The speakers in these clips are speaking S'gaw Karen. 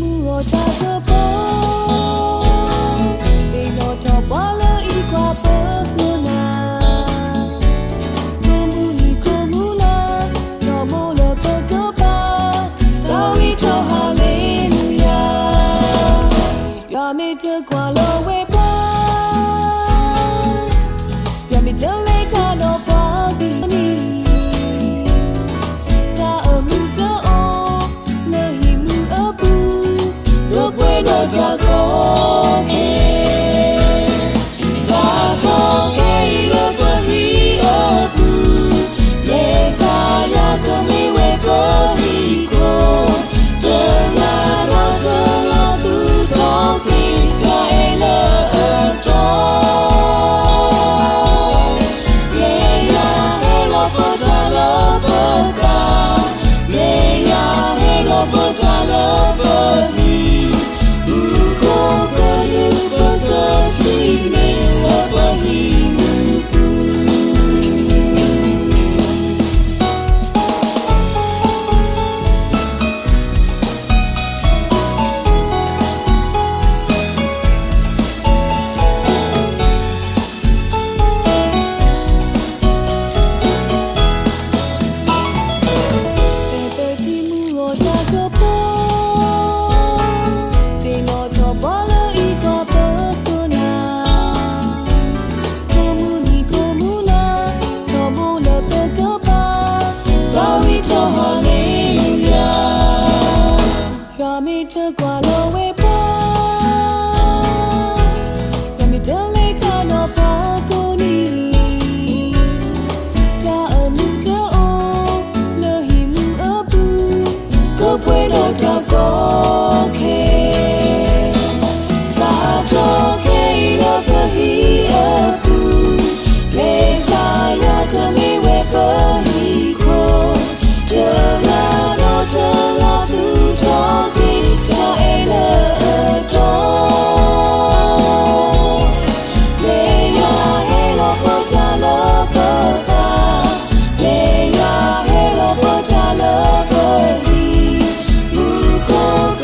မုၢ်ဂီၤတၢ်ကပီၤ, သ့ၣ်နီၣ်ထီၣ်ပှၤလၢအံးကွၢ်ပသကိးနၤ, ကိးမုၢ်နံၤကိးမုၢ်လါ, ထီဘိလၢပကပၤ, သးဝံၣ်ထီၣ်ဟါလ့လူယၤ. ယွၤမ့ၢ်တကွၢ်လီၤဝဲပှၤ, ယွၤမ့ၢ်တလဲၤတၢ်ဒီးပှၤကိးနံၤ, တၢ်အၢမူတအိၣ် လၢဟံၣ်မူအပူၤ, ကပှဲၤဒီးတၢ်ကီခဲ, စးထီၣ်ခဲအံၤလၢပဟံၣ်အပူၤ, မ့ၢ်ကစၢ်ယွၤကမ့ၢ်ဝဲပဟံၣ်ခိၣ်, တဂၤဒီးတဂၤသူၣ်ထီၣ်ကွံာ်တၢ်အဲၣ်လၢအတီ မ့ၢ်ယွၤဟ့ၣ်လီၤပတၢ်လၢပသး, မ့ၢ်ယွၤဟ့ၣ်လီၤပတၢ်လၢပဟံၣ်, မူခိၣ်ကဒုးပကထံၣ်န့ၢ်လၢပဟံၣ်မူပူၤ. ဖဲပထံၣ်မုၢ်ဂီၤတၢ်ကပီၤ, သ့ၣ်နီၣ်ထီၣ်ပှၤလၢအံးကွၢ်ပသကိးနၤ, ကိးမုၢ်နံၤကိးမုၢ်လါ, ထီဘိလၢပကပၤ, သးဝံၣ်ထီၣ်ဟါလ့လူယၤ. ယွၤမ့ၢ်တကွၢ်လီၤဝဲပှၤ, ယွၤမ့ၢ်တလဲၤတၢ်ဒီးပှၤကိးနံၤ, တၢ်အၢမူတအိၣ် လၢဟံၣ်မူအပူၤ, ကပှဲၤဒီးတၢ်ကီခဲ, စးထီၣ်ခဲအံၤလၢပဟံၣ်အပူၤ, မ့ၢ်ကစၢ်ယွၤကမ့ၢ်ဝဲပဟံၣ်ခိၣ်, တဂၤဒီးတဂၤသူၣ်ထီၣ်ကွံာ်တၢ်အဲၣ်လၢအတီ မ့ၢ်ယွၤဟ့ၣ်လီၤပတၢ်လၢပသး, မ့ၢ်ယွၤဟ့ၣ်လီၤပတၢ်လၢပဟံၣ်, မူခိၣ်က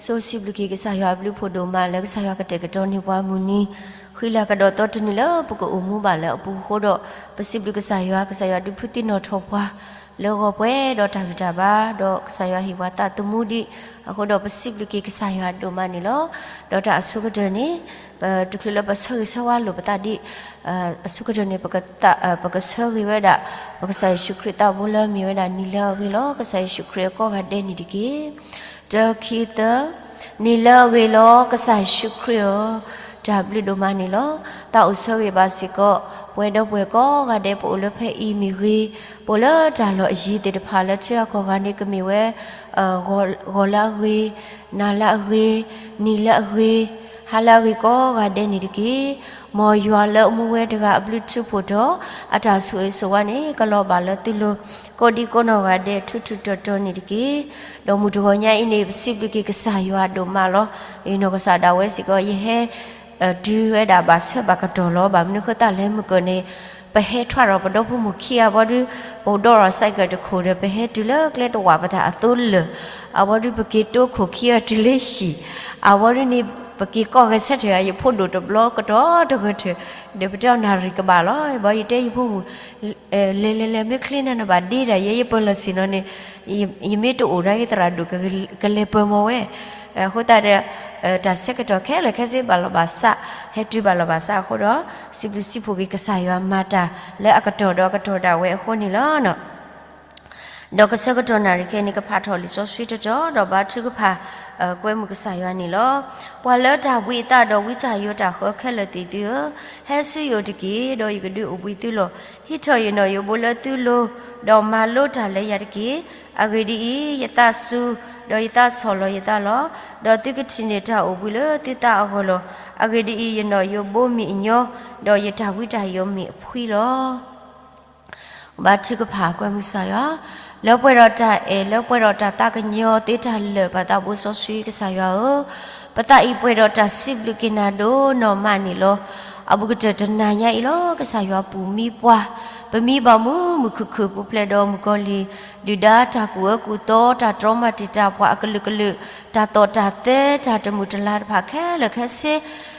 ဆိစံးဘျုးက့ၤကစၢ်ယွၤအဘျုးဖှိၣ်ဒိၣ်မးလၢကစၢ်ယွၤကတဲာ်ကတီၤန့ၢ်ပှၤမုၢ်နံၤ ဃံလၤကဒီးသီတနံၤလၢပကအိၣ်မူဘၣ်လၢအပူၤအဃိဒီး ပစံးဘျုးကစၢ်ယွၤ ကစၢ်ယွၤဒုးဖုသံနီၣ်ထီၣ်ပှၤ လၢဂီၤပှဲၤဒီးတၢ်ဂံၢ်တၢ်ဘါ ဒီးကစၢ်ယွၤဟ့ၣ်ပှၤသးသမူဒံးအဃိဒီး ပစံးဘျုးက့ၤကစၢ်ယွၤဒိၣ်မးန့ၣ်လီၤ. ဒီးတၢ်အဆိကတၢၢ်န့ၣ် ပတချုးလၢပဆၢဂ့ၤဆၢဝါလိာ်ပသးဒီး အဆိကတၢၢ်န့ၣ် ပကဆၢဂ့ၤဝဲဒၣ် ပကစၢ်ယ့ၣ်ၡူးခရံာ်သးဘိလၢအမ့ၢ်ဝဲဒၣ်နံၤလၢအဂ့ၤလီၤ. ကစၢ်ယ့ၣ်ၡူးခရံာ်အကိးဂၤဒဲးန့ၣ်တက့ၢ်. တၢခံသၢ, နံၤလၢအဂ့ၤလီၤ ကစၢ်ယ့ၣ်ၡူးခရံာ်ဧၢ, တၢ်ဘျုးဒိၣ်မးန့ၣ်လီၤ. သးအိၣ်ဆၢဂ့ၤဘၣ်စ့ၢ်ကီး ပဝဲဒီပုၢ်ဝဲၢ်ကိးဂၤဒဲး ပအိၣ်လၢဖဲအံၤမ့ၢ်ဂ့ၤ, ပအိၣ်လၢတၢ်လီၢ်အယံၤသ့ၣ်တဖၣ်လၢထံဂၤကီၢ်ဂၤန့ၣ် ကမ့ၢ်ဝဲ ဂီၤလၢအဂ့ၤ, နၤလၢအဂ့ၤ, နံၤလၢအဂ့ၤ, ဟါလၢအဂ့ၤကိးဂၤဒဲးန့ၣ်တက့ၢ်. မ်ယွၤလၢအမူဝဲတဂၤအဘျုးထူးဖှိၣ်ဒီး အတၢ်ဆိၣ်ဂ့ၤဆိၣ်ဝါန့ၣ် ကလီၤဘၣ်လၢသုလိၤ ကိးဒံကိးနီၢ်ဂၤဒဲး ထူးထူးတီၤတီၤန့ၣ်တက့ၢ်. ဒီးမုၢ်တဂီၤညါအံၤန့ၣ် ပစံးဘျုးက့ၤကစၢ်ယွၤဒိၣ်မးလီၤ. ယနီၢ်ကစၢ်ဒၣ်ဝဲစ့ၢ်ကီး ယဟဲ တုၤဝဲဒၣ်ဘၣ်ဆၢဘၣ်ကတီၢ်လီၤ. ဘၣ်မနုၤဃိသတးလဲၣ်မုၢ်ကၢၢ်န့ၣ် ပဟဲထွဲဒီးပဒီဖိမိၢ်ခံဂၤဘီဒုး ပဒိးထီၣ် cycle တခိၣ်ဒီး ပဟဲတုၤလၢကျဲတဝာ်ပတၢ်အသိလၢာ်, အဝဲဒုးပက့ၤတိခိၣ်ခံဂၤတုၤလၢဟံၣ်, အဝဲဒုးန့ၣ် ပက့ၤကီၢ်ဂဲၤဆၢထၢၣ် ယဖိဒိၣ်တဘျီကဒီးတဂၢၢ်ထၢၣ်, ဒီးပတဲအီၤနၣ်ရံၣ်ကဘၣ်လီၤ. ဘီယတဲယဖိမုၣ် လဲၤလဲၤလဲၤ မ့ၢ်ချ့န့ၣ်နဘၣ်ဒ့ဒၣ်ယဲ ယပၢၢ်လီၢ်ဆ့ၣ်နီၤန့ၣ် ယမ့ၢ်တအိၣ်ဒီးယသရၣ်ဒိၣ် ကလဲၤပၢၢ်မီၤဝဲ. အဃိသတးဒီး တၢ်ဆၢကတီၢ်ခဲလၢာ်ခဲဆ့ဘၣ်လီၤဘၣ်စး, ဟဲတုၤဘၣ်လီၤဘၣ်စးအဃိဒီး စံးဘျုးစံးဖှိၣ်က့ၤကစၢ်ယွၤမၤတၢ်လၢအကတီၢ်ဒီးအကတီၢ်ဒၣ်ဝဲအဃိန့ၣ်လီၤ. ဒီးကဆၢကတီၢ်နၣ်ရံၣ်ခဲအံၤန့ၣ် ကဖးထီၣ်လံာ်စီဆှံတတီၤ ဒီးဘါထုကဖၣ် ကွဲမုာ်ကစၢ်ယွၤန့ၣ်လီၤ. ပှၤလၢတၢ်ဘှံးအသးဒီးဝံတၢ်ယိးတၢ်ဃၢခဲလၢာ်သ့ၣ်သုဧၢ, ဟဲဆူယအိၣ်တက့ၢ်, ဒီးယကဒုးအိၣ်ဘှံးသုလီၤ. ဟံးထီၣ်ယနီၣ်ယိးဘိလၢသုလိၤ, ဒီးမၤလိတၢ်လၢယၤတက့ၢ်. အဂ့ၢ်ဒ်အံၤ, ယသးစူၤ, ဒီးယသးဆီၣ်လီၤယသးလီၤ. ဒီးသုကထံၣ်န့ၢ်တၢ်အိၣ်ဘှံးလၢသုသးအဂီၢ်လီၤ. အဂ့ၢ်ဒ်အံၤ, ယနီၣ်ယိးဘိမ့ၢ်အညီ, ဒီးယတၢ်ဘှံးတၢ်ယိးမ့ၢ်အဖှံလီၤ. ဘါထုကဖၣ်ကွဲမုာ်ကစၢ်ယွၤ, လၢပှဲၤဒီးတၢ်အဲၣ် လၢပှဲၤဒီးတၢ်သးကညီၤသ့တၢ်လၢာ် ပၢ်သးဘိစီဆှံကစၢ်ယွၤဧၢ, ပသးအံၤပှဲၤဒီးတၢ်စံးဘျုးက့ၤနၤဒိၣ်နီၢ်မးန့ၣ်လီၤ. အဘူးကတၢၢ်တနၤညါအံၤလီၤ ကစၢ်ယွၤပူၤမံပှၤ, ပမံဘၣ်မုာ်မုာ်ခုၣ်ခုၣ်ပူၤဖျဲးဒီးမုၣ်ကီၤလံၢ် ဒုၣ်ဒါတၢ်ကူၣ်အၢကူၣ်သီ တၢ်တြီမၤတံာ်တာ်ပှၤအကလုာ်ကလုာ် တၢ်သီၣ်တၢ်သဲ တၢ်တမုာ်တလၤတဖၣ်ခဲလၢာ်ခဲဆ့,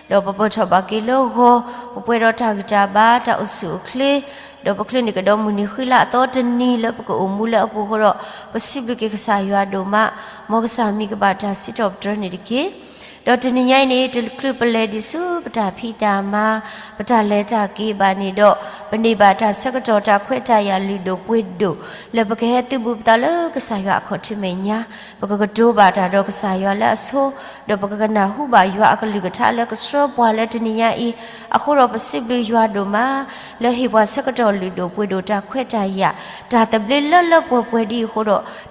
ဒီးပပၢၢ်ထီၣ်ဘၣ်က့ၤလၢဂီၤ, ပပှဲၤဒီးတၢ်ဂံၢ်တၢ်ဘါ တၢ်အိၣ်ဆူၣ်အိၣ်ချ့, ဒီးပချ့န့ၣ်ကဒီးမုၢ်နံၤဃံလၤအသီတနံၤလၢပကအိၣ်မူလၢအပူၤအဃိဒီး, ပစံးဘျုးက့ၤကစၢ်ယွၤဒိၣ်မး, မ်ကစၢ်မံၤကဘၣ်တၢ်စံးထီၣ်ပတြၢၤန့ၣ်တက့ၢ်. ဒီးတနံၤညါအံၤန့ၣ် တချုးပလဲၤဒံးဆူပတၢ်ဖံးတၢ်မၤ, ပတၢ်လဲၤတၢ်က့ၤဘၣ်န့ၣ်ဒီး, ပန့ၢ်ဘၣ်တၢ်ဆၢကတီၢ်တၢ်ခွဲးတၢ်ယာ်လုၢ်ဒိၣ်ပှ့ၤဒိၣ်, လၢပကဟဲသုးဘူးပသးလၢကစၢ်ယွၤအခီၣ်ထံးမဲာ်ညါ, ပကကတိၤဘၣ်တၢ်ဒီးကစၢ်ယွၤလၢအဆိ, ဒီးပကကနၢ်ဟူဘၣ်ယွၤအကလုၢ်ကထါလၢကဆှၢပှၤလၢတနံၤညါအံၤ, အဃိဒီးပစံးဘျုးယွၤဒိၣ်မး, လၢဟ့ၣ်ပှၤဆၢကတီၢ်လုၢ်ဒိၣ်ပှ့ၤဒိၣ်တၢ်ခွဲးတၢ်ယာ်, တၢ်သဘျ့လၢလၢပှဲၤပှဲၤဒ်အံၤအဃိဒီး,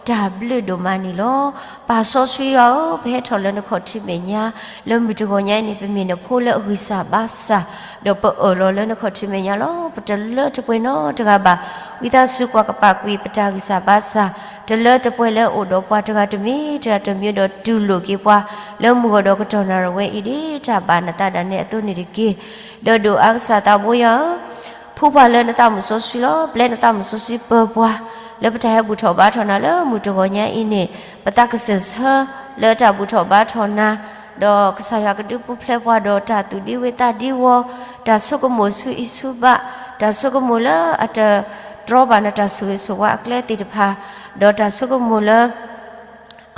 တၢ်ဘျုးဒိၣ်မးန့ၣ်လီၤ. ပၢ်စီဆှံယွၤဧၢ, ပဟဲထီၣ်လၢနခီၣ်ထံးမဲာ်ညါ, လၢမုၢ်တဂီၤညါအံၤန့ၣ် ပမ့ၢ်နဖိလၢအဂံၢ်စၢ်ဘါစၢ်, ဒီးပအၢၣ်လီၤလၢနခီၣ်ထံးမဲာ်ညါလီၤ. ပတလၢတပှဲၤနီတဂၤဘၣ်. ဝံသးစူၤကွၢ်ကပာ်ကွံာ်ပတၢ်ဂံၢ်စၢ်ဘါစၢ်, တလၢတပှဲၤလၢအိၣ်ဒီးပှၤတဂၤတမံၤတဂၤတမံၤ ဒီးတူၢ်လိာ်က့ၤပှၤ, လၢမုၢ်ဂီၤဒီးကတီၢ်နၣ်ရံၣ်ဝဲအံၤဒ်တၢ်ဘၣ်နသးဒၣ်နဲအသိးန့ၣ်တက့ၢ်. ဒီးဒိၣ်အါကစၢ်သးဘိယွၤဧၢ, ဖှူပှၤလၢနသးမုၣ်စီဆှံလီၤ. ပျဲနသးမုၣ်စီဆှံပၢၤပှၤ, လၢပတၢ်ဟဲဘူၣ်ထီၣ်ဘါထီၣ်နၤလၢမုၢ်တဂီၤညါအံၤန့ၣ်, ပသးကစၢၢ်ဆၢလၢတၢ်ဘူၣ်ထီၣ်ဘါထီၣ်နၤ, ဒီးကစၢ်ယွၤကဒုးပူၤဖျဲးပှၤဒီးတၢ်သူၣ်ဒံဝံသးဒံဝီၤ, တၢ်ဆိကမိၣ်ဆူအံၤဆူဘၣ်, တၢ်ဆိကမိၣ်လၢအတတြီဘၣ်နတၢ်ဆိၣ်ဂ့ၤဆိၣ်ဝါအကျဲသ့ၣ်တဖၣ်, ဒီးတၢ်ဆိကမိၣ်လၢ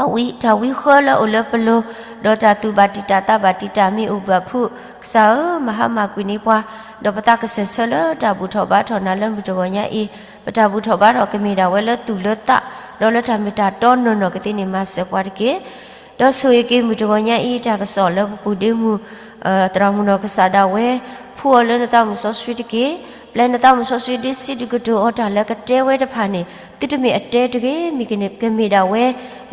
အဝံတၢ်ဝံဃၢလၢအိၣ်လၢပလိၤ, ဒီးတၢ်သူၣ်ဘၣ်တံာ်တာ်သးဘၣ်တံာ်တာ်မ့ၢ်အိၣ်ဘၣ်ဖုး, ကစၢ်ဧၢ, မၤဟါမၢ်ကွံာ်န့ၢ်ပှၤ, ဒီးပသးကစၢၢ်ဆၢလၢတၢ်ဘူၣ်ထီၣ်ဘါထီၣ်နၤလၢမုၢ်တဂီၤညါအံၤ, ပတၢ်ဘူၣ်ထီၣ်ဘါထီၣ်ကမ့ၢ်ဒၣ်ဝဲလၢသူၣ်လၢသး, ဒီးလၢတၢ်မ့ၢ်တၢ်တီနီၢ်နီၢ်ကသ့န့ၣ် မၤစၢၤပှၤတက့ၢ်. ဒီးဆိၣ်ဂ့ၤက့ၤမုၢ်တဂီၤညါအံၤ တၢ်ကစီၣ်လၢပပူၤဒ့မုၢ် သရၣ်မုၣ်နီၢ်ကစၢ်ဒၣ်ဝဲ, ဖှူအီၤလၢနသးမုၣ်စီဆှံတက့ၢ်. ပျဲနသးမုၣ်စီဆှံဒုးစံးဒုးကတိၤအီၤတၢ်လၢကတဲဝဲတဖၣ်န့ၣ်, သုတမ့ၢ်အတဲတဂ့ၤ, မ့ၢ်ကမ့ၢ်ဒၣ်ဝဲ,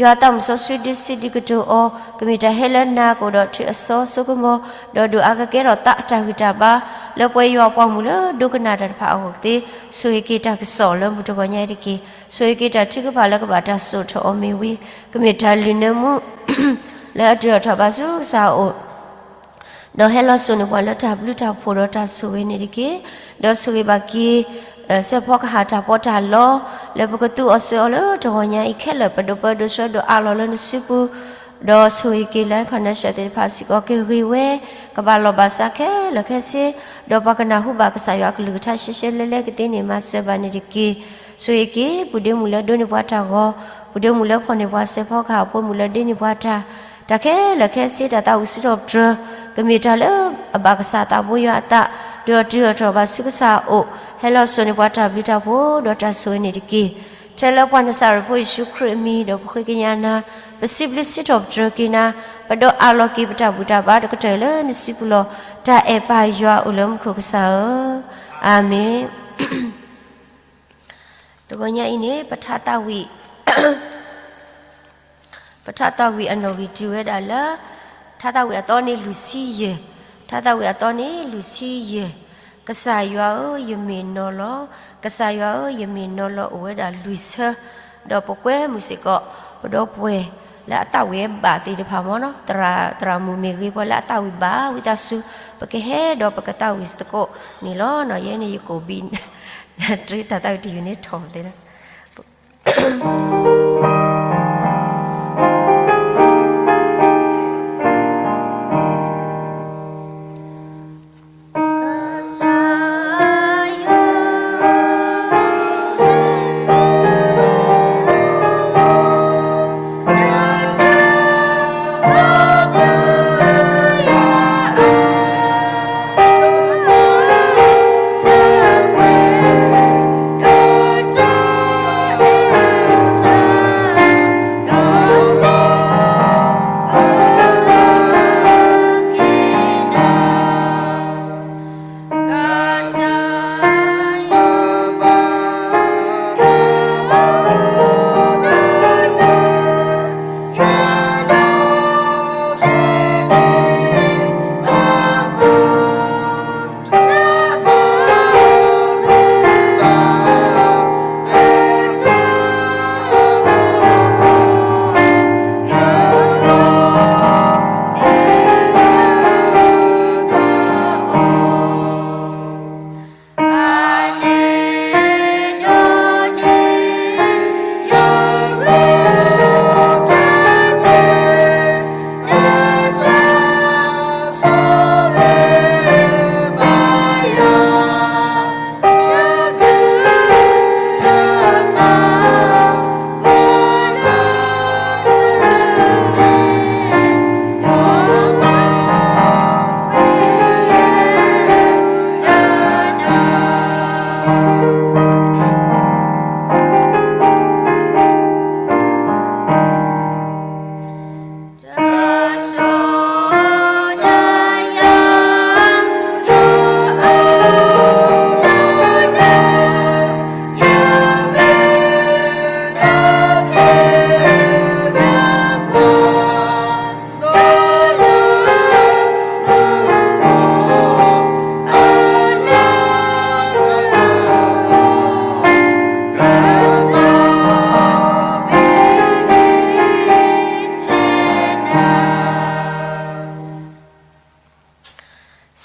ယွၤသးမုၣ်စီဆှံဒုးစံးဒုးကတိၤအီၤ, ကမ့ၢ်တၢ်ဟဲလၢနၤကအိၣ်ဒီးထုးအစီဆိကမီၤ, ဒီးဒုးအါကကဲထီၣ်သးအတၢ်ဂံၢ်တၢ်ဘါ, လၢပှဲၤယွၤပှၤမုၣ်လၢဒိကနၣ်တၢ်တဖၣ်အဂီၢ်ကသ့, ဆိၣ်ဂ့ၤက့ၤတၢ်ကစီၣ်လၢမုၢ်တဂီၤညါအံၤတက့ၢ်. ဆိၣ်ဂ့ၤက့ၤတၢ်ထုကဖၣ်လၢကဘၣ်တၢ်စိာ်ထီၣ်အီၤမ့ၢ်ဝံၤ, ကမ့ၢ်တၢ်လုၢ်နၢမူ လၢအဒုးထီၣ်ထီၣ်ဘၣ်ဆူကစၢ်အအိၣ် ဒီးဟဲလီၤစိာ်န့ၢ်ပှၤလၢတၢ်ဘျုးတၢ်ဖှိၣ်ဒီးတၢ်ဆိၣ်ဂ့ၤန့ၣ်တက့ၢ်. ဒီးဆိၣ်ဂ့ၤဘၣ်က့ၤ စဲးဖီကဟၣ်တၢ်ပီးတၢ်လီ လၢပကသူအီၤစၢၤအီၤလၢတဂီၤညါအံၤခဲလၢာ် ပဒိးပၢဒိးဆှၢဒိးအးလီၤလၢနစုပူၤ, ဒီးဆိၣ်ဂ့ၤက့ၤလၢ connection သ့ၣ်တဖၣ်စ့ၢ်ကီးကဂ့ၤဝဲ, ကဘၣ်လီၢ်ဘၣ်စးခဲလၢာ်ခဲဆ့, ဒီးပှၤကနၢ်ဟူဘၣ်ကစၢ်ယွၤအကလုၢ်ကထါရှဲရှဲလဲလဲကသ့န့ၣ် မၤစၢၤဘၣ်န့ၣ်တက့ၢ်. ဆိၣ်ဂ့ၤက့ၤ ပုၢ်ဒ့မုၣ်လၢဒိးန့ၢ်ပှၤတၢ်ဂီၤ, ပုၢ်ဒ့မုၣ်လၢဖီၣ်န့ၢ်ပှၤစဲးဖီကဟၣ်, ဖိမုၣ်လၢဒ့န့ၢ်ပှၤတၢ်, တၢ်ခဲလၢာ်ခဲဆ့ တၢ်သးဝံၣ်စံးထီၣ်ပတြၢၤ ကမ့ၢ်တၢ်လၢအဘၣ်ကစၢ်သးဘိယွၤအသး, ဒီးတုၤအထီၣ်ဘၣ်ဆူကစၢ်အအိၣ်, ဟဲလီၤစိာ်န့ၢ်ပှၤတၢ်ဘျုးတၢ်ဖှိၣ် ဒီးတၢ်ဆိၣ်ဂ့ၤန့ၣ်တက့ၢ်. ထဲလၢပှၤနစၤရ့းဖိယ့ၣ်ၡူးခရံာ်အမံၤ ဒီးပဃ့ကညးနၤ, ပစံးဘျုးစံးထီၣ်ပတြၢၤက့ၤနၤ, ပဒီးအးလီၤက့ၤပတၢ်ဘူၣ်တၢ်ဘါတကတၢၢ်လၢနစုပူၤလီၤ. တၢ်အဲၣ်ပၢ်ယွၤအိၣ်လၢမူခိၣ်ကစၢ်ဧၢ, အၤမ့ၣ်. တဂီၤညါအံၤန့ၣ် ပထါသးဝံၣ် ပထါသးဝံၣ်အနီၣ်ဂံၢ်တုၤဝဲဒၣ်လၢ ထါသးဝံၣ်အသီန့ၣ်လွံၢ်ဆံယဲၢ်, ထါသးဝံၣ်အသီန့ၣ်လွံၢ်ဆံယဲၢ်, ကစၢ်ယွၤဧၢ ယမ့ၢ်နီၤလီၤ, ကစၢ်ယွၤဧၢ ယမ့ၢ်နီၤလီၤ အိၣ်ဝဲဒၣ်လွံၢ်ဆၢ, ဒီးပကွဲမုာ်စ့ၢ်ကီး ပဒီပုၢ်ဝဲၢ်လၢအသးဝံၣ်ဘၣ်သ့ၣ်တဖၣ်မ့ၢ်နီၤ, သရၣ်မုၣ်မ့ၢ်ဂ့ၤ ပှၤလၢအသးဝံၣ်ဘၣ်ဝံသးစူၤ ပကဟဲဒီးပကသးဝံၣ်သကိးန့ၣ်လီၤ. ယဲန့ၣ်ယကိၣ်ဘံ တၢ်သးဝံၣ်တယုၢ်န့ၣ်ထီၣ်သ့လီၤ.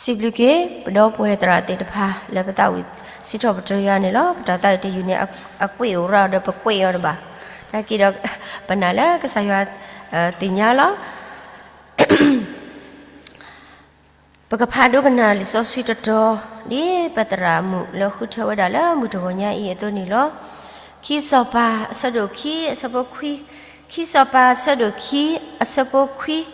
စံးဘျုးက့ၤ ပဒီပုၢ်ဝဲၢ်သရၣ်သ့ၣ်တဖၣ် လၢပသးဝံၣ်စံးထီၣ်ပတြၢၤယွၤန့ၣ်လီၤ. ပတၢ်သးဝံၣ်တယုၢ်န့ၣ် အကွံာ်အိၣ်ရၣ်ဒီးပကွံာ်အီၤတဘၣ်. နာ်က့ဒီး ပနာ်လၢကစၢ်ယွၤသ့ၣ်ညါလီၤ. ပကဖးဒိကနၣ်လံာ်စီဆှံတတီၤ ဒ်ပသရၣ်မုၣ်လၢဃုထၢဝဲဒၣ်လၢမုၢ်တဂီၤညါအံၤအသိးန့ၣ်လီၤ. ခံစီၤပၤအဆၢဒိၣ်ခံ အဆၢဖိခွံ, ခံစီၤပၤအဆၢဒိၣ်ခံ အဆၢဖိခွံ, ဒီး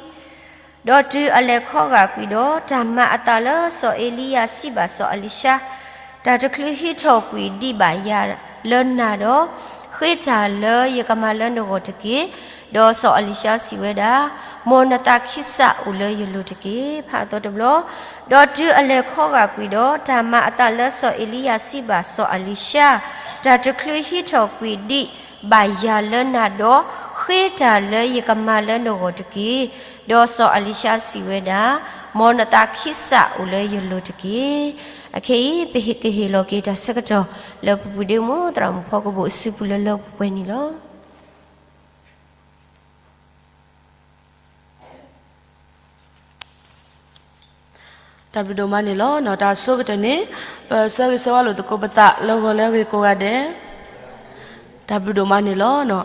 တုၤအလဲၤခီဂာ်ကွံာ်ဒီး တၢ်မၤအသးလၢစီၤအ့လံယၤစံးဘၣ်စီၤအလံၤၡါ, တၢ်တချုးဟံးထီၣ်ကွံာ်ဒံးဘၣ်ယၤလၢနၤဒီး, ဃ့တၢ်လၢယကမၤလၢနဂီၢ်တက့ၢ်. ဒီးစီၤအလံၤၡါစံးဝဲဒၣ်, မ်နသးခံစးအိၣ်လၢယလိၤတက့ၢ်. ဖးအသီတဘျီ, ဒီးတုၤအလဲၤခီဂာ်ကွံာ်ဒီး တၢ်မၤအသးလၢစီၤအ့လံယၤစံးဘၣ်စီၤအလံၤၡါ, တၢ်တချုးဟံးထီၣ်ကွံာ်ဒံးဘၣ်ယၤလၢနၤဒီး, ဃ့တၢ်လၢယကမၤလၢနဂီၢ်တက့ၢ်. ဒီးစီၤအလံၤၡါစံးဝဲဒၣ်, မ်နသးခံစးအိၣ်လၢယလိၤတက့ၢ်. အခဲအံၤ ပကဟ့ၣ်လီၤက့ၤတၢ်ဆၢကတီၢ် လၢပပုၢ်ဒ့မုၣ်သရၣ်မုၣ်ဖီကဘိၣ်အစုပူၤလၢလၢပှဲၤပှဲၤန့ၣ်လီၤ. တၢ်ဘျုးဒိၣ်မးန့ၣ်လီၤ. တၢ်ဆိကတၢၢ်န့ၣ် ပဆၢဂ့ၤဆၢဝါလိာ်သကိးပသးလၢဂီၤလၢအဂ့ၤကိးဂၤဒဲး. တၢ်ဘျုးဒိၣ်မးန့ၣ်လီၤ.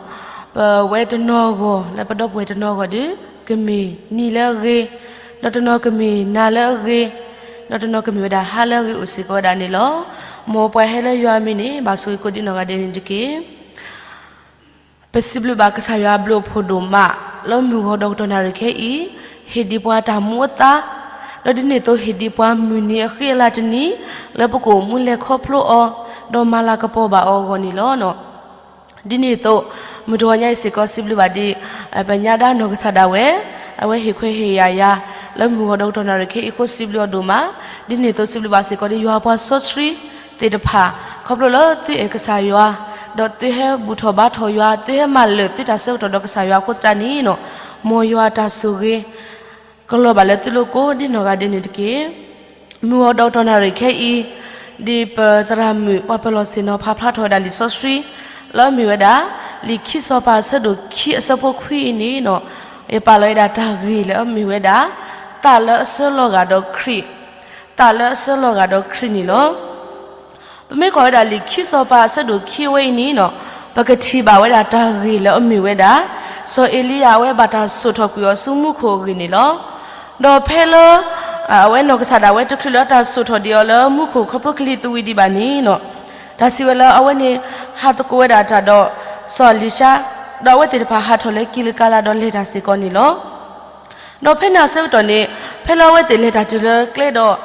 ပဝဲတနီၤဂီၤလၢပဒီပုၢ်ဝဲၢ်တနီၤဂီၤဒီး ကမ့ၢ်နံၤလၢအဂ့ၤ, ဒီးတနီၤကမ့ၢ်နၤလၢအဂ့ၤ, ဒီးတနီၤကမ့ၢ်ဝဲဒၣ်ဟါလၢအဂ့ၤအိၣ်စ့ၢ်ကီးဝဲဒၣ်န့ၣ်လီၤ. မ်ပှၤဟဲလၢယွၤအမံၤန့ၣ် ဘၣ်ဆိၣ်ဂ့ၤကိးဒ်နီၢ်ဂၤဒဲးန့ၣ်တက့ၢ်. ပစံးဘျုးဘၣ်ကစၢ်ယွၤအဘျုးအဖှိၣ်ဒိၣ်မး လၢမုၢ်ဂီၤဒီးကတီၢ်နၣ်ရံၣ်ခဲအံၤ ဟ့ၣ်ဒံးပှၤတၢ်မူအသါ, ဒီးဒ်န့ၣ်အသိးဟ့ၣ်ဒံးပှၤမုၢ်နံၤအဃံအလၤတနံၤ လၢပကအိၣ်မူလဲၤခီဖျိအီၤ, ဒီးမၤလၤကပီၤဘၣ်အီၤအဂီၢ်န့ၣ်လီၤ. ဒ်န့ၣ်အသိး မုၢ်တဂီၤညါအံၤစ့ၢ်ကီးစံးဘျုးဘၣ်ဒံး ပညါဒါနီၢ်ကစၢ်ဒၣ်ဝဲ, အဝဲဟ့ၣ်ခွဲးဟ့ၣ်ယာ်ယၤ လၢမုၢ်ဂီၤဒီးကတီၢ်နၣ်ရံၣ်ခဲအံၤအဃိစံးဘျုးအီၤဒိၣ်မး, ဒ်န့ၣ်အသိးစံးဘျုးဘၣ်စ့ၢ်ကီးဒံးယွၤပှၤစီဆှံသ့ၣ်တဖၣ် ခီဖျိလၢသုအဲၣ်ကစၢ်ယွၤ, ဒီးသုဟဲဘူၣ်ထီၣ်ဘါထီၣ်ယွၤ, သုဟဲမၤလၢာ်သုတၢ်ဆၢကတီၢ်ဒီးကစၢ်ယွၤအဃိသတးန့ၣ်, မ်ယွၤအတၢ်ဆိၣ်ဂ့ၤ ကလီၤဘၣ်လၢသုလိၤကိးဒ်နီၢ်ဂၤဒဲးန့ၣ်တက့ၢ်. မုၢ်ဂီၤဒီးကတီၢ်နၣ်ရံၣ်ခဲအံၤ, ဒ်ပသရၣ်မုၣ်ပှၤပၢၤလီၢ်ဆ့ၣ်နီၤဖးဖျါထီၣ်ဝဲဒၣ်လံာ်စီဆှံ လၢအမ့ၢ်ဝဲဒၣ် လံာ်ခံစီၤပၤအဆၢဒိၣ်ခံအဆၢဖိခွံအံၤန့ၣ်, ယပာ်လီၤဝဲဒၣ်တၢ်ဂ့ၢ်လၢအမ့ၢ်ဝဲဒၣ် သးလၢအဆၢလီၤဂာ်ဒီးခရံာ်, သးလၢအဆၢလီၤဂာ်ဒီးခရံာ်န့ၣ်လီၤ. ပမ့ၢ်ကွၢ်ဝဲဒၣ်လံာ်ခံစီၤပၤအဆၢဒိၣ်ခံအဝဲအံၤန့ၣ်, ပကထံၣ်ဘၣ်ဝဲဒၣ်တၢ်ဂ့ၢ်လၢအမ့ၢ်ဝဲဒၣ် စီၤအ့လံယၤအဝဲဘၣ်တၢ်စိာ်ထီၣ်ကွံာ်အီၤဆူမူခိၣ်အဂ့ၢ်န့ၣ်လီၤ. ဒီးဖဲလၢ အဝဲနီၢ်ကစၢ်ဒၣ်ဝဲတချုးလၢတၢ်စိာ်ထီၣ်ဒံးအီၤလၢမူခိၣ်ခီဖျိကလံၤသဝံးဒံးဘၣ်န့ၣ်, တၢ်စံးဝဲလၢအဝဲန့ၣ် ဟးသကိးဝဲဒၣ်တၢ်ဒီး စီၤအလံၤၡါ, ဒီးအဝဲသ့ၣ်တဖၣ်ဟးထီၣ်လၢကံလကၤလးဒီးလဲၤတၢ်စ့ၢ်ကီးန့ၣ်လီၤ. ဒီးဖဲန့ၣ်အဆၢကတီၢ်န့ၣ် ဖဲလၢအဝဲသ့ၣ်လဲၤတၢ်တုၤလၢကျဲဒီး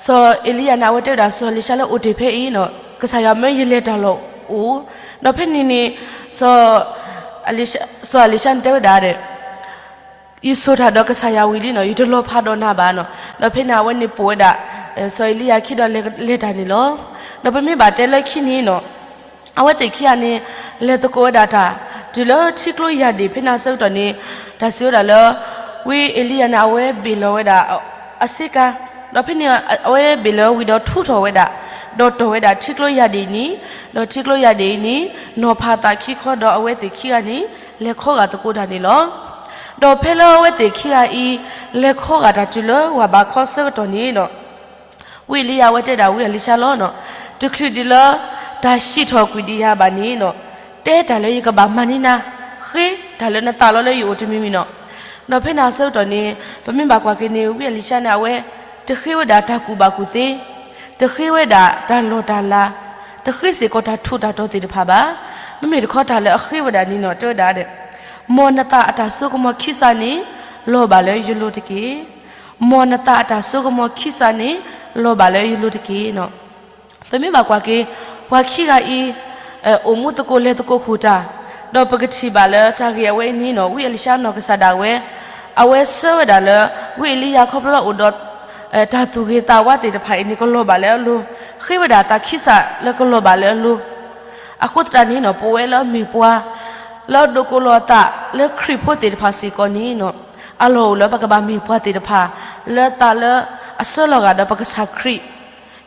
စီၤအ့လံယၤန့ၣ်အဝဲတဲဝဲဒၣ်စီၤအလံၤၡါလၢအိၣ်တ့ၢ်ဖဲအံၤ, ကစၢ်ယွၤမၢယလဲၤတၢ်လီၢ်အိၣ်, ဒီးဖဲန့ၣ်န့ၣ် စီၤအလံၤၡါန့ၣ်တဲဝဲဒၣ်ဒီး ယစိာ်တၢ်ဒီးကစၢ်ယွၤဝံၤလံန့ၣ် ယတလီၤဖးဒီးနၤဘၣ်န့ၣ်, ဒီးဖဲန့ၣ်အဝဲန့ၣ်ပိာ်ဝဲဒၣ် စီၤအ့လံယၤခံဒီးလဲၤတၢ်န့ၣ်လီၤ. ဒီးပမ့ၢ်ဘၣ်တဲလၢခံန့ၣ်န့ၣ် အဝဲသ့ၣ်ခံဂၤန့ၣ် လဲၤသကိးဝဲဒၣ်တၢ် တုၤလၢထံကျိယၢ်ဒ့ၣ်ဖဲန့ၣ်အဆၢကတီၢ်န့ၣ်, တၢ်စံးဝဲဒၣ်လၢ ဝံအ့လံယၤန့ၣ် အဝဲဘ့ၣ်လီၤဝဲဒၣ်အဆ့ကၤ, ဒီးဖဲန့ၣ် အဝဲဘ့ၣ်လီၤဝံၤဒီးထူထီၣ်ဝဲဒၣ်, ဒီးတီၢ်ဝဲဒၣ်ထံကျိယၢ်ဒ့ၣ်န့ၣ်, ဒီးထံကျိယၢ်ဒ့ၣ်အံၤန့ၣ် နီၤဖးသးခံခီဒီးအဝဲသ့ၣ်ခံဂၤန့ၣ် လဲၤခီဂာ်သကိးတၢ်န့ၣ်လီၤ. ဒီးဖဲလၢအဝဲသ့ၣ်ခံဂၤအံၤ လဲၤခီဂာ်တၢ်တုၤလၢဝၤဘးခီဆၢကတီၢ်န့ၣ်ဒီး ဝံအ့လံယၤအဝဲတဲဒၣ်ဝံအလံၤၡါလီၤန့ၣ်, တချုးဒံးလၢ တၢ်ဟံးထီၣ်ကွံာ်ဒံးယၤဘၣ်န့ၣ်န့ၣ်, တဲတၢ်လၢယကဘၣ်မၤန့ၢ်နၤ, ဃ့တၢ်လၢနသးလီလၢယအိၣ်တမံၤမံၤန့ၣ်. ဒီးဖဲန့ၣ်အဆၢကတီၢ်န့ၣ် ပမ့ၢ်ဘၣ်ကွၢ်က့ၤန့ၣ် ဝံအလံၤၡါန့ၣ် အဝဲ တဃ့ဝဲဒၣ်တၢ်ကူၣ်ဘၣ်ကူၣ်သ့, တဃ့ဝဲဒၣ်တၢ်လီၢ်တၢ်လၤ, တဃ့စ့ၢ်ကီးတၢ်ထူးတၢ်တီၤသ့ၣ်တဖၣ်ဘၣ်. မ့မ့ၢ်တခီတၢ်လၢအဃ့ဝဲဒၣ်န့ၣ်န့ၣ် တဲဝဲဒၣ်ဒီး မ်နသးအတၢ်စိကမီၤခံစးန့ၣ် လီၤဘၣ်လၢယလိၤတက့ၢ်. မ်နသးအတၢ်စိကမီၤခံစးန့ၣ် လီၤဘၣ်လၢယလိၤတက့ၢ်န့ၣ်. ပမ့ၢ်ဘၣ်ကွၢ်က့ၤ ပှၤခံဂၤအံၤ အိၣ်မူသကိးလဲၤသကိးဃုာ်တၢ်, ဒီးပကထံၣ်ဘၣ်လၢတၢ်ဂ့ၢ်အဝဲအံၤန့ၣ်န့ၣ် ဝံအလံၤၡါနီၢ်ကစၢ်ဒၣ်ဝဲ အဝဲဆၢဝဲဒၣ်လၢ ဝံအ့လံယၤခီဖျိလၢအိၣ်ဒီး တၢ်သူၣ်ဂ့ၤသးဝါသ့ၣ်တဖၣ်အံၤန့ၣ် ကလီၤဘၣ်လၢအလိၤ, ဃ့ဝဲဒၣ်သးခံစးလၢကလီၤဘၣ်လၢအလိၤ. အဃိသတးန့ၣ်န့ၣ် ပဝဲလၢအမ့ၢ်ပှၤ လၢအဒိးကိးလီၤအသးလၢခရံာ်ဖိသ့ၣ်တဖၣ်စ့ၢ်ကီးန့ၣ်န့ၣ် အလီၢ်အိၣ်လၢပကဘၣ်မ့ၢ်ပှၤသ့ၣ်တဖၣ် လၢသးလၢအဆၢလီၤဂာ်ဒီးပကစၢ်ခရံာ်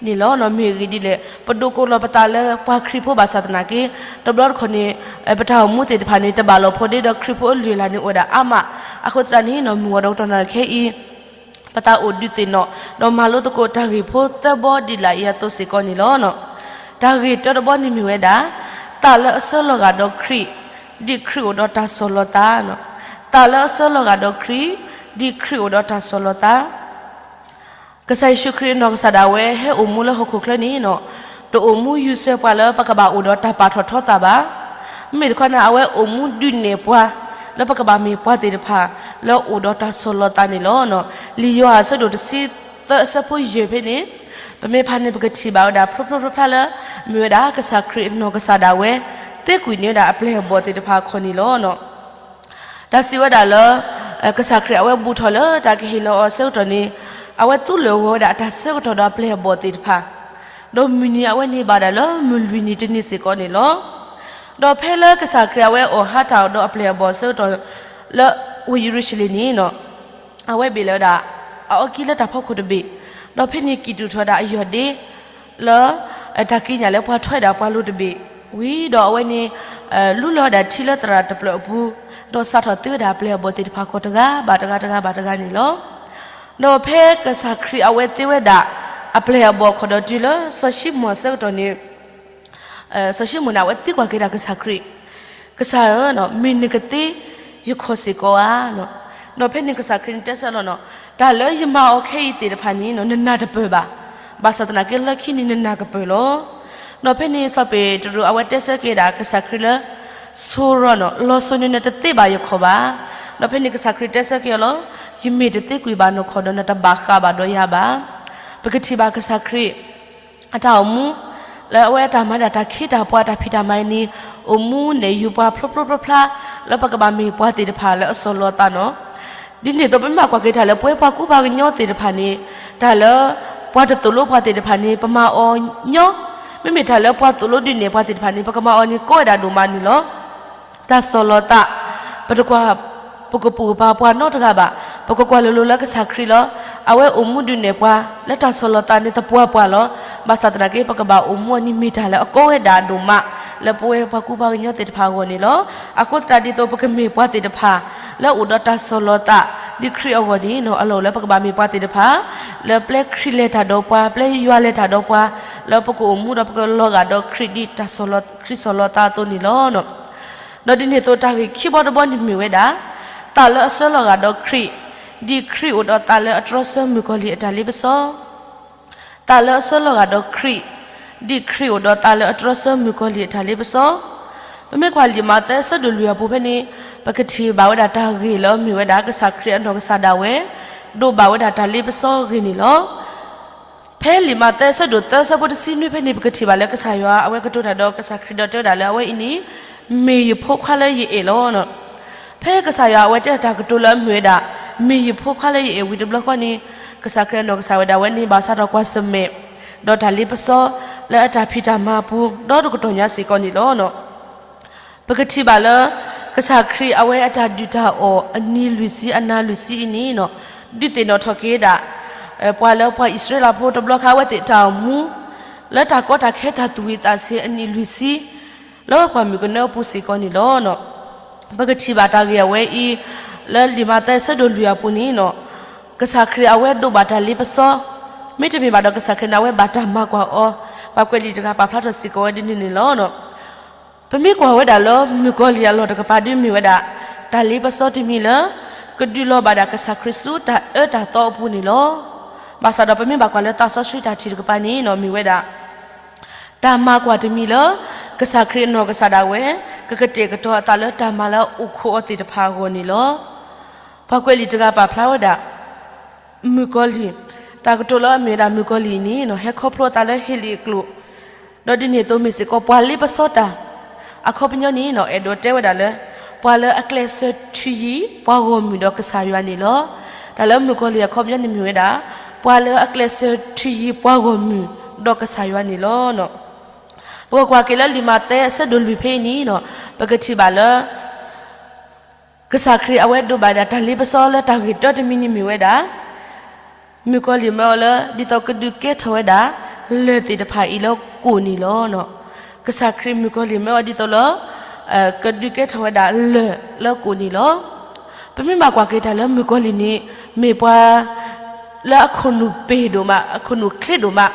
န့ၣ်လီၤ. မ့ၢ်အဂ့ၢ်ဒ်လဲၣ် ပဒိးကိးလီၤပသးလၢပှၤခရံာ်ဖိဘၣ်ဆၣ်သနာ်က့ တဘျီတခီၣ်န့ၣ် ပတၢ်အိၣ်မူသ့ၣ်တဖၣ်န့ၣ် တဘၣ်လီၤဖိးဒ့ဒီးခရံာ်ဖိအလုၢ်အလၢ်န့ၣ်အိၣ်ဝဲဒၣ်အါမး. အဃိသတးန့ၣ်န့ၣ် မုၢ်ဂီၤဒီးကတီၢ်နၣ်ရံၣ်ခဲအံၤ ပသးအိၣ်ဒုးသ့ၣ်နီၣ် ဒီးမၤလိသကိးတၢ်ဂ့ၢ်ဖိသၢဘီဒ်လာ်အံၤအသိးစ့ၢ်ကီးန့ၣ်လီၤ. တၢ်ဂ့ၢ်တၢတဘီန့ၣ်မ့ၢ်ဝဲဒၣ် သးလၢအဆၢလီၤဂာ်ဒီးခရံာ် ဒ်ခရံာ်အိၣ်ဒီးတၢ်ဆီၣ်လီၤသး သးလၢအဆၢလီၤဂာ်ဒီးခရံာ် ဒ်ခရံာ်အိၣ်ဒီးတၢ်ဆီၣ်လီၤသး ကစၢ်ယ့ၣ်ၡူးခရံာ်အနီၢ်ကစၢ်ဒၣ်ဝဲဟဲအိၣ်မူလၢဟီၣ်ခိၣ်ချၢန့ၣ်န့ၣ် တအိၣ်မူယူးစဲပှၤလၢပကဘၣ်အိၣ်ဒီးတၢ်ပာ်ထီၣ်ထီသးဘၣ်. မ့မ့ၢ်တခီန့ၣ် အဝဲအိၣ်မူဒုးနဲၣ်ပှၤ လၢပကဘၣ်မ့ၢ်ပှၤသ့ၣ်တဖၣ် လၢအိၣ်ဒီးတၢ်ဆီၣ်လီၤသးန့ၣ်လီၤ. လံာ်ယိၤဟၣ်အဆၢဒိၣ်တဆံသၢအဆၢဖိယဲၢ်ဖဲန့ၣ် ပမ့ၢ်ဖးန့ၣ် ပကထံၣ်ဘၣ်ဝဲဒၣ်ဖျိဖျိဖျါဖျါလၢ မ့ၢ်ဝဲဒၣ်ကစၢ်ခရံာ်အနီၢ်ကစၢ်ဒၣ်ဝဲ သ့ကွံာ်န့ၢ်ဝဲဒၣ်အပျဲၢ်အဘီၣ်သ့ၣ်တဖၣ်အခီၣ်န့ၣ်လီၤ. တၢ်စံးဝဲဒၣ်လၢ ကစၢ်ခရံာ်အဝဲဘူၣ်ထီၣ်လၢတၢ်ကဟ့ၣ်လီၤအီၤအဆၢကတီၢ်န့ၣ် အဝဲသူလၢာ်ဂီၤဝဲဒၣ်အတၢ်ဆၢကတီၢ်ဒီးအပျဲၢ်အဘီၣ်သ့ၣ်တဖၣ်, ဒီးမုၢ်နံၤအဝဲန့ၣ်ဘၣ်ဒၣ်လၢမုၢ်လွံၢ်နံၤတနံၤစ့ၢ်ကီးန့ၣ်လီၤ. ဒီးဖဲလၢကစၢ်ခရံာ်အဝဲအီၣ်ဟါတၢ်အီၣ်ဒီးအပျဲၢ်အဘီၣ်အဆၢကတီၢ် လၢဝ့ၢ်ယရူၤၡလ့ၣ်န့ၣ် အဝဲဘ့ၣ်လီၤဝဲဒၣ် အအီကံလၢတၢ်ဖီခိၣ်တဘ့ၣ်, ဒီးဖဲန့ၣ်ကံၣ်တူာ်ထီၣ်ဝဲဒၣ်အယီၢ်ဒ့ လၢ တၢ်ကံးညာ်လၢပှၤထွဲဒၣ်ပှၤလိၤတဘ့ၣ်, ဝံၤဒီးအဝဲန့ၣ် လူလီၤဝဲဒၣ်ထံလၢသရၣ်တဖျၢၣ်အပူၤ, ဒီးစးထီၣ်သ့ဝဲဒၣ်အပျဲၢ်အဘီၣ်သ့ၣ်တဖၣ်ခီၣ်တဂၤဘၣ်တဂၤတဂၤဘၣ်တဂၤန့ၣ်လီၤ. ဒီးဖဲကစၢ်ခရံာ်အဝဲသ့ဝဲဒၣ် အပျဲၢ်အဘီၣ်ခီၣ်ဒီးတုၤလၢစီၤၡံမိၣ်အဆၢကတီၢ်န့ၣ် စီၤၡံမိၣ်န့ၣ် အဝဲသံကွၢ်က့ၤဒၣ်ကစၢ်ခရံာ်, ကစၢ်ဧၢ, မ့ၢ်နကသ့ယခီၣ်စ့ၢ်ကီးဧါ. ဒီးဖဲန့ၣ်ကစၢ်ခရံာ်န့ၣ်တဲဆၢလီၤ, တၢ်လၢယမၤအီၤခဲအံၤသ့ၣ်တဖၣ်န့ၣ် နနၢ်တပၢၢ်ဘၣ်. ဘၣ်ဆၣ်သနာ်က့လၢခံန့ၣ်နနၢ်ကပၢၢ်လီၤ. ဒီးဖဲန့ၣ်စီၤပ့းတရူးအဝဲတဲဆၢက့ၤဒၣ်ကစၢ်ခရံာ်လၢ ဆိရီၤနီၤ, လီၤစိၤန့ၣ်နတသ့ဘၣ်ယခီၣ်ဘၣ်. ဒီးဖဲန့ၣ်ကစၢ်ခရံာ်တဲဆၢက့ၤအီၤလီၤ, ယမ့ၢ်တသ့ကွံာ်ဘၣ်နခီၣ်ဒီးနတဘၣ်ဃးဘၣ်ဒီးယၤဘၣ်. ပကထံၣ်ဘၣ်ကစၢ်ခရံာ် အတၢ်အိၣ်မူ လၢအဝဲအတၢ်မၤဒၣ်တၢ်ခ့တၢ်ပှၤတၢ်ဖံးတၢ်မၤအံၤန့ၣ် အိၣ်မူနဲၣ်ယုၤပှၤဖျိဖျိဖျါဖျါ လၢပကဘၣ်မ့ၢ်ပှၤသ့ၣ်တဖၣ်လၢအစီၤလီၤသးနီၤ. ဒ်န့ၣ်အသိးပမ့ၢ်ဘၣ်ကွၢ်က့ၤတၢ်လၢပဝဲပှၤကူပှၤကညီသ့ၣ်တဖၣ်န့ၣ် တၢ်လၢ ပှၤတသိၣ်လိပှၤသ့ၣ်တဖၣ်န့ၣ် ပမၤအီၤညီ, မ့မ့ၢ်တၢ်လၢပှၤသိၣ်လိဒုးနဲၣ်ပှၤသ့ၣ်တဖၣ်န့ၣ် ပကမၤအီၤန့ၣ်ကီဝဲဒၣ်ဒိၣ်မးန့ၣ်လီၤ. တၢ်စီၤလီၤသး ပတကွၢ် ပကပိာ်ကပၤပှၤနီတဂၤဘၣ်. ပကကွၢ်လိၤလိၤလၢကစၢ်ခရံာ်လီၤ. အဝဲအိၣ်မူဒုးနဲၣ်ပှၤ လၢတၢ်စီၤလီၤသးန့ၣ်သပှၢ်ပှၢ်လီၤ. ဘၣ်ဆၣ်သနာ်က့ ပကဘၣ်အိၣ်မူအီၤန့ၣ်မ့ၢ်တၢ်လၢအကီဝဲဒၣ်အဒိၣ်မး လၢပဝဲပှၤကူပှၤကညီသ့ၣ်တဖၣ်အဂီၢ်န့ၣ်လီၤ. အဃိသတးဒ်သိးပကမ့ၢ်ပှၤသ့ၣ်တဖၣ် လၢအိၣ်ဒီးတၢ်စီၤလီၤသး ဒ်ခရံာ်အဂီၢ်န့ၣ် အလီၢ်အိၣ်လၢပကဘၣ်မ့ၢ်ပှၤသ့ၣ်တဖၣ် လၢပျဲခရံာ်လဲၤတၢ်ဒီးပှၤ ပျဲယွၤလဲၤတၢ်ဒီးပှၤ လၢပကအိၣ်မူဒီးပကလီၤဂာ်ဒီးခရံာ်ဒ်တၢ်စီၤလီၤ ခရံာ်စီၤလီၤသးအသိးန့ၣ်လီၤ. ဒီးဒ်န့ၣ်အသိးတၢ်ဂ့ၢ်ခံဘီတဘီန့ၣ်မ့ၢ်ဝဲဒၣ် သးလၢအဆှၢလီၤဂာ်ဒီးခရံာ် ဒ်ခရံာ်အိၣ်ဒီးသးလၢအတြီဆၢမုၣ်ကီၤလံၢ်အတၢ်လ့ပစီ သးလၢအဆှၢလီၤဂာ်ဒီးခရံာ် ဒ်ခရံာ်အိၣ်ဒီးသးလၢအတြီဆၢမုၣ်ကီၤလံၢ်အတၢ်လ့ပစီ. ပမ့ၢ်ကွၢ်လံာ်မးသဲအဆၢဒိၣ်လွံၢ်အပူၤဖဲန့ၣ် ပကထံၣ်ဘၣ်ဝဲဒၣ်တၢ်ဂ့ၢ်လၢအမ့ၢ်ဝဲဒၣ်ကစၢ်ခရံာ်အနီၢ်ကစၢ်ဒၣ်ဝဲ ဒိးဘၣ်ဝဲဒၣ်တၢ်လ့ပစီအဂ့ၢ်န့ၣ်လီၤ. ဖဲလံာ်မးသဲအဆၢဒိၣ်သၢအဆၢဖိတဆံနွံဖဲန့ၣ် ပကထံၣ်ဘၣ်လၢကစၢ်ယွၤအဝဲကတိၤတၢ်ဒီးကစၢ်ခရံာ်ဒီးတဲဝဲဒၣ်လၢအဝဲအံၤန့ၣ် မ့ၢ်ယဖိခွါလၢယအဲၣ်လီၤ. ဖဲကစၢ်ယွၤအဝဲတဲတၢ်ကတိၤလၢအမ့ၢ်ဝဲဒၣ် မ့ၢ်ယဖိခွါလၢယအဲၣ်ဝံၤတဘျီဃီန့ၣ် ကစၢ်ခရံာ်အနီၢ်ကစၢ်ဝဲဒၣ်ဝဲန့ၣ် ဘၣ်ဆၣ်ဒီးကွၢ်ဆၢၣ်မဲာ် ဒီးတၢ်လ့ပစီ လၢအတၢ်ဖံးတၢ်မၤအပူၤ ဒီးတကတီၢ်ညါစ့ၢ်ကီးန့ၣ်လီၤ. ပကထံၣ်ဘၣ်လၢ ကစၢ်ခရံာ်အဝဲအတၢ်ဒုၣ်တၢ်အီၣ်အနံၤလွံၢ်ဆံအနၤလွံၢ်ဆံအံၤန့ၣ် ဒုးသ့ၣ်နီၣ်ထီၣ်က့ၤဒၣ် ပှၤလၢပှၤအံၣ်စရ့လးဖိတဘျီခါအဝဲသ့ၣ်တၢ်အိၣ်မူ လၢတၢ်ကီတၢ်ခဲတၢ်သူၣ်ဝံၣ်သးဆံးအနံၤလွံၢ်ဆံ လၢပှၢ်မုၢ်ကနၢအပူၤစ့ၢ်ကီးန့ၣ်လီၤ. ပကထံၣ်ဘၣ်တၢ်ဂ့ၢ်အဝဲအံၤ လၢလံာ်မးသဲအဆၢဒိၣ်လွံၢ်အပူၤန့ၣ် ကစၢ်ခရံာ်အဝဲဒိးဘၣ်တၢ်လ့ပစီ မ့တမ့ၢ်ဘၣ်ဒီးကစၢ်ခရံာ်န့ၣ် အဝဲဘၣ်တၢ်မၤကွၢ်အီၤ ပှၤကွဲးလံာ်တဂၤပာ်ဖျါထီၣ်စ့ၢ်ကီးဝဲဒ်န့ၣ်န့ၣ်လီၤ. ပမ့ၢ်ကွၢ်ဝဲဒၣ်လၢမုၣ်ကီၤလံၢ်အလီၢ်တကပၤဒုးမ့ၢ်ဝဲဒၣ် တၢ်လ့ပစီတမံၤလၢ ကဒုးလီၤဘၣ်ဒၣ်ကစၢ်ခရံာ်ဆူတၢ်အၢတၢ်သီအပူၤန့ၣ်လီၤ. ဘၣ်ဆၣ်ဒီးပမ့ၢ်ဘၣ်ကွၢ်လၢသးစီဆှံတၢ်ထံၣ်တကပၤန့ၣ် မ့ၢ်ဝဲဒၣ် တၢ်မၤကွၢ်တမံၤလၢ ကစၢ်ခရံာ်အနီၢ်ကစၢ်ဒၣ်ဝဲ ကကတဲာ်ကတီၤအသးလၢတၢ်မၤလၢအအိၣ်ခိးအီၤသ့ၣ်တဖၣ်အဂီၢ်န့ၣ်လီၤ. ပှၤကွဲးလံာ်တဂၤပာ်ဖျါဝဲဒၣ် မုၣ်ကီၤလံၢ်, တၢ်ကတိၤလၢအမ့ၢ်ဝဲဒၣ်မုၣ်ကီၤလံၢ်အံၤန့ၣ် ဟဲခီဖျိအသးလၢဟ့လ့ၣ်အကျိာ်, ဒီးဒ်န့ၣ်အသိးမ့ၢ်စ့ၢ်ကီးပှၤလ့ပစီတၢ်, အခီပညီန့ၣ် အဲၣ်ဒိးတဲဝဲဒၣ်လၢ ပှၤလၢအကျဲးစၢးထုးယံၤပှၤဂီၢ်မုၢ်ဒီးကစၢ်ယွၤန့ၣ်လီၤ. တၢ်လၢမုၣ်ကီၤလံၢ်အခီပညီန့ၣ်မ့ၢ်ဝဲဒၣ် ပှၤလၢအကျဲးစၢးထုးယံၤပှၤဂီၢ်မုၢ်ဒီးကစၢ်ယွၤန့ၣ်လီၤ. ပကကွၢ်က့ၤလၢလံာ်မးသဲအဆၢဒိၣ်လွံၢ်ဖဲအံၤန့ၣ် ပကထံၣ်ဘၣ်လၢ ကစၢ်ခရံာ်အဝဲဒိးဘၣ်ဒၣ်တၢ်လ့ပစီလၢတၢ်ဂ့ၢ်တၢတမံၤန့ၣ်မ့ၢ်ဝဲဒၣ် မုၣ်ကီၤလံၢ်မၢအီၤလၢ ဒ်သိးကဒုးကဲထီၣ်ဝဲဒၣ် လၢၢ်သ့ၣ်တဖၣ်အံၤလၢကိၣ်န့ၣ်လီၤ. ကစၢ်ခရံာ်မုၣ်ကီၤလံၢ်မၢအီၤဒ်သိးလၢ ကဒုးကဲထီၣ်ဝဲဒၣ်လၢၢ်လၢကိၣ်န့ၣ်လီၤ. ပမ့ၢ်ဘၣ်ကွၢ်က့ၤတၢ်လၢမုၣ်ကီၤလံၢ်န့ၣ် မ့ၢ်ပှၤ လၢအခိၣ်နူာ်ပ့ၢ်ဒိၣ်မး အခိၣ်နူာ်ချ့ဒိၣ်မး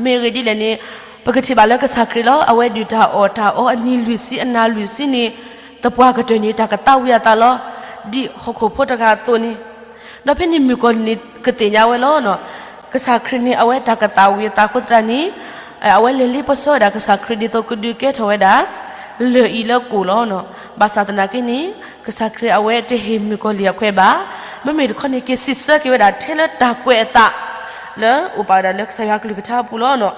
မ့ၢ်အဂ့ၢ်ဒ်လဲၣ်န့ၣ် ပကထံၣ်ဘၣ်လၢကစၢ်ခရံာ်လီၤ အဝဲဒုၣ်တၢ်အီၣ်တၢ်အီအနံၤလွံၢ်ဆံအနၤလွံၢ်ဆံန့ၣ် သပှၢ်ကတၢၢ်န့ၣ် တၢ်ကသးဝံၣ်အသးလီၤ. ဒ်ဟီၣ်ခိၣ်ဖိတဂၤအသိးန့ၣ် ဒီးဖဲန့ၣ်မုၣ်ကီၤလံၢ်န့ၣ် ကသ့ၣ်ညါဝဲလီၤ. ကစၢ်ခရံာ်န့ၣ် အဝဲတၢ်ကသးဝံၣ်အသးအဃိသတးန့ၣ် အဝဲလဲၤလ့ပစီဝဲဒၣ်ကစၢ်ခရံာ်ဒ်သိးကဒုးကဲထီၣ်ဝဲဒၣ် လၢၢ်အံၤလၢကိၣ်လီၤ. ဘၣ်ဆၣ်သနာ်က့န့ၣ် ကစၢ်ခရံာ်အဝဲတဟ့ၣ်မုၣ်ကီၤလံၢ်အခွဲးဘၣ်. မ့မ့ၢ်တခီန့ၣ် က့ၤစံးဆၢက့ၤဝဲဒၣ်ထဲလၢတၢ်ကွဲးအသး လၢအိၣ်ပာ်ဝဲဒၣ်လၢကစၢ်ယွၤအကလုၢ်ကထါအပူၤလီၤ.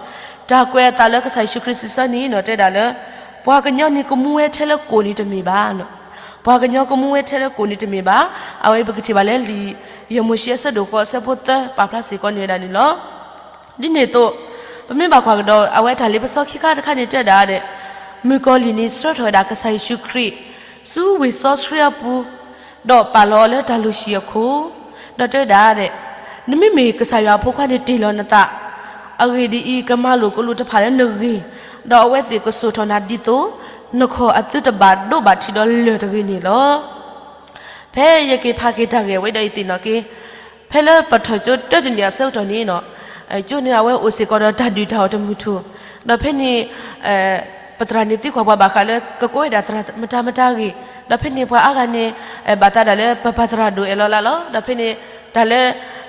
တၢ်ကွဲးအသးလၢကစၢ်ယ့ၣ်ၡူးခရံာ်စံးဆၢန့ၣ် တဲဒၣ်လၢ ပှၤကညီန့ၣ်ကမူဝဲထဲလၢကိၣ်န့ၣ်တမ့ၢ်ဘၣ်. ပှၤကညီကမူဝဲထဲလၢကိၣ်န့ၣ်တမ့ၢ်ဘၣ်. အဝဲပကထံၣ်ဘၣ်လၢလံာ်ယဲၢ်မိၤၡ့အဆၢဒိၣ်ဃိးအဆၢဖိသၢ ပာ်ဖျါစ့ၢ်ကီးန့ၢ်ဝဲဒၣ်န့ၣ်လီၤ. ဒ်န့ၣ်အသိး ပမ့ၢ်ဘၣ်ကွၢ်ကဒီး အဝဲတၢ်လ့ပစီခံခါတခါန့ၣ်တဲဒၣ်ဒီး မုၣ်ကီၤလံၢ်န့ၣ် ဆှၢထီၣ်ဝဲဒၣ်ကစၢ်ယ့ၣ်ၡူးခရံာ် ဆူဝ့ၢ်စီဆှံအပူၤ ဒီးပာ်လီၤအီၤလၢတၢ်လုၢ်ဟံၣ်အခိၣ်, ဒီးတဲဝဲဒၣ်ဒီး နမ့မ့ၢ်ကစၢ်ယွၤအဖိခွါန့ၣ်တ့ၢ်လီၤနသး, အဂ့ၢ်ဒ်အံၤ, ကမၤလိာ်ကလူးတဖၣ်လၢနဂ့ၢ်, ဒီးအဝဲသ့ၣ်ကစိာ်ထီၣ်နၤဒ်သိး နခီၣ်အသုတဘၣ်ဒိဘၣ်ထံးဒီးလၢၢ်တဂ့ၤန့ၣ်လီၤ. ဖဲယက့ၤဖးက့ၤတၢ်ဂ့ၢ်ဝဲဒီးယသ့ၣ်နီၣ်က့ၤ, ဖဲလၢပထီၣ်ကၠိတၢတနံၣ်အဆၢကတီၢ်န့ၣ်, ကၠိန့ၣ်အဝဲအိၣ်စ့ၢ်ကီးဒီးတၢ်ဒုၣ်တၢ်အီၣ်တမုာ်ထူၣ်, ဒီးဖဲန့ၣ် ပသရၣ်န့ၣ်သံကွၢ်ပှၤဘၣ်ဃးလၢ ကကိးဝဲဒၣ်သရၣ်မတၤမတၤအဂ့ၢ်, ဒီးဖဲန့ၣ်ပှၤအါဂၤန့ၣ် ဘၣ်သးဒၣ်လၢပပၢ်သရၣ်ဒိၣ်အဲၣ်လီၤလးလီၤ. ဒီးဖဲန့ၣ် တၢ်လၢ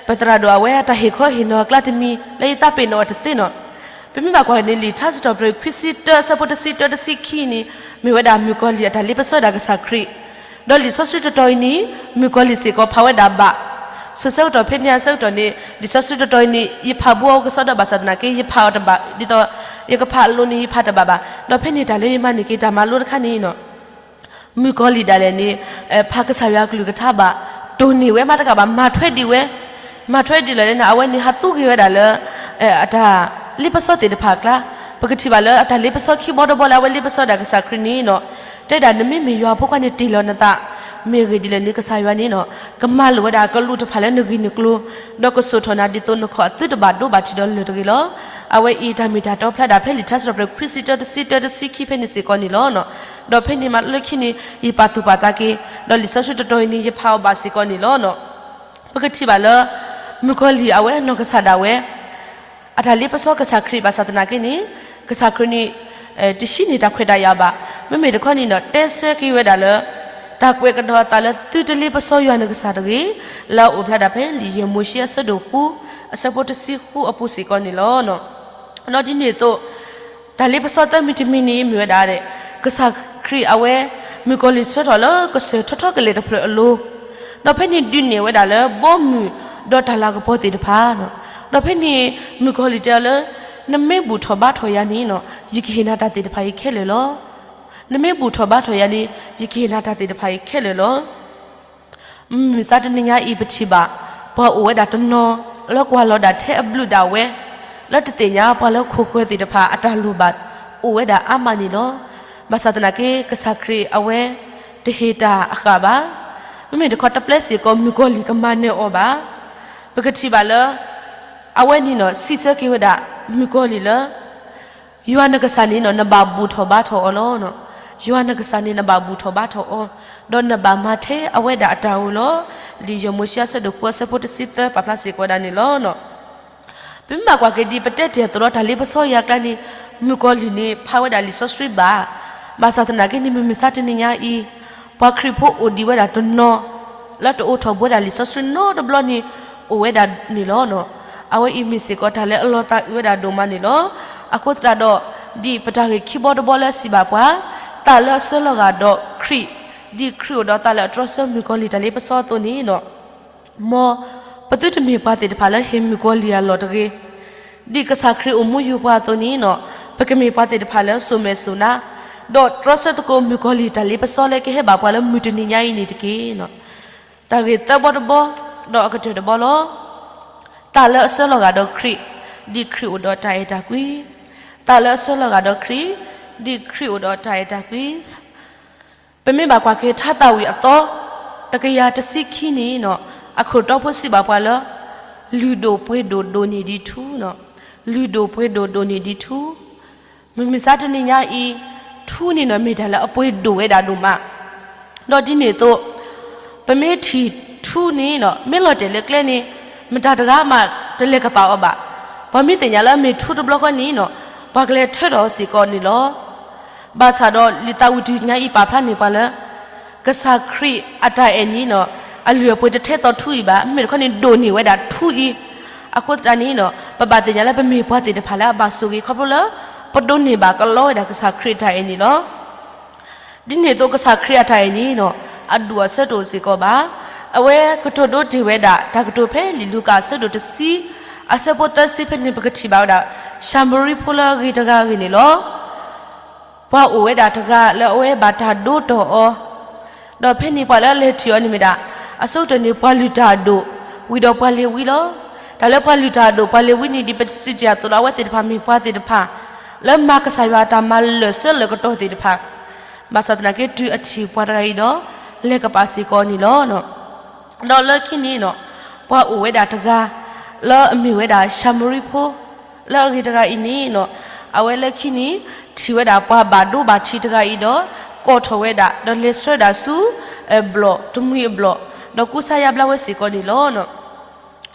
ပသရၣ်ဒိၣ်အဝဲအတၢ်ဟ့ၣ်ခီဟ့ၣ်နီၤအကျါတမံၤ လၢယသးပ့ၤနီၣ်အီၤတသ့နီၤ. ပမ့ၢ်ဘၣ်ကွၢ်န့ၣ် လံာ်ထါစံးထီၣ်ပတြၢၤခွံဆံတၢ အဆၢဖိတဆံတၢတဆံခံန့ၣ် မ့ၢ်ဝဲဒၣ်မုၣ်ကီၤလံၢ်အတၢ်လ့ပစီဒၣ်ကစၢ်ခရံာ် ဒီးလံာ်စီဆှံတတီၤအံၤန့ၣ် မုၣ်ကီၤလံၢ်စ့ၢ်ကီးဖးဝဲဒၣ်ဘၣ်. ဆိဆၢကတီၢ်ဖဲန့ၣ်အဆၢကတီၢ်န့ၣ် လံာ်စီဆှံတတီၤအံၤန့ၣ် ယဖးဘိအကစီဒီဘၣ်ဆၣ်သနာ်က့ ယဖးအီၤတဘၣ် ဒ်သိး ယကဖးအလိၤန့ၣ်ယဖးတဘၣ်ဘၣ်. ဒီးဖဲန့ၣ်တၢ်လၢယမၤန့ၢ်က့ၤတၢ်မၤလိတခါန့ၣ် မုၣ်ကီၤလံၢ်ဒၣ်လဲာ်န့ၣ် ဖးကစၢ်ယွၤအကလုၢ်ကထါဘၣ်, တိၢ်န့ၢ်ဝဲမးတကးဘၣ် မၤထွဲဒံးဝဲ, မၤထွဲဒံးလီၤလၢန့ၣ် အဝဲန့ၣ်ဟးသူဂ့ၤဝဲဒၣ်လၢ အတၢ်လ့ပစီသ့ၣ်တဖၣ်အကျါ, ပကထံၣ်ဘၣ်လၢအတၢ်လ့ပစီခံဘီတဘီလၢအဝဲလ့ပစီဒၣ်ကစၢ်ခရံာ်န့ၣ်နီၤ, တဲဒၣ်နမ့မ့ၢ်ယွၤဖိခွါန့ၣ်တ့ၢ်လီၤနသး, မ့ၢ်အဂ့ၢ်ဒ်လဲၣ်န့ၣ် ကစၢ်ယွၤန့ၣ်နီၤ ကမၤလိာ်ဝဲဒၣ်ကလူးတဖၣ်လၢနဂ့ၢ်နကျိၤ, ဒီးကစိာ်ထီၣ်နၤဒ်သိးနခီၣ်အသုတဘၣ်ဒိဘၣ်ထံးဒီးလၢၢ်တဂ့ၤလီၤ. အဝဲအံၤတၢ်မ့ၢ်တၢ်တီဖျါဒၣ်ဖဲလံာ်ထါစံးထီၣ်ပတြၢၤခွံဆံတၢတဆံတၢတဆံခံဖဲန့ၣ်စ့ၢ်ကီးန့ၣ်လီၤ. ဒီးဖဲန့ၣ်မးလၢခံန့ၣ် ယပာ်သူၣ်ပာ်သးက့ၤ, ဒီးလံာ်စီဆှံတတီၤအံၤန့ၣ် ယဖးအီၤဘၣ်စ့ၢ်ကီးန့ၣ်လီၤ. ပကထံၣ်ဘၣ်လၢ မုၣ်ကီၤလံၢ်အဝဲနီၢ်ကစၢ်ဒၣ်ဝဲ အတၢ်လ့ပစီကစၢ်ခရံာ်ဘၣ်ဆၣ်သနာ်က့န့ၣ် ကစၢ်ခရံာ်န့ၣ် တဟံးန့ၢ်တၢ်ခွဲးတၢ်ယာ်ဘၣ်. မ့မ့ၢ်တခီန့ၣ်ဒီး တဲဆၢက့ၤဝဲဒၣ်လၢ တၢ်ကွဲးကဒီးအသးလၢသုတလ့ပစီယွၤနကစၢ်တဂ့ၤ, လၢအအိၣ်ဖျါဒၣ်ဖဲလံာ်ယဲၢ်မိၤၡ့အဆၢဒိၣ်ဃု အဆၢဖိတဆံဃုအပူၤစ့ၢ်ကီးန့ၣ်လီၤ. ဒီးဒ်န့ၣ်အသိး တၢ်လ့ပစီသၢမံၤတမံၤန့ၣ် မ့ၢ်ဝဲဒၣ် ကစၢ်ခရံာ်အဝဲ မုၣ်ကီၤလံၢ်ဆှၢထီၣ်လၢကစၢၢ်ထီထီကလဲာ်တဖျၢၣ်အလိၤ, ဒီးဖဲန့ၣ်ဒုးနဲၣ်ဝဲဒၣ်လၢဘီမုၢ်ဒီးတၢ်လၤကပီၤသ့ၣ်တဖၣ်, ဒီးဖဲန့ၣ် မုၣ်ကီၤလံၢ်တဲအီၤလၢ နမ့ၢ်ဘူၣ်ထီၣ်ဘါထီၣ်ယၤန့ၣ် ယကဟ့ၣ်နၤတၢ်သ့ၣ်တဖၣ်အံၤခဲလၢာ်လီၤ. နမ့ၢ်ဘူၣ်ထီၣ်ဘါထီၣ်ယၤန့ၣ် ယကဟ့ၣ်နၤတၢ်သ့ၣ်တဖၣ်အံၤခဲလၢာ်လီၤ. မုၢ်မဆါတနံၤညါအံၤပထံၣ်ဘၣ် ပှၤအိၣ်ဝဲဒၣ်တနီၤ လၢကွၢ်လီၤဒၣ်ထဲအဘျုးဒၣ်ဝဲ လၢတသ့ၣ်ညါပှၤလၢခိၣ်ဃၢၤသ့ၣ်တဖၣ်အတၢ်လိၣ်ဘၣ်အိၣ်ဝဲဒၣ်အါမးန့ၣ်လီၤ. ဘၣ်ဆၣ်သနာ်က့ ကစၢ်ခရံာ်အဝဲ တဟ့ၣ်တၢ်အဃၣ်ဘၣ်. မ့မ့ၢ်တခီတပျဲစ့ၢ်ကီး မုၣ်ကီၤလံၢ်ကမၤနၢၤအီၤဘၣ်. ပကထံၣ်ဘၣ်လၢ အဝဲန့ၣ်နီၤ စံးဆၢက့ၤဝဲဒၣ် မုၣ်ကီၤလံၢ်လၢ ယွၤနကစၢ်န့ၣ်နီၤ နဘၣ်ဘူၣ်ထီၣ်ဘါထီၣ်အီၤလီၤ. ယွၤနကစၢ်န့ၣ် နဘၣ်ဘူၣ်ထီၣ်ဘါထီၣ်အီၤ, ဒီးနဘၣ်မၤထဲအဝဲဒၣ်အတၢ်အိၣ်လီၤ. လံာ်ယဲၢ်မိၤၡ့အဆၢဒိၣ်ဃုအဆၢဖိတဆံသၢပာ်ဖျါစ့ၢ်ကီးဝဲဒၣ်န့ၣ်လီၤ. ပမ့ၢ်ဘၣ်ကွၢ်က့ၤဒ်ပတဲတ့ၢ်အသိးဒီး တၢ်လ့ပစီယၤအကျါန့ၣ် မုၣ်ကီၤလံၢ်န့ၣ် ဖးဝဲဒၣ်လံာ်စီဆှံဘၣ်. ဘၣ်ဆၣ်သနာ်က့န့ၣ် မုၢ်မဆါတနံၤညါအံၤ ပှၤခရံာ်ဖိအိၣ်ဒံးဝဲဒၣ်တနီၤ လၢတအိးထီၣ်ဘှီဒၣ်လံာ်စီဆှံနီတဘျီန့ၣ် အိၣ်ဝဲဒၣ်န့ၣ်လီၤ. အဝဲအံၤမ့ၢ်စ့ၢ်ကီးတၢ်လၢအလီၤသးအုးဝဲဒၣ်ဒိၣ်မးန့ၣ်လီၤ. အဃိသတးဒီး ဒ်ပတၢ်ဂ့ၢ်ခံဘီတဘီလၢအစံးဘၣ်ပှၤ, သးလၢအဆၢလီၤဂာ်ဒီးခရံာ်, ဒ်ခရံာ်အိၣ်ဒီးသးလၢအတြီဆၢမုၣ်ကီၤလံၢ်တၢ်လ့ပစီအသိးန့ၣ် မ်ပသုတမ့ၢ်ပှၤသ့ၣ်တဖၣ်လၢဟ့ၣ်မုၣ်ကီၤလံၢ်အလီၢ်တဂ့ၤ. ဒ်ကစၢ်ခရံာ်အိၣ်မူယုာ်ပှၤအသိးန့ၣ်နီၤ ပကမ့ၢ်ပှၤသ့ၣ်တဖၣ်လၢစိာ်မဲာ်စိာ်နါ, ဒီးတြီဆၢသကိးမုၣ်ကီၤလံၢ်တၢ်လ့ပစီလၢကဟဲဘၣ်ပှၤလၢမုၢ်တနံၤညါအံၤန့ၣ်တက့ၢ်. တၢ်ဂ့ၢ်သၢဘီတဘီ, ဒီးအကတၢၢ်တဘီလီၤ. သးလၢအဆၢလီၤဂာ်ဒီးခရံာ်, ဒ်ခရံာ်အိၣ်ဒီးတၢ်အဲၣ်တၢ်ကွံ. သးလၢအဆၢလီၤဂာ်ဒီးခရံာ်, ဒ်ခရံာ်အိၣ်ဒီးတၢ်အဲၣ်တၢ်ကွံ. ပမ့ၢ်ဘၣ်ကွၢ်က့ၤထါသးဝံၣ်အသီ တကယၤတဆံခံန့ၣ်နီၤ အခိၣ်တီဖိစံးဘၣ်ပှၤလၢ လုၢ်ဒိၣ်ပှ့ၤဒိၣ်ဒိၣ်န့ၢ်ဒံးထူနီၤ, လုၢ်ဒိၣ်ပှ့ၤဒိၣ်ဒိၣ်န့ၢ်ဒံးထူ. မုၢ်မဆါတနံၤညါအံၤ ထူန့ၣ်နီၤ မ့ၢ်တၢ်လၢအပှ့ၤဒိၣ်ဝဲဒၣ်ဒိၣ်မး ဒီးဒ်န့ၣ်အသိး ပမ့ၢ်ထံၣ်ထူန့ၣ်နီၤ မ့ၢ်လီၤတဲာ်လၢကျဲန့ၣ် မတၤတဂၤမးတလဲၤကပာ်အီၤဘၣ်. ပှၤမ့ၢ်သ့ၣ်ညါလၢအမ့ၢ်ထူတဘျီဃီန့ၣ်နီၤ ပှၤကလဲၤထၢထီၣ်အီၤစ့ၢ်ကီးန့ၣ်လီၤ. ဘၣ်ဆၣ်ဒီးလံာ်သးဝံၣ်တနံၤညါအံၤပာ်ဖျါန့ၢ်ပှၤလၢ ကစၢ်ခရံာ်အတၢ်အဲၣ်န့ၣ်နီၤ အလုၢ်အပှ့ၤတထဲသိးထူအံၤဘၣ်. မ့မ့ၢ်တခီန့ၣ်ဒိၣ်န့ၢ်ဝဲဒၣ်ထူအံၤ. အဃိသတးန့ၣ်နီၤ ပဘၣ်သ့ၣ်ညါလၢပမ့ၢ်ပှၤသ့ၣ်တဖၣ်လၢအဘၣ်ဆိၣ်ဂ့ၤခီဖျိလၢ ပဒိးန့ၢ်ဘၣ်ကလီဝဲဒၣ်ကစၢ်ခရံာ်အတၢ်အဲၣ်န့ၣ်လီၤ. ဒ်န့ၣ်အသိးကစၢ်ခရံာ်အတၢ်အဲၣ်န့ၣ်နီၤ အဒူၣ်အဆၢတအိၣ်စ့ၢ်ကီးဘၣ်. အဝဲကတိၤဒိတ့ၢ်ဝဲဒၣ် တၢ်ကတိၤဖဲလံာ်လူၤကၣ်အဆၢဒိၣ်တဆံ အဆၢဖိသၢဆံဖဲန့ၣ် ပကထံၣ်ဘၣ်ဝဲဒၣ် ၡၤမရံဖိလၢအဂ့ၤတဂၤအဂ့ၢ်န့ၣ်လီၤ. ပှၤအိၣ်ဝဲဒၣ်တဂၤလၢအဝဲဘၣ်တၢ်ဒိတီၢ်အီၤ, ဒီးဖဲန့ၣ်ပှၤလၢအလဲၤထံၣ်အီၤန့ၣ်မ့ၢ်ဒၣ် အဆိကတၢၢ်န့ၣ် ပှၤလုၢ်တၢ်အဒိၣ် ဝံၤဒီးပှၤလ့ၤဝံလီၤ. တၢ်လၢပှၤလုၢ်တၢ်အဒိၣ်ပှၤလ့ၤဝံန့ၣ် ဒ်ပစံးတ့ၢ်အသိးဒီး အဝဲသ့ၣ်တဖၣ်မ့ၢ်ပှၤသ့ၣ်တဖၣ် လၢမၤကစၢ်ယွၤအတၢ်မၤလၢာ်ဆၢလၢာ်ကတီၢ်သ့ၣ်တဖၣ်, ဘၣ်ဆၣ်သနာ်က့တုၤအထံၣ်ပှၤတဂၤအံၤဒီး လဲၤကပာ်စ့ၢ်ကီးန့ၣ်လီၤ. ဒီးလၢခံန့ၣ်နီၤ ပှၤအိၣ်ဝဲဒၣ်တဂၤ လၢအမ့ၢ်ဝဲဒၣ်ၡၤမရံဖိ လၢအဂ့ၤတဂၤအံၤန့ၣ်နီၤ အဝဲလၢခံန့ၣ် ထံၣ်ဝဲဒၣ်ပှၤဘၣ်ဒိဘၣ်ထံးတဂၤအံၤဒီး ကိးထီၣ်ဝဲဒၣ် ဒီးလဲၤဆှၢဒၣ်ဆူ ဘျီၣ်တမှံၤအဘျီၣ် ဒီးကူစါယါဘျါဝဲစ့ၢ်ကီးန့ၣ်လီၤ.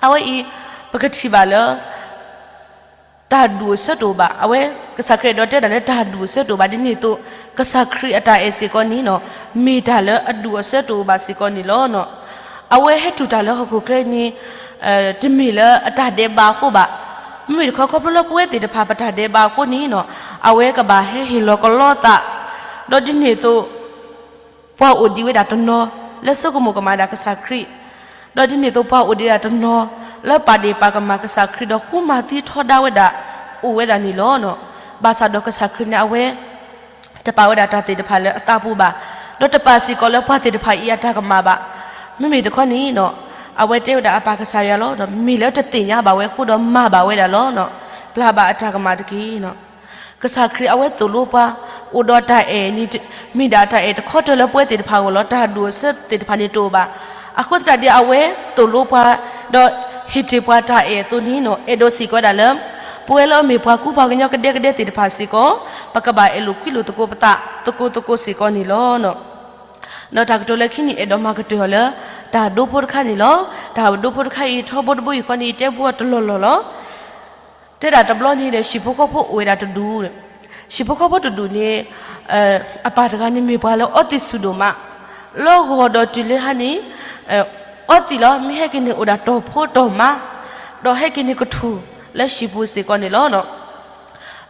အဝဲအံၤ ပကထံၣ်ဘၣ်လၢ တၢ်ဒူၣ်အဆၢတအိၣ်ဘၣ်. အဝဲကစၢ်ခရံာ်အဲၣ်ဒိးတဲဒၣ်လၢတၢ်ဒူၣ်အဆၢတအိၣ်ဘၣ် ဒ်န့ၣ်အသိး ကစၢ်ခရံာ်အတၢ်အဲၣ်စ့ၢ်ကီးန့ၣ်နီၤ မ့ၢ်တၢ်လၢအဒူၣ်အဆၢတအိၣ်ဘၣ်စ့ၢ်ကီးန့ၣ်လီၤ. အဝဲဟဲတူၢ်တၢ်လၢဟီၣ်ခိၣ်ချၢန့ၣ် တမ့ၢ်လၢအတၢ်ဒဲးဘးအဃိဘၣ်. မ့မ့ၢ်တခီ ခီဖျိလၢပဝဲသ့ၣ်တဖၣ်ပတၢ်ဒဲးဘးအဃိန့ၣ်နီၤ အဝဲကဘၣ်ဟဲဟ့ၣ်လီၤကလီသး, ဒီးဒ်န့ၣ်အသိး ပှၤအိၣ်ဒံးဝဲဒၣ်တနီၤ လၢဆိကမိၣ်ကမၣ်ဒၣ်ကစၢ်ခရံာ်, ဒီးဒ်န့ၣ်အသိးပှၤအိၣ်ဒံးဒၣ်တနီၤ လၢပာ်ဒ့ၣ်ပာ်ကမၣ်ကစၢ်ခရံာ် ဒီးဃုမၤသံထီဒါဝဲဒၣ် အိၣ်ဝဲဒၣ်န့ၣ်လီၤ. ဘၣ်ဆၣ်ဒီးကစၢ်ခရံာ်န့ၣ် အဝဲ တပာ်ဝဲဒၣ်တၢ်သ့ၣ်တဖၣ်လၢအသးပူၤဘၣ်, ဒီးတပာ်စ့ၢ်ကီးလၢပှၤသ့ၣ်တဖၣ်အံၤအတၢ်ကမၣ်ဘၣ်. မ့မ့ၢ်တခီန့ၣ်နီၤ အဝဲတဲဝဲဒၣ်အပၢ်ကစၢ်ယွၤလီၤ. မ့ၢ်လၢတသ့ၣ်ညါဘၣ်ဝဲအဃိဒီးမၤဘၣ်ဝဲဒၣ်လီၤ. ပျၢ်ဘၣ်အတၢ်ကမၣ်တက့ၢ်. ကစၢ်ခရံာ်အဝဲသိၣ်လိပှၤ အိၣ်ဒီးတၢ်အဲၣ်န့ၣ် မ့ၢ်ဒၣ်တၢ်အဲၣ်တခီတၢၤလၢပဝဲသ့ၣ်တဖၣ်အဂီၢ်လီၤ. တၢ်ဒူၣ်အဆၢသ့ၣ်တဖၣ်န့ၣ်တအိၣ်ဘၣ်. အဃိသတးဒီးအဝဲသိၣ်လိပှၤ ဒီးဟ့ၣ်တ့ၢ်ပှၤတၢ်အဲၣ်အသိးန့ၣ်နီၤ အဲၣ်ဒိးစ့ၢ်ကီးဝဲဒၣ်လၢ ပဝဲလၢအမ့ၢ်ပှၤကူပှၤကညီကဒဲကဒဲသ့ၣ်တဖၣ်စ့ၢ်ကီး ပကဘၣ်အဲၣ်လိာ်ကွံလိာ်သကိးပသး သကိးသကိးစ့ၢ်ကီးန့ၣ်လီၤ. ဒီးတၢ်ကတိၤလၢခံန့ၣ် အဲၣ်ဒိးမၤကတၢၢ်အီၤလၢ တၢ်ဒိဖိတခါန့ၣ်လီၤ. တၢ်ဒိဖိတခါအံၤ ထီဘိတဘိယူၢ်ဃီန့ၣ် ယတဲဘူးအီၤတလီၢ်လီၢ်လီၤ. တဲဒၣ်တဘျီန့ၣ်ဒီး ဟံၣ်ဖိဃီဖိအိၣ်ဝဲဒၣ်တဒူၣ်, ဟံၣ်ဖိဃီဖိတဒူၣ်န့ၣ် အပၢ်တဂၤန့ၣ်မ့ၢ်ပှၤလၢအီသံးစူၤဒိၣ်မး, လၢဂီၤဒီးတုၤလၢဟါန့ၣ် အီသံးလီၤ. မ့ၢ်ဟဲက့ၤန့ၣ်အိၣ်ဒၣ်တီၢ်ဖိတီၢ်မါ, ဒီးဟဲက့ၤန့ၣ်ကထူၣ်လၢဟံၣ်ပူၤစ့ၢ်ကီးန့ၣ်လီၤ.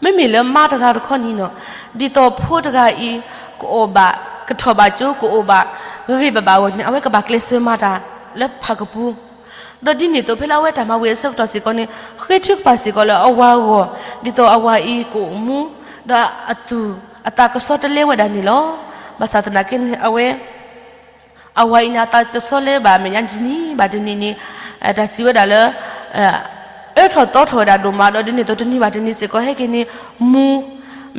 မ့မ့ၢ်လၢမါတဂၤတခီန့ၣ်နီၤ ဒ်သိးဖိတဂၤအံၤ ကအိၣ်ဘၣ် ကထီၣ်ဘၣ်ကၠိ ကအိၣ်ဘၣ်ဂ့ၤဘၣ်ဘၣ်အဂီၢ်န့ၣ် အဝဲကဘၣ်ကျဲးစၢးမၤတၢ်လၢဖးကပူၤ ဒီးဒ်န့ၣ်အသိး ဖဲလၢအဝဲတၢ်မၤဝံၤအဆၢကတီၢ်စ့ၢ်ကီးန့ၣ် ဃ့ထုကဖၣ်စ့ၢ်ကီးလၢအဝၤအဂီၢ် ဒ်သိးအဝၤအံၤကအိၣ်မူ ဒီးအသူၣ် အသးကဆှီတလဲဝဲဒၣ်န့ၣ်လီၤ. ဘၣ်ဆၣ်သနာ်က့န့ၣ် အဝဲ အဝၤအံၤန့ၣ် အသးတဆှီလၢၤဘၣ် အမဲာ်ညါတနံၤဘၣ်တနံၤန့ၣ် တၢ်စံးဝဲဒၣ်လၢ အၢထီၣ်သီထီၣ်ဝဲဒၣ်ဒိၣ်မး ဒီးဒ်န့ၣ်အသိးတနံၤဘၣ်တနံၤစ့ၢ်ကီး ဟဲက့ၤန့ၣ် မူ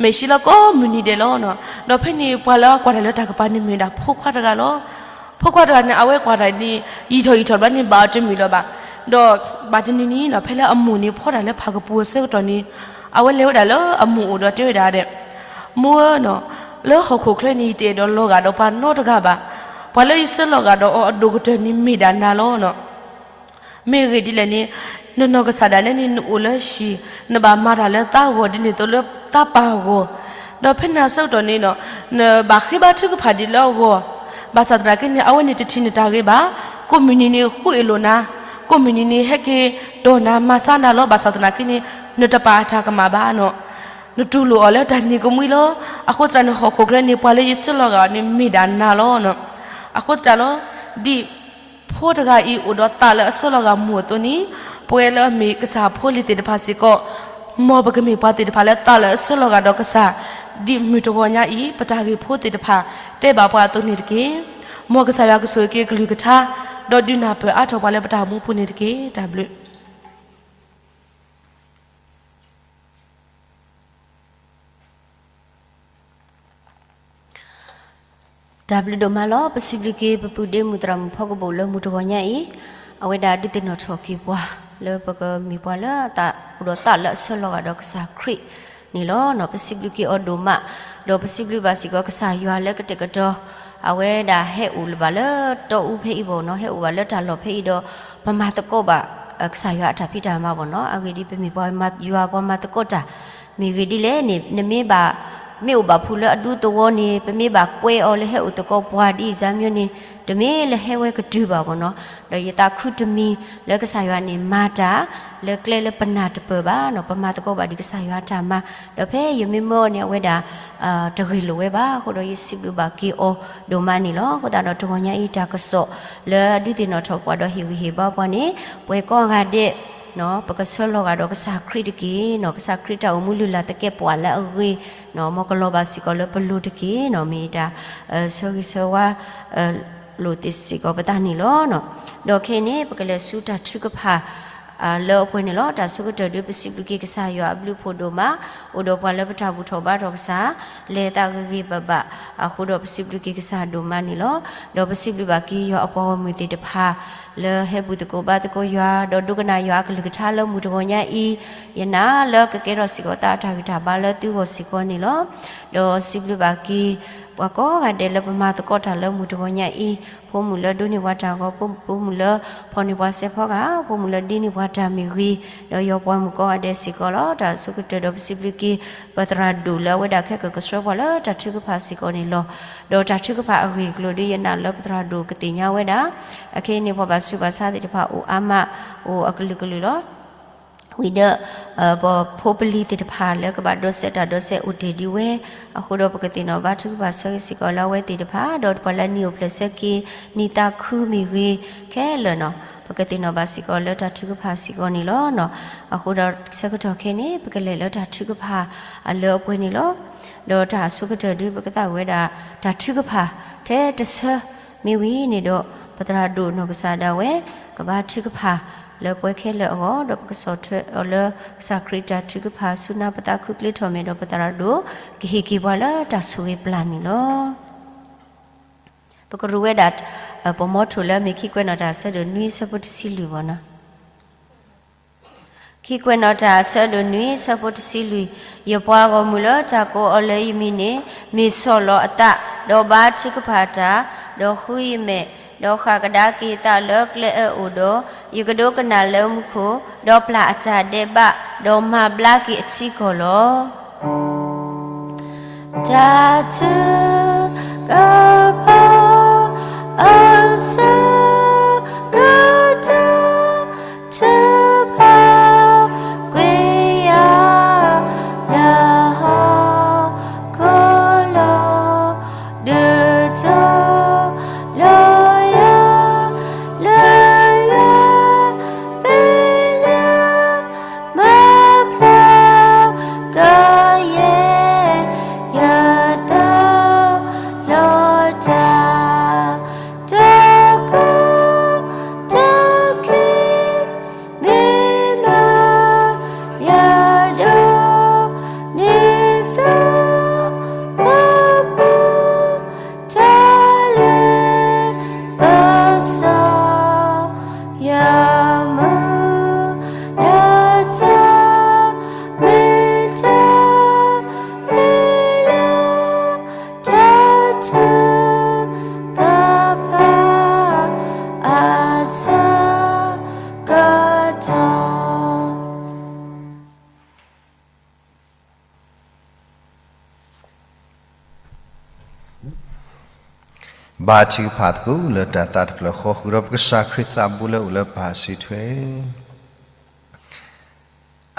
မဲာ်ဆှံလီၤကိးမုၢ်နံၤဒဲးလီၤ. ဒီးဖဲန့ၣ်ပှၤလၢအကွၢ်တၢ်လၢတၢ်ကပၤန့ၣ်မ့ၢ်ဝဲဒၣ်ဖိခွါတဂၤလီၤ. ဖိခွါတဂၤန့ၣ် အဝဲကွၢ်တၢ်န့ၣ် ယံာ်ထီၣ်ယံာ်ထီၣ်ဘျီန့ၣ် ဘၣ်အီၤတမုာ်လၢၤဘၣ်. ဒီးဘၣ်တနံၤနံၤနီၤ ဖဲလၢအမိၢ်န့ၣ်ဖီတၢ်လၢဖးကပူၤအဆၢကတီၢ်န့ၣ် အဝဲလဲၤဝဲဒၣ်လၢအမိၢ်အိၣ်ဒီးတဲဝဲဒၣ်ဒီး မိၢ်ဧၢနီၤ လၢဟီၣ်ခိၣ်ချၢန့ၣ် ယတအဲၣ်ဒိးလီၤဂာ်ဒီးပှၤနီတဂၤဘၣ်. ပှၤလၢယဆၢလီၤဂာ်ဒီးအီၤအဒိၣ်ကတၢၢ်န့ၣ်မ့ၢ်ဒၣ်နၤလီၤ. မ့ၢ်ဂ့ၢ်ဒ်လဲၣ်န့ၣ် နနီၢ်ကစၢ်ဒၣ်နဲန့ၣ် နအိၣ်လၢဟံၣ် နဘၣ်မၤတၢ်လၢသးဂီၢ် ဒ်န့ၣ်အသိးလၢသးပၢ်ဂီၢ်, ဒီးဖဲန့ၣ်အဆၢကတီၢ်န့ၣ်နီၤ နဘၣ်ဃ့ဘါထုကဖၣ်ဒံးလၢအဂီၢ်, ဘၣ်ဆၣ်သနာ်က့န့ၣ် အဝဲန့ၣ်တထံၣ်နတၢ်ဂ့ၤဘၣ်. ကိးမုၢ်နံၤန့ၣ်ဃူအ့ၣ်လိာ်နၤ, ကိးမုၢ်နံၤန့ၣ် ဟဲက့ၤတီၢ်နၤမၤဆါနၤလီၤ. ဘၣ်ဆၣ်သနာ်က့န့ၣ် နတပာ်အတၢ်ကမၣ်ဘၣ်နီၤ. နတူၢ်လိာ်အီၤလၢတၢ်န့ၣ်ကမှံလီၤ. အဃိသတးန့ၣ် ဟီၣ်ခိၣ်ချၢန့ၣ် ပှၤလၢယဆၢလီၤဂာ်အီၤန့ၣ် မ့ၢ်ဒၣ်နၤလီၤ. အဃိသတးလီၤ, ဒ်ဖိတဂၤအံၤအိၣ်ဒီးသးလၢအဆၢလီၤဂာ်မိၢ်အသိးန့ၣ်, ပဝဲလၢအမ့ၢ်ကစၢ်ဖိလံၤသ့ၣ်တဖၣ်စ့ၢ်ကီး, မ်ပကမ့ၢ်ပှၤသ့ၣ်တဖၣ်လၢသးလၢအဆၢလီၤဂာ်ဒီးကစၢ်, ဒ်မုၢ်တဂီၤညါအံၤ ပတၢ်ဂ့ၢ်ဖိသ့ၣ်တဖၣ် တဲဘၣ်ပှၤအသိးန့ၣ်တက့ၢ်. မ်ကစၢ်ယွၤကဆိၣ်ဂ့ၤက့ၤအကလုၢ်ကထါ, ဒီးဒုးနၢ်ပၢၢ်အါထီၣ်ပှၤလၢပတၢ်အိၣ်မူအပူၤန့ၣ်တက့ၢ်. တၢ်ဘျုး တၢ်ဘျုးဒိၣ်မးလီၤ. ပစံးဘျုးက့ၤပပုၢ်ဒ့မုၣ်သရၣ်မုၣ်ဖီကဘိၣ်လၢမုၢ်တဂီၤညါအံၤ, အဝဲဒၣ်ဒုးသ့ၣ်နီၣ်ထီၣ်က့ၤပှၤ လၢပကမ့ၢ်ပှၤလၢအသးအိၣ်ဒီးသးလၢအဆၢလီၤဂာ်ဒီးကစၢ်ခရံာ်န့ၣ်လီၤ. ပစံးဘျုးက့ၤအီၤဒိၣ်မး, ဒီးပစံးဘျုးဘၣ်စ့ၢ်ကီးကစၢ်ယွၤလၢကတဲာ်ကတီၤ အဝဲဒၣ်ဟဲအိၣ်လၢၤဘၣ်လၢတီအူဖဲအံၤဘၣ်နီၤ, ဟဲအိၣ်ဘၣ်လၢတၢ်လီၢ်ဖဲအံၤဒီး ပမၤသကိးဘၣ် ကစၢ်ယွၤအတၢ်ဖံးတၢ်မၤဘၣ်နီၤ. အဂ့ၢ်ဒ်အံၤ ပမ့ၢ်ပှၤယွၤပှၤမၤသကိးတၢ်, မ့ၢ်ဂ့ၢ်ဒ်လဲၣ်န့ၣ် နမ့ၢ်ဘၣ် မ့ၢ်အိၣ်ဘၣ်ဖုးလၢအဒူသဝီန့ၣ် ပမ့ၢ်ဘၣ်ကွဲးအီၤလၢဟဲအိၣ်သကိးပှၤဒ်အံၤစၢ်မၠိန့ၣ် တမ့ၢ်လၢဟဲဝဲကတုၤဘၣ်ဘၣ်နီၤ. ဒီးယသးခုတမံၤလၢကစၢ်ယွၤန့ၣ်မၤတၢ် လၢကျဲလၢပနၢ်တပၢၢ်ဘၣ်နီၤ. ပမၤသကိးဘၣ်ဒ်ကစၢ်ယွၤအတၢ်မၤ, ဒီးဖဲယမ့ၢ်မၢအီၤန့ၣ် အဝဲဒၣ် တဂ့ၢ်လိာ်ဝဲဘၣ်အဃိဒီး ယစံးဘျုးဘၣ်က့ၤအီၤဒိၣ်မးန့ၣ်လီၤ. အဃိသတးဒီးတဂီၤညါအံၤတၢ်ကစီၣ် လၢအဒုးသ့ၣ်နီၣ်ထီၣ်ပှၤဒီးဟ့ၣ်ဂံၢ်ဟ့ၣ်ဘါပှၤန့ၣ် ပှဲၤကိးဂၤဒဲး ပကဆၢလီၤဂာ်ဒီးကစၢ်ခရံာ်တက့ၢ်နီၤ. ကစၢ်ခရံာ်တၢ်အိၣ်မူလုၢ်လၢ်သကဲးပဝးလၢအဂ့ၤ, မ်ကလီၤဘၣ်စ့ၢ်ကီးလၢပလိၤတက့ၢ်နီၤ. မ့ၢ်တၢ်ဆၢဂ့ၤဆၢဝါ လိာ်သ့ၣ်စ့ၢ်ကီးပသးန့ၣ်လီၤ. ဒီးခဲအံၤန့ၣ် ပကလဲၤဆူတၢ်ထုကဖၣ် လၢအပှဲၤန့ၣ်လီၤ. တၢ်ဆိကတၢၢ်ဒုး ပစံးဘျုးက့ၤကစၢ်ယွၤအဘျုးဖှိၣ်ဒိၣ်မး, အိၣ်ဒီးပှၤလၢပတၢ်ဘူၣ်ထီၣ်ဘါထီၣ်ကစၢ်, လဲၤသးဂ့ၤဂ့ၤဘၣ်ဘၣ်အဃိဒီး ပစံးဘျုးက့ၤကစၢ်ဒိၣ်မးန့ၣ်လီၤ. ဒီးပစံးဘျုးဘၣ်က့ၤယွၤအပှၤဂီၢ်မုၢ်သ့ၣ်တဖၣ် လၢဟဲဘူၣ်သကိးဘါသကိးယွၤ ဒီးဒိကနၣ်ယွၤအကလုၢ်ကထါလၢမုၢ်တဂီၤညါအံၤ, ယနာ်လၢကကဲထီၣ်စ့ၢ်ကီးသးအတၢ်ဂံၢ်တၢ်ဘါလၢသုဂီၢ်စ့ၢ်ကီးန့ၣ်လီၤ. ဒီးစံးဘျုးဘၣ်က့ၤ ပှၤကိးဂၤဒဲးလၢပမၤသကိးတၢ်လၢမုၢ်တဂီၤညါအံၤ, ဖိမုၣ်လၢဒိးန့ၢ်ပှၤတၢ်ဂီၤ, ဖိမုၣ်လၢဖီၣ်န့ၢ်ပှၤစဲးဖီကဟၣ်, ဖိမုၣ်လၢဒ့န့ၢ်ပှၤတၢ်မ့ၢ်ဂ့ၤ, ဒီးယွၤပှၤမုၣ်ကိးဂၤဒဲးစ့ၢ်ကီးလီၤ. တၢ်အဆိကတၢၢ်ဒီးပစံးဘျုးက့ၤ ပသရၣ်ဒိၣ်လၢအဝဲဒၣ်ခဲကကဆှၢပှၤလၢတၢ်ထုကဖၣ်စ့ၢ်ကီးန့ၣ်လီၤ. ဒီးတၢ်ထုကဖၣ်အဂ့ၢ်အကျိၤဒ်ယနာ်လၢပသရၣ်ဒိၣ်ကသ့ၣ်ညါဝဲဒၣ်, အခဲအံၤန့ၣ် ပှၤဘၣ်ဆူးဘၣ်ဆါသ့ၣ်တဖၣ်အိၣ်အါမး, အိၣ်အကလုာ်ကလုာ်လီၤ. ဝံၤဒီး ပဖိပလံၤသ့ၣ်တဖၣ်လၢကဘၣ်ဒိးစဲးတၢ်ဒိးစဲးအိၣ်တ့ၢ်ဒံးဝဲ, အဃိဒီးပကသ့ၣ်နီၣ်ဘါထုကဖၣ်ဆၢဂ့ၤစ့ၢ်ကီးလၢအဝဲသ့ၣ်တဖၣ်, ဒီးပှၤလၢနံၣ်အိၣ်ဖျဲၣ်ဆၢက့ၤ နံၣ်သးခုမ့ၢ်ဂ့ၤ, ခဲလၢာ်နီၤ, ပကသ့ၣ်နီၣ်ဘၣ်စ့ၢ်ကီးလၢတၢ်ထုကဖၣ်စ့ၢ်ကီးန့ၣ်လီၤ. အဃိဒီးဆၢကတီၢ်ခဲအံၤန့ၣ် ပကလဲၤလၢတၢ်ထုကဖၣ်အလၢအပှဲၤန့ၣ်လီၤ. ဒီးတၢ်အဆိကတၢၢ်ဒုး ပကသးဝဲဒၣ် တၢ်ထုကဖၣ်ထဲတဆၢမ့ၢ်ဝံၤန့ၣ်ဒီး ပသရၣ်ဒိၣ်နီၢ်ကစၢ်ဒၣ်ဝဲ ကဘါထုကဖၣ်လၢပှဲၤခဲလၢာ်အဂီၢ်, ဒီးပကဆီၣ်ထွဲအီၤလၢကစၢ်ခရံာ်တၢ်ထုကဖၣ်ဆူနၢ်ပသးခုကျ့ထီၣ်မဲာ်ဒီးပသရၣ်ဒိၣ် ကဟ့ၣ်က့ၤပှၤလၢတၢ်ဆိၣ်ဂ့ၤပျၢ်န့ၣ်လီၤ. ပကရူးဝဲဒၣ် ပမီထိၣ်လၢအမ့ၢ်ခံကွဲးနီၣ်တၢ်အဆၢဒိၣ်နွံဆၢဖိတဆံလွံၢ်ဘၣ်နီၤ. ခံကွဲးနီၣ်တၢ်အဆၢဒိၣ်နွံဆၢဖိတဆံလွံၢ်, ယပှၤဂီၢ်မုၢ်လၢတၢ်ကိးအီၤလၢယမံၤန့ၣ် မ့ၢ်ဆီၣ်လီၤအသး, ဒီးဘါထုကဖၣ်တၢ်, ဒီးဃုယမဲာ်, ဒီးဃၣ်ကဒါက့ၤအသးလၢကျဲအၢအအိၣ်ဒီး, ယကဒိကနၣ်လၢမူခိၣ်, ဒီးပျၢ်အတၢ်ဒဲးဘး, ဒီးမၤဘျါက့ၤအထံကီၢ်လီၤ. တၢ်ထုကဖၣ်အဆၢကတီၢ် ထုကဖၣ်ကွံာ်ယၤလၢဟီၣ်ခိၣ်လီၤ. ဒုးထီၣ်လီၤယၤ လၢယွၤမဲာ်ညါ မၤဖျါကယဲၢ် ယသးလီၤတၢ် တၢ်ကီတၢ်ခဲ မ့ၢ်မၤ ယဒိးန့ၢ်သကိး တၢ်လၢပစီ ယမုၢ်လၢတၢ်မ့ၢ်တၢ်ဟ့ၣ်လီၤ တၢ်ထုကဖၣ်အဆၢကတီၢ် ဘါထုကဖၣ်သကိးလၢတၢ်သးတဖျၢၣ်ဃီ ဃုာ်ဒီးပကစၢ်ခရံာ်သးဘိလၢအိၣ်လၢပၢ်စံးထွဲ,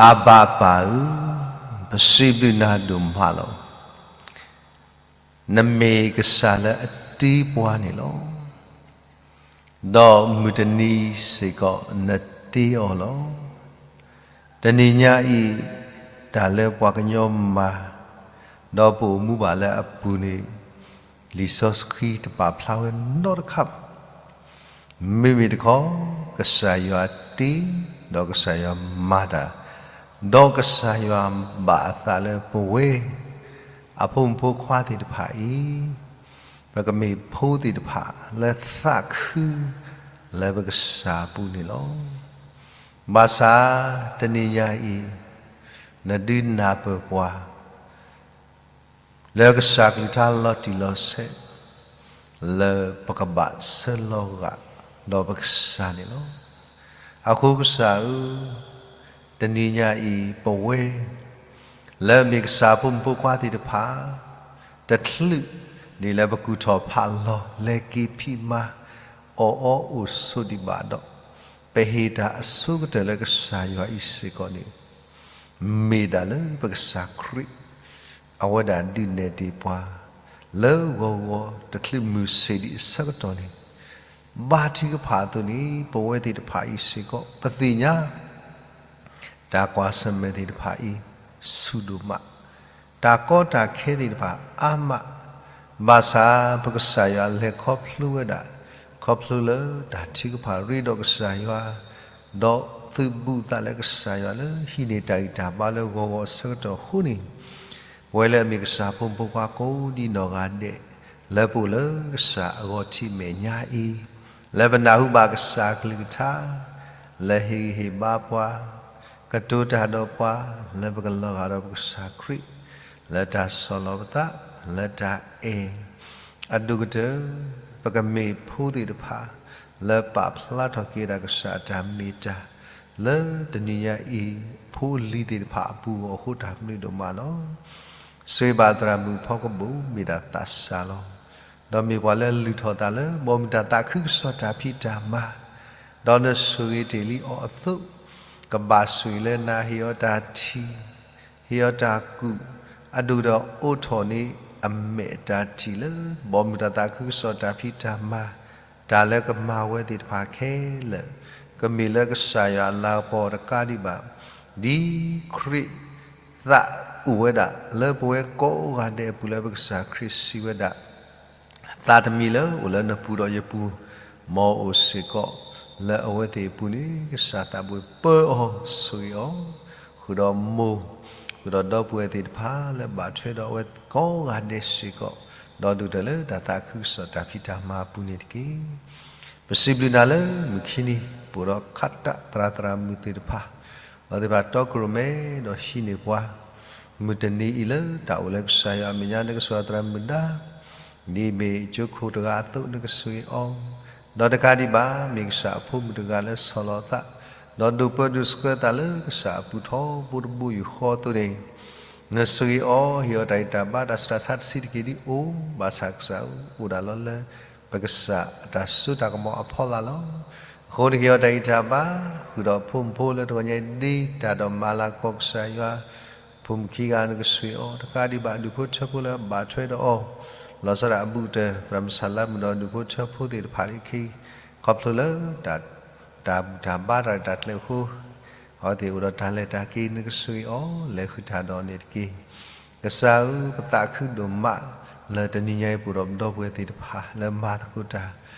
အဘၤပၢ်ဧၢ, ပစံးဘျုးနၤဒိၣ်မးလီၤ. နမ့ၢ်ကစၢ်လၢအတ့ပှၤန့ၣ်လီၤ. ဒီးမုၢ်တနံၤစ့ၢ်ကီးနတ့အီၤလီၤ. တနံၤညါအံၤ တၢ်လၢပှၤကညီမၤ ဒီးပအိၣ်မူဘၣ်လၢအပူၤန့ၣ် လံာ်စီဆှံတပာ်ဖျါဝဲနီတခါဘၣ်. မ့မ့ၢ်တခီ ကစၢ်ယွၤတ့ ဒီးကစၢ်ယွၤမၤတၢ်, ဒီးကစၢ်ယွၤဘၣ်အသးလၢပဝဲ အဖိမုၣ်ဖိခွါသ့ၣ်တဖၣ်အံၤ ပကမ့ၢ်ဖိသ့ၣ်တဖၣ်လၢသးခု လၢပကစၢ်အပူၤန့ၣ်လီၤ. ဘၣ်ဆၣ်တနံၤညါအံၤ နဒုးနၢ်ပၢၢ်ပှၤ လၢကစၢ်ကလုၢ်ကထါလီၤတံၢ်လီၤဆဲး လၢပကဘၣ်ဆၢလီၤဂာ်ဒီးပကစၢ်န့ၣ်လီၤ. အဃိကစၢ်ဧၢ, တနံၤညါအံၤပဝဲ လၢအမ့ၢ်ကစၢ်ဖိမုၣ်ဖိခွါသ့ၣ်တဖၣ် တချုးဒ်လၢပကူၣ်ထီၣ်ဖးလီၤ လဲၤက့ၤဖံးမၤ အီၣ်အီအိၣ်ဆိးဒံးဘၣ်ဒီး ပဟ့ၣ်တၢ်အဆိကတၢၢ်လၢကစၢ်ယွၤအံၤစ့ၢ်ကီးန့ၣ် မ့ၢ်ဒၣ်လၢပကစၢ်ခရံာ် အဝဲဒၣ်ဒုးနဲၣ်တ့ၢ်ပှၤ လၢဂီၤဂီၤတချုးမုၢ်ဆ့ၣ်ဒံးအဆၢကတီၢ်န့ၣ် ဘါထုကဖၣ်အသိးန့ၣ် ပဝဲသ့ၣ်တဖၣ်အံၤစ့ၢ်ကီး ပသ့ၣ်ညါ တၢ်ကွၢ်ဆၢၣ်မဲာ်သ့ၣ်တဖၣ်အံၤ ဆူၣ်ဒိၣ်မး, တၢ်ကီတၢ်ခဲသ့ၣ်တဖၣ်အါမး, ဘၣ်ဆၣ်ပကစၢ်ယွၤလဲၤခီဖျိဝဲဒၣ်, ခီဖျိလၢတၢ်ထုကဖၣ်ရ့ဒီးကစၢ်ယွၤ, ဒီးသုးဘူးသးလၢကစၢ်ယွၤလၢဟံးန့ၢ်တၢ်ဂံၢ်တၢ်ဘါလၢဂီၤဂီၤအဆၢကတီၢ်အဃိန့ၣ်, ပဝဲလၢအမ့ၢ်ကစၢ်ဖိမုၣ်ဖိခွါကိးဒံနီၢ်ဂၤဒဲး လၢပအိၣ်လၢကစၢ်အဂီၤထံးမဲာ်ညါအံၤ, လၢပနၢ်ဟူဘၣ်ကစၢ်ကလုၢ်ကထါ, လၢဟ့ၣ်ဂံၢ်ဟ့ၣ်ဘါပှၤ, ကတိၤတၢ်ဒီးပှၤ, လၢပကလီၤဂာ်ဒီးပကစၢ်ခရံာ်, လၢတၢ်ဆီၣ်လီၤပသး, လၢတၢ်အဲၣ်, အဒိၣ်ကတၢၢ်, ပကမ့ၢ်ဖိသ့ၣ်တဖၣ်, လၢပာ်ဖျါထီၣ်က့ၤဝဲဒၣ်ကစၢ်အတၢ်မ့ၢ်တၢ်, လၢတနံၤညါအံၤ, ဖိလံၤသ့ၣ်တဖၣ်အပူၤအဃိ တၢ်ဘျုးဒိၣ်မးလီၤ. ဆိၣ်ဂ့ၤဘၣ်သရၣ်မုၣ်ဖီကဘိၣ် မ့ၢ်ဒၣ်သးစၢ်လီၤ. ဒီးမ့ၢ်ပှၤလၢလုၢ်ထီၣ်သးလၢ ဘီမုၢ်တၢ်သးခုကစီၣ်တၢ်ဖံးတၢ်မၤ, ဒီးနဆိၣ်ဂ့ၤတ့ၢ်လံအီၤအသိး, ကဘၣ်ဆိၣ်ဂ့ၤလၢနၤ ဟ့ၣ်အီၤတၢ်ထံၣ်, ဟ့ၣ်အီၤတၢ်ကူၣ်, အဒိၣ်ဒီးအိးထီၣ်န့ၢ်အမဲာ်တၢ်ထံၣ်လၢ ဘီမုၢ်တၢ်သးခုကစီၣ်တၢ်ဖံးတၢ်မၤ, တၢ်လၢကမၤဝဲသ့ၣ်တဖၣ်ခဲလၢာ်, ကမ့ၢ်လၢကစၢ်ယွၤအလၤကပီၤတကးဒံးဘၣ်, ဒ်ခရံာ် သးအိၣ်ဝဲဒၣ် လၢပဝဲကိးဂၤဒဲးအပူၤ လၢပကစၢ်ခရံာ်စံးဝဲဒၣ်, သးတမံၤလၢအိၣ်လၢနပူၤဒီးယပူၤ, မ်အအိၣ်စ့ၢ်ကီးလၢအဝဲသ့ၣ်အပူၤန့ၣ် ကစၢ်သးဘိပၢအီၤဆိၣ်ဂ့ၤအီၤ, ဃုာ်ဒီးမိၢ်, ဃုာ်ဒီးဒီပုၢ်ဝဲၢ်သ့ၣ်တဖၣ် လၢဘၣ်ထွဲဒီးအဝဲကိးဂၤဒဲးစ့ၢ်ကီး, ဒီးဒိၣ်ထီၣ်လၢတၢ်သးခုကစီၣ်တၢ်ဖံးတၢ်မၤအပူၤန့ၣ်တက့ၢ်. ပစံးဘျုးနၤလၢမုၢ်ခံနံၤ ပအိၣ်ဒီးခးတၢ်သရၣ်သရၣ်မုၣ်သ့ၣ်တဖၣ်, အဝဲသ့ၣ်တဖၣ်တီခိၣ်ရိၣ်မဲဒီးဟံးန့ၢ်ပှၤ, မုၢ်တနံၤအံၤလၢတၢ်အိၣ်လၢကစၢ်ယွၤအမဲာ်ညါ နကဆိၣ်ဂ့ၤသရၣ်မုၣ်ဒါ, ဒ်အမ့ၢ်ကၠိခိၣ်တဂၤအသိး နကဆိၣ်ဂ့ၤအီၤ, ဒီးတကးဒံးဘၣ် မ့ၢ်ကစၢ်အဖိမုၣ်တဂၤလၢဆီၣ်လီၤသး, ဒီးဒိးပၢဒိးဆှၢသးလၢကစၢ်အပူၤထီဘိတဘိယူၢ်ဃီအသိးန့ၣ်, နဆိၣ်ဂ့ၤအီၤ ဟ့ၣ်အီၤတၢ်ဂံၢ်တၢ်ဘါ တၢ်ဆူးတၢ်ဆါတဆံးတက့ၢ်ဒ်အိၣ်, ဘၣ်ဆၣ်ကစၢ်ဧၢ အိၣ်ဒၣ်လီၤလၢ ပကစၢ်အတၢ်စိတၢ်ကမီၤအဖီလာ်လီၤ. အဃိန့ၣ်က့ၤအီၤတၢ်ဂံၢ်တၢ်ဘါ, ဃုာ်ဒီးဖိမုၣ်ဖိလၢတဂီၤညါအံၤ ဒ်တၢ်ဒီးမၤလၤကပီၤကစၢ်ယွၤ, ဖိမုၣ်ခံဂၤနကဆိၣ်ဂ့ၤအီၤ, တကးဒံးဘၣ် ဒူၣ်ဖိထၢဖိလၢအဘၣ်ထွဲဒီးအီၤ, လီၤဆီဒၣ်အဘူးကတၢၢ် သရၣ်မုၣ်ဆၣ်လါမုၣ်ဒီး ဒူၣ်ဖိထၢဖိသ့ၣ်တဖၣ်လၢခံ, ခီဖျိလၢ တၢ်ဘူၣ်တၢ်ဘါတၢ်ရဲၣ်တၢ်ကျဲၤအဃိ, အဝဲသ့ၣ်အိၣ်ဒီးတၢ်လဲၤတၢ်က့ၤ နကဆိၣ်ဂ့ၤအီၤ လဲၤဃုာ်တၢ်ဒီးန့ၣ်တက့ၢ်. ကစၢ်ဧၢ ပသးခုဒိၣ်မး လၢတနံၤညါအံၤ ပအိၣ်ဒီးပဒီပုၢ်ဝဲၢ်သ့ၣ်တဖၣ် လၢမၤသကိးတၢ်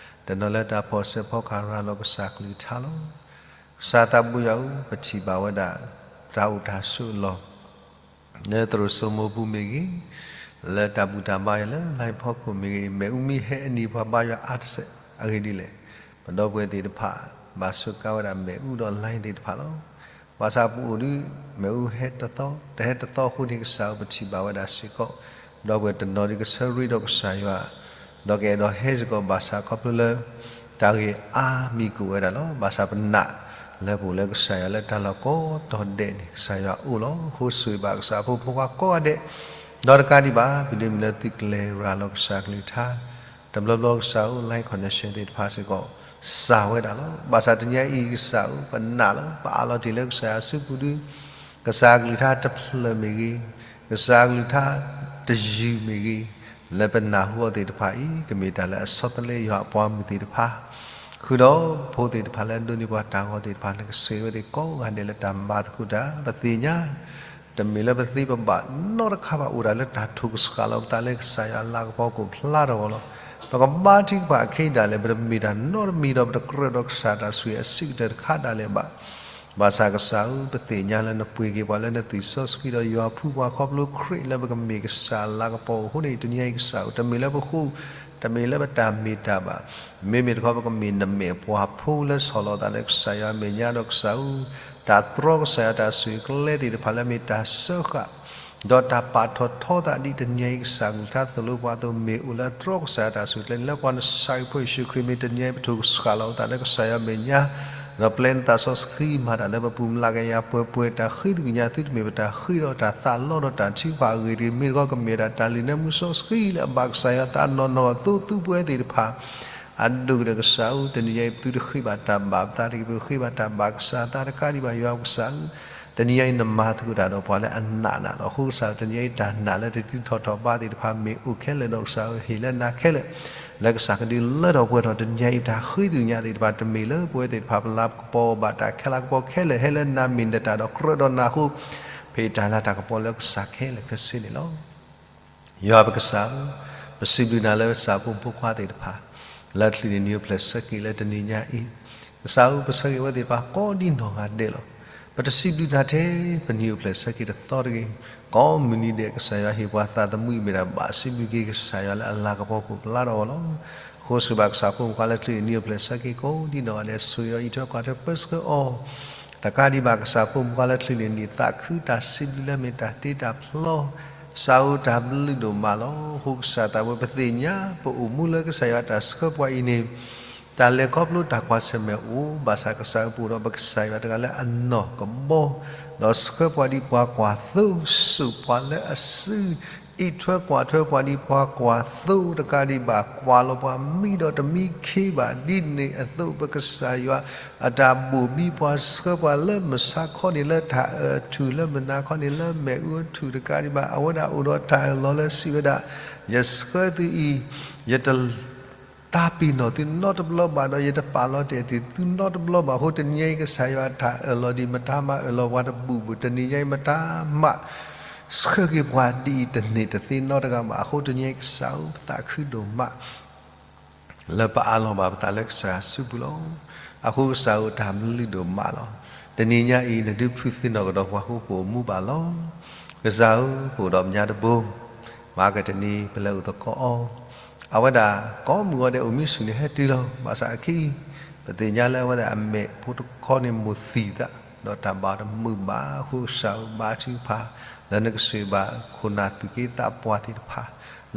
တနီၤလၢတၢ်ဖီၣ်ဆၢဖီကဟၣ်ရၤလီၤကစၢ်ကလုၢ်ကထါလီၤ. ကစၢ်သးဘိယွၤဧၢ ပထံၣ်ဘၣ်ဝဲဒၣ် တၢ်အိၣ်တၢ်ဆိးအလီၢ် လၢသရိာ်စိမိပူၤမ့ၢ်ဂ့ၤ, လၢတၢ်ဘူၣ်တၢ်ဘါယွၤလၢ line ဖီခိၣ်မ့ၢ်ဂ့ၤ, မ့ၣ်အူမ့ၢ်ဟဲအနံၤပှၤဘါယွၤအါတစဲးအဂ့ၢ်ဒ်လဲၣ်, ပဒီပုၢ်ဝဲၢ်သ့ၣ်တဖၣ် ဘၣ်စူးကါဝဲဒၣ်မ့ၣ်အူဒီး line သ့ၣ်တဖၣ်လီၤ. ဘၣ်ဆၣ်ပအိၣ်ဒုး မ့ၣ်အူဟဲတသီ တဟဲတသီအဃိန့ၣ် ကစၢ်ဧၢ ပထံၣ်ဘၣ်ဝဲဒၣ်စ့ၢ်ကီး ဒီပုၢ်ဝဲၢ်တနီၤဒ်ကဆၢရ့ဒီးကစၢ်ယွၤ ဒီးကအဲၣ်ဒိးဟဲစ့ၢ်ကီး ဘၣ်ဆၣ်ခီဖျိလၢ တၢ်ဂ့ၢ်အါမံၤကအိၣ်ဝဲဒၣ်လီၤ. ဘၣ်ဆၣ်ပနာ် လၢပအိၣ်လၢကစၢ်ယွၤလၢတၢ်လီၢ်ကိးတီၤဒဲးန့ၣ် ကစၢ်ယွၤအိၣ်လီၤ. အဃိဆိၣ်ဂ့ၤဘၣ်ကစၢ်အဖိမုၣ်ဖိခွါကိးဂၤဒဲး, ဒီးတကးဒံးဘၣ် ဖဲန့ၣ်မ့ၢ်လၢသုကျဲၤရၤလီၤကစၢ်ကလုၢ်ကထါ တဘျီဘျီကစၢ်ဧၢ line connection သ့ၣ်တဖၣ်စ့ၢ်ကီး စှၤဝဲဒၣ်လီၤ. ဘၣ်ဆၣ်တနံၤအံၤကစၢ်ဧၢ ပနာ်လီၤ ပအးလီၤတ့ၢ်လၢကစၢ်ယွၤစုပူၤဒု ကစၢ်ကလုၢ်ကထါတဖျၢၣ်မ့ၢ်ဂ့ၤ, ကစၢ်ကလုၢ်ကထါတယုၢ်မ့ၢ်ဂ့ၤ, လၢပနၢ်ဟူအီၤသ့ၣ်တဖၣ်အံၤ ကမ့ၢ်တၢ်လၢအဆီတလဲယွၤအပှၤမုၣ်သ့ၣ်တဖၣ်, ဃုာ်ဒီးဖိသ့ၣ်တဖၣ်လၢအဒိးန့ၢ်ပှၤတၢ်ဂီၤသ့ၣ်တဖၣ် နကဆိၣ်ဂ့ၤဝဲသ့ၣ်ကိးဂၤဒဲးလၢတၢ်မၤသကိးတၢ် ပသ့ၣ်ညါ တမ့ၢ်လၢပသ့ပဘၣ်နီတခါဘၣ် အိၣ်ဒၣ်လၢတၢ်ထိၣ်ကစှၤလီၤပသးလၢကစၢ်ယွၤအလၤကပီၤကအိၣ်ဖျါထီၣ်အဂီၢ်လီၤ. ပကဘါထုကဖၣ်အခံဒၣ်လဲာ် ပတမ့ၢ်တၢ်နီတမံၤဒီး ပတကြၢးဒီးကစၢ်တၢ်ဆိၣ်ဂ့ၤအဆံးကတၢၢ်တခါဒၣ်လဲာ်ဘၣ်. ဘၣ်ဆၣ်ကစၢ်ဧၢ ပသ့ၣ်ညါလၢနပှ့ၤက့ၤပှၤလၢနသွံၣ်စီဆှံဒီးယွၤဖှူပှၤခီဖျိခရံာ် လၢပကမ့ၢ်ကစၢ်အလၤကပီၤအဃိန့ၣ် တနံၤအံၤကစၢ်ဧၢ တမ့ၢ်လၢပဃိ တမ့ၢ်လၢပတၢ်မ့ၢ်တၢ်ဘၣ် မ့မ့ၢ်တခီ ပကမ့ၢ်နမဲာ်ပှၤဖိလၢဆီၣ်လီၤသးလၢကစၢ်ယွၤအမဲာ်ညါဒီးကစၢ်ဧၢ တၢ်တြီကစၢ်ယွၤတၢ်ဆိၣ်ဂ့ၤကျဲသ့ၣ်တဖၣ်လၢမ့ၢ်တၢ်စၢဃာ် ဒီးတၢ်ပာ်ထီၣ်ထီသးဒ်တနံၤအံၤကစၢ်ကလုၢ်ကထါသိၣ်လိပှၤအသိး မ့ၢ်အိၣ်လၢအတြီကစၢ်ယွၤတၢ်ဆိၣ်ဂ့ၤကျဲန့ၣ် လၢပှၤနစၢ်ခရံာ်ဖိယ့ၣ်ၡူးခရံာ် မ့ၢ်တနံၤအံၤပထိၣ်ကစှၤလီၤပသးလၢကစၢ်ယွၤအမဲာ်ညါ ဒီးပျဲနသးစီဆှံမၤတၢ်လၢပပူၤ မလးကယၤပှဲၤပှဲၤ တၢ်ဃ့သကွံာ်ညါသုတမ့ၢ်ပတၢ်ဃ့ဒီးတၢ်သးလီဒီးတၢ်ထုကဖၣ်အဂ့ၢ်တဂ့ၤ မ့ၢ်တခီ ကမ့ၢ်ဒၣ်တၢ်လုၢ်နၢမူစီဆှံလၢအဘၣ်ကစၢ်ယွၤသးနီၢ်နီၢ်အသိး သုပဝဲသ့ၣ်တဖၣ် အဒိၣ်ကတၢၢ်ကစၢ်ဧၢ တနံၤအံၤ ပသုတဃ့ဘၣ်တၢ်ဘၣ်ပသးတဂ့ၤ ပဃ့ဘၣ်တၢ်ဘၣ်ကစၢ်သးတကးဒံးဘၣ် ယွၤကစၢ်ဧၢ တနံၤအံၤ နမၤသကိးတၢ်ဒီးပှၤလၢအနာ်နၤဒီး အဃိကစၢ်ဧၢ တနံၤအံၤ တၢ်နာ်လၢတတုၤထီၣ်ထီၣ်ဘးသ့ၣ်တဖၣ်မ့ၢ်အိၣ်ခဲလၢာ်ဒီးကစၢ်ဧၢ ဟ့ၣ်လၢနၤခဲလၢာ် လၢကစၢ်ကဒုးလၢထီၣ်ပှဲၤထီၣ် တနံၤအံၤ တၢ်ဃ့သကွံာ်ညါသ့ၣ်တဖၣ် တမ့ၢ်လၢပဝဲသ့ၣ်တဖၣ်ပလၤကပီၤဘၣ် တၢ်ခဲလၢာ်ကပီၤခဲလၢာ် ဟဲလၢနၤမ့ၢ်နတၢ်ဒီးကြၢးဒီးနၤအဃိ ဖဲတၢ်လၤတၢ်ကပီၤလၢကစၢ်ခဲလၢာ်ခဲဆ့န့ၣ်လီၤ. ယွၤပကစၢ်ဧၢ, ပစံးဘျုးနၤလၢကစၢ်ဖိမုၣ်ဖိခွါသ့ၣ်တဖၣ် လၢချံးန့ၢ်နံၤအိၣ်ဖျဲၣ်ဆၢက့ၤလၢတနံၤညါအံၤ, ကစၢ်ဧၢ ပဆၢဂ့ၤဝဲသ့ၣ်တဖၣ်ကိးဒံနီၢ်ဂၤဒဲးလီၤ. ပတစံးဘျုးနၤထဲ ပနံၤအိၣ်ဖျဲၣ်ဆၢက့ၤတသီတဂ့ၤ, ကိးမုၢ်နံၤဒဲး ကစၢ်ယွၤဟ့ၣ်ပှၤသးသမူအံၤမ့ၢ်ဒၣ်ဘၣ်စံးဘျုးက့ၤကစၢ်ယွၤလၢအလၤကပီၤကအိၣ်ဖျါထီၣ်အဂီၢ်လီၤ. ဃိစူၣ်ဘၣ်ကစၢ်ဖိမုၣ်ခွါလၢချံးန့ၣ် နံၤအိၣ်ဖျဲၣ်ဆၢက့ၤကိးဒံနီၢ်ဂၤဒဲး ဆိၣ်ဂ့ၤအီၤ အံးထွဲကွၢ်ထွဲပၢဆှၢအီၤ, တကးဒံးဘၣ်ကစၢ်ဖိမုၣ်ခွါလၢချံးန့ၣ် သးခုတၢ်စံးဘျုးလၢအမ့ၢ်တၢ်တ့တၢ်ဖျီ, ကစၢ်ဧၢ တၢ်ဘျုးဒိၣ်မးလီၤ. အဃိကစၢ်သးဘိ ပသ့ၣ်ညါပအိၣ်မူလၢကစၢ်ယွၤအတၢ်ဆှၢပှၤအံၤန့ၣ် တၢ်လဲၤခီဖျိတၢ်ကွၢ်ဆၢၣ်မဲာ်အိၣ်, ဘၣ်ဆၣ်ကစၢ်ဧၢ ပအိၣ်ဒီးပကစၢ်ယွၤတဂၤလၢအနီၢ်ကဘီ, ဒီးဆှၢပှၤဒ်ပှၤကွၢ်သိ, စိာ်ပှၤလၢအစု, အံးထွဲကွၢ်ထွဲပှၤဒ်ပှၤကွၢ်သိတကးဒံးဘၣ်, ကွၢ်လီၤပှၤမံဒီးတမံခ့ဘၣ်. ဒ်န့ၣ်အသိး ပကစၢ်ယွၤအတၢ်ဘိၣ်ဘံပှၤ ဆှၢပှၤလၢမုၢ်ဆါခီန့ၣ်လၢတၢ်အၢၣ်အထူၣ်, လၢမုၢ်နၤခီန့ၣ်လၢမဲာ်အူအထူၣ်တကးဒံးဘၣ်, အဝဲဒၣ်အိၣ်ဒီးတၢ်အၢၣ်လီၤလၢစံးဝဲဒၣ်, ယဆှၢသုအံၤ, ယတ တၢ်ပ့ၤနီၣ်သုနီတဘျီဘၣ်ဒီး ယတပာ်လီၤတဲာ်သုနီတဘျီဘၣ်အဃိ တနံၤအံၤကစၢ်ယွၤအတၢ်အၢၣ်လီၤဒ်မတၤမၤအၢၣ်လီၤပှၤတဘူၣ်ဘူၣ်, တနံၤညါအံၤမတၤမၤဆှၢက့ၤပှၤဒ်အံၤတန့ၢ်တသ့နီတဂၤဘၣ်အဃိ တနံၤအံၤကစၢ်ဧၢ ပသးခုဒိၣ်မး လၢပအးလီၤဘၣ်ပသးလၢကစၢ်ယွၤစုပူၤလီၤ. အဃိကစၢ်ဧၢ တၢ်ဘျုးဒိၣ်မးလီၤ. တနံၤညါအံၤ နဒုးဖုးသ့ၣ်နီၣ်ကဒီးပှၤဃိပအိၣ်မူဘၣ်လီၤ. ကစၢ်ဧၢ ပအိၣ်ဒီးပညါတဘိ မၤကတနံၤ ပလဲၤအိၣ်သကိးအီၤ, အဝဲဒၣ်ကိးမုၢ်ဂီၤဒဲးအိၣ်မံဆူၣ်န့ၣ်ဟဲတုၤလီၤ. ဘၣ်ဆၣ်အခံ ပသ့ၣ်ညါလၢအဝဲဒၣ်အမဲာ်ဖိတခီန့ၣ်မိၢ်သံသး, ဒီးတၢ်ဘၣ်တမုာ်ဘၣ်အဃိ ကစၢ်ဧၢ ဘါထုကဖၣ် လၢနကဆိၣ်ဂ့ၤဘၣ်ခိၣ်နၢ်သူၣ်က့သးပှၢ်သ့ၣ်တဖၣ်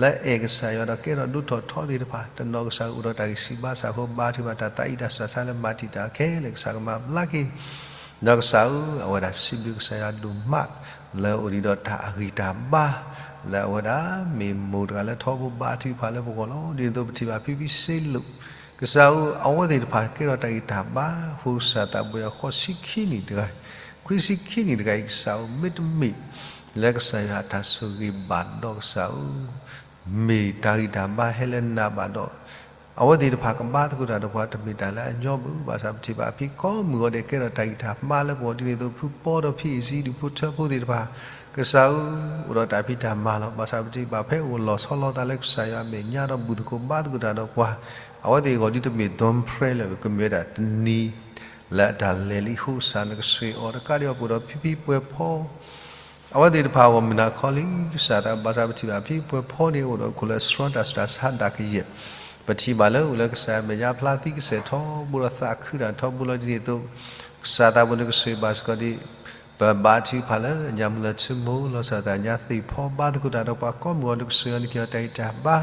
လၢအဲၣ်ကစၢ်ယွၤဒီးကဲထီၣ်ဒိၣ်ထီၣ်ထီသ့ၣ်တဖၣ်, တနီၤကစၢ်ဧၢ အိၣ်ဒီးတၢ်ဂံၢ်စၢ်ဘါစၢ်အဃိ ဘါထုကဖၣ်တၢ်သးအံၣ်တၢ်ဆူးတၢ်ဆါလၢမၤတံာ်တာ်အီၤခဲလၢာ် ကစၢ်ကမၤဘျါက့ၤ ဒီးကစၢ်ဧၢ အဝဲဒၣ်စံးဘျုးကစၢ်ယွၤဒိၣ်မး လၢအိၣ်ဒံးဒီးတၢ်အဂံၢ်တၢ်ဘါ, လၢအဝဲဒၣ်မ့ၢ်မိၢ်တဂၤလၢထီဘိဘါထုကဖၣ်လၢပဂီၢ်လီၤ. ဒ်န့ၣ်အသိးပထံၣ်ဘၣ်ဖံဖံစ့လိာ်, ကစၢ်ဧၢ အဝဲသ့ၣ်တဖၣ်ကဲထီၣ်တၢ်ဂံၢ်တၢ်ဘါ, အဃိကစၢ်သးဘိယွၤဃိးဆံခံနံၣ်တဂၤ, ခွံဆံခံနံၣ်တဂၤအံၤ ကစၢ်ဧၢ မ့တမ့ၢ် လၢကစၢ်ယွၤအတၢ်ဆိၣ်ဂ့ၤဘၣ်ဒီးကစၢ်ဧၢ မ့ၢ်တၢ်ဂံၢ်တၢ်ဘါဟဲလၢနၤဘၣ်ဒီး အဝဲသ့ၣ်တဖၣ်ကဘါသကိးတၢ်ဒီးပှၤတမ့ၢ်တၢ်လၢအညီဘၣ်. ဘၣ်ဆၣ်ပထံၣ်ဘၣ်အဖံကိးမုၢ်ဂီၤဒဲးကဲထီၣ်တၢ်ဂံၢ်တၢ်ဘါလၢပဂီၢ် ဒ်န့ၣ်အသိးဖုပီဒီးဖံအံၤစံဒူၣ်ဖိထၢဖိသ့ၣ်တဖၣ်, ကစၢ်ဧၢ အိၣ်ဒီးတၢ်ဖံးတၢ်မၤလီၤ. ဘၣ်ဆၣ်ပထံၣ်ဘၣ်ဖဲအိၣ်လီၤဆီလီၤသးလၢကစၢ်ယွၤအမဲာ်ညါဒီးဘူၣ်သကိးဘါသကိးတၢ်ဒီးပှၤ, အဝဲသ့ၣ်အဂီၢ်ဒ်တမ့ၢ် ဒွၣ်ဖရဲ လၢကမ့ၢ်ဝဲဒၣ်တနံၤ လၢအတၢ်လဲၤလံအဃိ ကစၢ်နကဆိၣ်ဂ့ၤအီၤတကးဒံးဘၣ် ပအိၣ်ဒီးဖံဖံပှဲၤဖီ အဝဲသ့ၣ်တဖၣ်အဂီၢ်မုၢ်နၤခီလံ ကစၢ်သးဘၣ်ဆၣ်ပထံၣ်ဘၣ်ဖံပှဲၤဖီန့ၣ် အိၣ်ဒီးခိၣ်လၢအဆှီတၢ်ဆူးတၢ်ဆါဒၣ်ကယဲၢ်, ပထံၣ်ဘၣ်လၢအိၣ်လၢကစၢ်မဲာ်ညါဖျါသံကစဲာ်ထီဘိဒီးသးခုတၢ်ထီဘိလီၤ. ဒ်န့ၣ်အသိး ကစၢ်သးဘိနကဆိၣ်ဂ့ၤဘၣ်စ့ၢ်ကီးဒ် ပဘါထုကဖၣ်လၢညါမုၢ်လၢထံမိၢ် လီၤဆီဒၣ်တၢ်ညါသ့ၣ်ဖီ ဘါသကိးတၢ်ဒီးပှၤကိးမုၢ်ဂီၤ နကဆိၣ်ဂ့ၤအီၤ နကဟ့ၣ်အီၤတၢ်ဂံၢ်တၢ်ဘါ,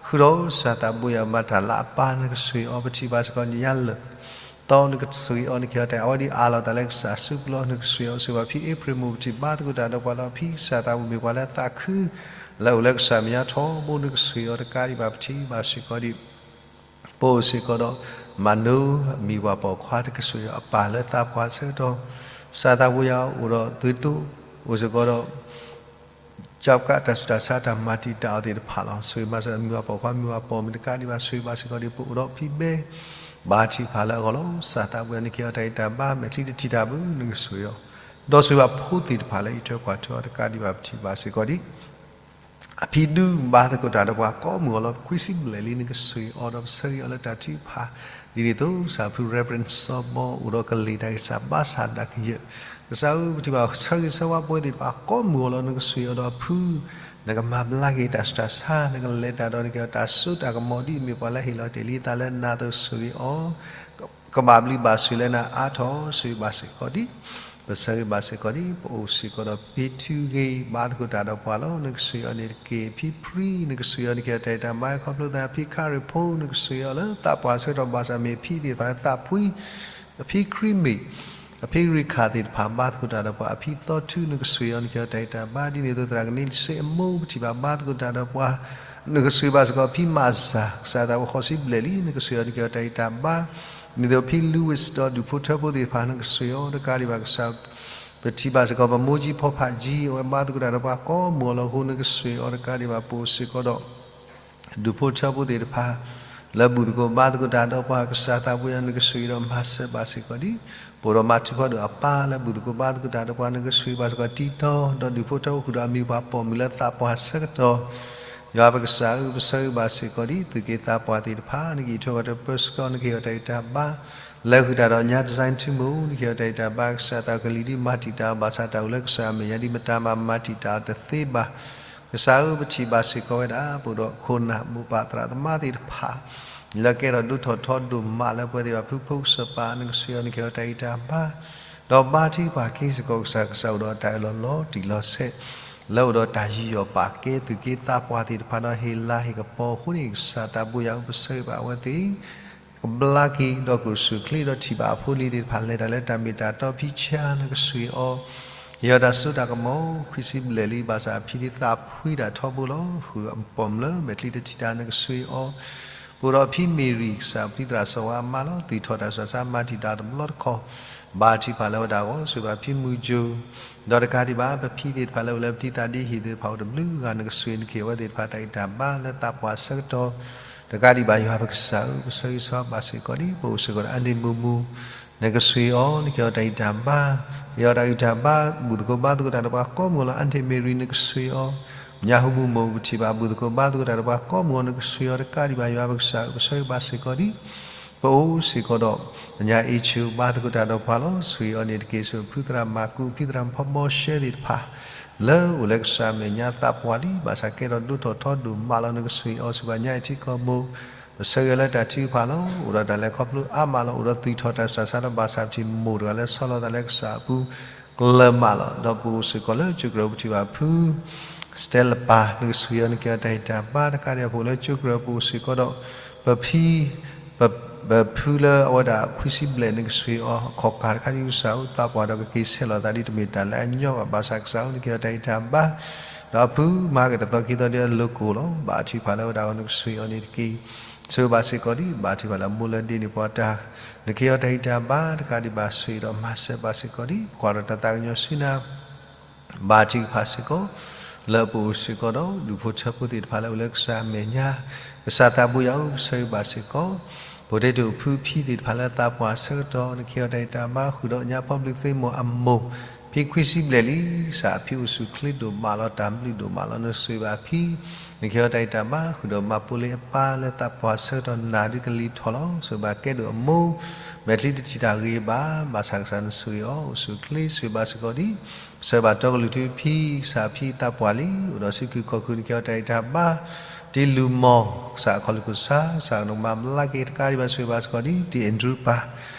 ဃုာ်ဒီးကစၢ်သးဘိယွၤမၤတၢ်လၤအပၢ် နကဆိၣ်ဂ့ၤအီၤ ပထံၣ်ဘၣ်စ့ၢ်ကီးညါလၢာ် သီ နကဆိၣ်ဂ့ၤအီၤ နကဟ့ၣ်အီၤတၢ် အဝဲဒ်အးလီၤသးလၢကစၢ်စုပူၤလီၤ. နကဆိၣ်ဂ့ၤအီၤစ့ၢ်ကီး ဖံအ့ဖြ့ၣ်မိၢ် ပထံၣ်ဘၣ်သကိးတၢ်ဒီးပှၤလီၤ. ဖံကစၢ်သးဘိမ့ၢ်ပှၤလၢအသးခု လၢအိၣ်လၢကစၢ်မဲာ်ညါထီဘိ နကဆိၣ်ဂ့ၤအီၤတကးဒံးဘၣ် ပထံၣ်ဘၣ်စ့ၢ်ကီးဒ် ပအိၣ်စ့ၢ်ကီးဒီး မၤနိ မံၤပှၤပိာ်ခွါ နကဆိၣ်ဂ့ၤအီၤ အပၢ်လၢသးပှၢ်ဆၢကတီၢ် ကစၢ်သးဘိယွၤအိၣ်ဒီးသုတိ အိၣ်စ့ၢ်ကီးဒီး ကၠီကးတၢ်ဆူးတၢ်ဆါ တၢ်မၤတံာ်တာ်အီၤသ့ၣ်တဖၣ်လီၤ. ဆိၣ်ဂ့ၤမၤစၢၤမံၤပှၤပိာ်ခွါ မံၤပှၤပိာ်မုၣ်တကးဒံးဘၣ် ဆိၣ်ဂ့ၤဘၣ်စ့ၢ်ကီးဒ်ပအိၣ်ဒီးဖံဘဲ ဘါထုကဖၣ်လၢအဂီၢ်လီၤ. ကစၢ်သးဘိယွၤ နကဟ့ၣ်အီၤတၢ်ဂံၢ်တၢ်ဘါ မဲာ်ချံတထံၣ်တၢ်ဘၣ် နကဆိၣ်ဂ့ၤအီၤ ဒီးဆိၣ်ဂ့ၤဘၣ်ဖိသ့ၣ်တဖၣ်လၢအံးထွဲကွၢ်ထွဲအီၤတကးဒံးဘၣ် ပထံၣ်ဘၣ်စ့ၢ်ကီးဒ် အဖံဒုးဘါသကိးတၢ်ဒီးပှၤကိးမုၢ်ဂီၤလီၤ. ခွံဆံဘျဲၣ်လံ နကဆိၣ်ဂ့ၤအီၤဒီးပဆၢဂ့ၤအီၤလၢတၢ်ထုကဖၣ် ဒ်န့ၣ်အသိး ကစၢ်ဖု Reverend စီၤဘီ အိၣ်ဒီးကလံၤတၢ်ဂံၢ်စၢ်ဘါစၢ်ဒၣ်ကယဲၢ် ကစၢ်ဧၢ ပထံၣ်ဘၣ်ဆၢဂ့ၤဆၢဝါပဝဲသ့ၣ်တဖၣ်ကိးမုၢ်ဂီၤလီၤ. နကဆိၣ်ဂ့ၤအီၤဒီးအဖု နကမၤဘျါက့ၤတၢ်ဆူးတၢ်ဆါ နကလဲၤတၢ်ဒီးနကဟ့ၣ်အီၤတၢ်စိတၢ်ကမီၤ ဒ်အမ့ၢ်ပှၤလၢဟ့ၣ်လီၤတ့ၢ်လံသးလၢနၤအသိး ဆိၣ်ဂ့ၤအီၤ ကဘၣ်ဘျုးဘၣ်ဆိၣ်လၢနၤအါထီၣ် ဆိၣ်ဂ့ၤဘၣ်စ့ၢ်ကီးဒ် ပဆၢဂ့ၤဘၣ်စ့ၢ်ကီးဒ် ပအိၣ်စ့ၢ်ကီးဒီးပ့ထုဂ့ၤ ဘါသကိးတၢ်ဒီးပှၤလီၤ. နကဆိၣ်ဂ့ၤအီၤန့ၣ်တက့ၢ် ဖံဖြံ နကဆိၣ်ဂ့ၤအီၤ နကဟ့ၣ်အီၤတၢ်ဂံၢ်တၢ်ဘါ ခီဖျိသး ဖံခါရ့ၣ်ဖိ နကဆိၣ်ဂ့ၤအီၤလၢသးပှၢ်ဆၢကတီၢ် ဘၣ်ဆၣ်မ့ၢ်ဖံသ့ၣ်တဖၣ်လၢသးဖှံ အဖံခရံမ့ၢ် အဖံရ့ခၣ်သ့ၣ်တဖၣ် ဘါသကိးတၢ်ဒီးပှၤ အဖံသီထူ နကဆိၣ်ဂ့ၤအီၤ နကဟ့ၣ်အီၤတၢ်ဂံၢ်တၢ်ဘါ ဒ်န့ၣ်အသိး သရၣ်ကန့စ့အမိၢ် ပထံၣ်ဘၣ်ဘါသကိးတၢ်ဒီးပှၤ နကဆိၣ်ဂ့ၤဘၣ်စ့ၢ်ကီး ဖံမၤစၢ် ကစၢ်သးဘိဃိးဆံဘျဲၣ်လံ နကဆိၣ်ဂ့ၤအီၤ နကဟ့ၣ်အီၤတၢ်ဂံၢ်တၢ်ဘါ ဒ်န့ၣ်အသိး ဖံလူဝံး ဒီးဒူၣ်ဖိထၢဖိသ့ၣ်တဖၣ် နကဆိၣ်ဂ့ၤအီၤတကးဒံးဘၣ်ကစၢ် ပထံၣ်ဘၣ်စ့ၢ်ကီး ပမိၢ်ကၠံဖီဖးကၠံ အဝဲဘါသကိးတၢ်ဒီးပှၤကိးမုၢ်ဂီၤလီၤအဃိ နကဆိၣ်ဂ့ၤအီၤတကးဒံးဘၣ် ပအိၣ်စ့ၢ်ကီးဒီး ဒူၣ်ဖိထၢဖိသ့ၣ်တဖၣ် လၢဘူၣ်သကိးဘါသကိးတၢ်ဒီးပှၤ ကစၢ်သးဘိယွၤ နကဆိၣ်ဂ့ၤဒီးမၤစၢၤဘၣ်စ့ၢ်ကီးဒ် ပအိၣ်ဒီးမၤထူဖီဒိၣ်အပၢ်လၢဘူၣ်သကိးဘါသကိးတၢ်ဒီးပှၤ နကဆိၣ်ဂ့ၤဘၣ်စ့ၢ်ကီး တံတီ ဒီးဒူၣ်ဖိထၢဖိဃုာ်ဒီးအမံၤပှၤပိာ်မုၣ်လၢသးပှၢ်ဆၢကတီၢ် ယွၤပကစၢ်ဧၢ ပဆၢဂ့ၤဘၣ်စ့ၢ်ကီးဒ် သူၣ်က့သးပှၢ်သ့ၣ်တဖၣ် နကအံးထွဲကွၢ်ထွဲပၢဆှၢအီၤ နကဟ့ၣ်အီၤတၢ်ဂံၢ်တၢ်ဘါ လဲၤဃုာ်တၢ်ဒီးညါ design ထူမိၢ် နကဟ့ၣ်အီၤတၢ်ဂံၢ်တၢ်ဘါ ကစၢ်သးကလံၤဒ်မၤတံာ်တာ်အီၤ ဘၣ်ဆၣ်တၢ်အိၣ်လၢကစၢ်အမဲာ်ညါဒ်မတၤမၤမၤတံာ်တာ်အီၤတသ့ဘၣ် ကစၢ်ဧၢ ပထံၣ်ဘၣ်စ့ၢ်ကီးဝဲဒၣ် ပအိၣ်ဒီးခိၣ်နၢ်မိၢ်ပၢ်သရၣ်သမါသ့ၣ်တဖၣ် လၢကဲထီၣ်ဒိၣ်ထီၣ်ထီဒိၣ်မးလၢပဝဲသ့ၣ်တဖၣ်ဖုဖိကစၢ်ပၢ် နကဆှံအီၤ နကဟ့ၣ်အီၤတၢ်ဂံၢ်တၢ်ဘါ, ဒီးဘါထုကဖၣ်က့ၤစ့ၢ်ကီးကစၢ် ကစၢ်အိၣ်ဒီးတၢ်အၢၣ်လီၤလီၤတံၢ်လီၤဆဲး လၢအိၣ်ဒီးတၢ်ယူးယီၣ်ပာ်ကဲ သူၣ်က့သးပှၢ်သ့ၣ်တဖၣ်ဒီးဟ့ၣ်လၤဟ့ၣ်ကပီၤအဃိန့ၣ် ကစၢ်သးဘိယွၤဧၢ ပဆၢဂ့ၤဘၣ်အဝဲသ့ၣ် ကဘျါက့ၤဒီးကအိၣ်ဆူၣ်အိၣ်ချ့ဒီးထံၣ်ဘၣ်အဖိအလံၤသ့ၣ်တဖၣ် လဲၤတၢ်လၢတၢ်မ့ၢ်တၢ်တီ ဖံဆါ နကဆှံအီၤ ဟ့ၣ်အီၤတၢ်စိတၢ်ကမီၤ ခွံဆံဘျဲၣ်လံ ဘၣ်ဆၣ်အဖံန့ၣ်သးဖှံတၢ်ထီဘိလီၤ. ဃုာ်အပိာ်မုၣ်လၢမဲာ်ချံတထံၣ်တၢ် နကဆှံအီၤ ပအိၣ်ဒီးဖံမ့ၢ်ရံၣ် ကစၢ်ပတံၤသရၣ်စီၤဝါအမါလီၤ. သူၣ်ထီၣ်တၢ်ဆူးတၢ်ဆါ မၤတံာ်တာ်တဘျီတခီၣ် ဘါထုကဖၣ်လၢဝဲဒၣ်အဂီၢ် ဆှၢဘၣ်ဖံမုၢ်ကၠိ ဒီးတကးဒံးဘၣ် ပဖံသ့ၣ်တဖၣ်လၢအိၣ်လၢပတံၤသကိးဒ်ဟံၣ်သ့ၣ်တဖၣ်အိၣ်တဘျုးဂၤ နကဆှံ နကဟ့ၣ်အဝဲသ့ၣ်တဖၣ်တၢ်ဂံၢ်တၢ်ဘါလၢသးပှၢ်အဆၢကတီၢ် တကးဒံးဘၣ် ယွၤပကစၢ်ဧၢ ပဆၢဂ့ၤဆၢဝါဘၣ်စ့ၢ်ကီးဒံး ပအိၣ်စ့ၢ်ကီးဒီး အါန့ၢ်မုာ်မုာ် နကဆှံအီၤ နကဟ့ၣ်အီၤတၢ်ဂံၢ်တၢ်ဘါ, ဟ့ၣ်အီၤတၢ်ဂံၢ်တၢ်ဘါ ဘူၣ်သကိးဘါသကိးတၢ်ဒီးပှၤကိးမုၢ်ဂီၤလီၤ. အါန့ၢ်မ့ၢ်ရံၣ် နကဆှံအီၤ ညါဟူမုၢ်မိၢ် ပထံၣ်ဘၣ်ဘူၣ်သကိးဘါသကိးတၢ်ဒီးပှၤကိးမုၢ်ဂီၤ နကဆှံအီၤ တကးဒံးဘၣ် ယွၤပကစၢ်ဧၢ ပဆၢဂ့ၤဘၣ်စ့ၢ်ကီးဒံး ပအိၣ်စ့ၢ်ကီးဒီး ညါအ့ၣ်ဆူၣ် ဘါသကိးတၢ်ဒီးပှၤလီၤ. ဆှံအီၤန့ၣ်တက့ၢ် ဆူဖုသရၣ်မၤကူး ဖံသရၣ်ဖီဘီရှဲသ့ၣ်တဖၣ် လၢအိၣ်လၢကစၢ်အမဲာ်ညါသးပှၢ်လံ ဘၣ်ဆၣ်ကဲထီၣ်ဒိၣ်ထီၣ်ထီဒိၣ်မးလီၤ. နကဆှံအီၤ ဆူဘၣ်ညါအံၤထံကီၢ်မိၢ် ပဆၢဂ့ၤလၢတၢ်ထုကဖၣ်လီၤ. အိၣ်ဒီးတၢ်လဲၤခီဖျိအါမးလီၤ. အိၣ်ဒီးသူၣ်ထီၣ်တၢ်ဆူးတၢ်ဆါဒီး ဘၣ်ဆၣ်ပထံၣ်မိၢ်တဂၤလၢဆီလီၤသးလၢကစၢ်အပူၤ ကျၢၤမးလီၤ. ဒီးပအိၣ်စ့ၢ်ကီးလၢကၠိကရၢ ပထံၣ်ဘၣ်ဖု စတဲလပၤ နကဆှံအီၤ နကဟ့ၣ်အီၤတၢ်ဂံၢ်တၢ်ဘါ တကးဒံးဘၣ် ပအိၣ်လၢကၠိကရၢ ပအိၣ်စ့ၢ်ကီးဒီး ပဖံ ပဖုလၢအဝဲဒၣ်ခွံဆံဘျဲၣ် နကဆှံအီၤ အခီၣ်ကၢ်တခါဒံး ကစၢ်ဧၢ သးပှၢ်ဒီးကက့ၤဆဲးလီၤသးဒ်တမ့ၢ်တၢ်လၢအညီဘၣ် ဘၣ်ဆၣ်ကစၢ်ဧၢ နကဟ့ၣ်အီၤတၢ်ဂံၢ်တၢ်ဘါ ဒီးအဖုမၤက့ၤတသီခံသီဒ်အလိၤကိၣ်လီၤ. ဘါထုကဖၣ်လၢဝဲဒၣ်အဂီၢ် နကဆှံအီၤန့ၣ်တက့ၢ် ဆှၢဘၣ်စ့ၢ်ကီးဒံး ဘါထုကဖၣ်လၢအမိၢ်လၢဒ့န့ၢ်ပှၤတၢ် နကဟ့ၣ်အီၤတၢ်ဂံၢ်တၢ်ဘါ တကးဒံးဘၣ် ဆှံဒီးမၤစၢၤဘၣ်စ့ၢ်ကီးဒံး ကွၢ်ဒီးတၢ်သးကညီၤဆူနၤ ဘါထုကဖၣ်စ့ၢ်ကီး လၢပအိၣ်စ့ၢ်ကီးဒီး ဒူၣ်ဖိထၢဖိသ့ၣ်တဖၣ်လၢအိၣ်လၢကစၢ်အမဲာ်ညါ ကစၢ်သးဘိယွၤဧၢ ပဆၢဂ့ၤဘၣ်စ့ၢ်ကီး ပအိၣ်တ့ၢ်ဒိၣ်ဖုဖံသ့ၣ်တဖၣ်လၢသးပှၢ်အဆၢကတီၢ် နကဟ့ၣ်အီၤတၢ်ဂံၢ်တၢ်ဘါဃုာ်ဒီးညါဖီဘျုးသ့ၣ်မိၢ်အမိၢ် ဖံခွံဆံဘျဲၣ်လံ ကစၢ်အဖံအိၣ်ဆူၣ်အိၣ်ချ့ဒိၣ်မးလီၤ တၢ်ဘျုးဒိၣ်မးလီၤ နကဆှံဘၣ်ဖံ နကဟ့ၣ်အီၤတၢ်ဂံၢ်တၢ်ဘါဃုာ်ဒီးမၤပိာ်လ့အပၢ်လၢသးပှၢ်အဆၢကတီၢ် နၤဒုးကလံၤထီၣ်လီၤ ဆှၢဘၣ်ကဲဒိၣ်အမိၢ် မဲာ်ချံတထံၣ်တၢ်ဂ့ၤဘၣ် ဘၣ်ဆၣ်ကစၢ်နဆိၣ်ဂ့ၤအီၤ အိၣ်ဆူၣ်အိၣ်ချ့ ဆှံဘၣ်စ့ၢ်ကီးဒံး ပဆၢဘၣ်တီကလုၢ်ထူဖံ ကစၢ်ဖံသးပှၢ်လံ အိၣ်ဒီးစုခုၣ်ခီၣ်ခုၣ် နကဟ့ၣ်အီၤတၢ်ဂံၢ်တၢ်ဘါ တံၤလူၤမီၢ် ကစၢ်အခီၣ်လူၢ်ခိၣ်ဆါ ကစၢ်ကမၤဘျါက့ၤ တကးဒံးဘၣ် ဆှံဘၣ်စ့ၢ်ကီးဒံး တံၤအဲၣ်ဒရူပၢ်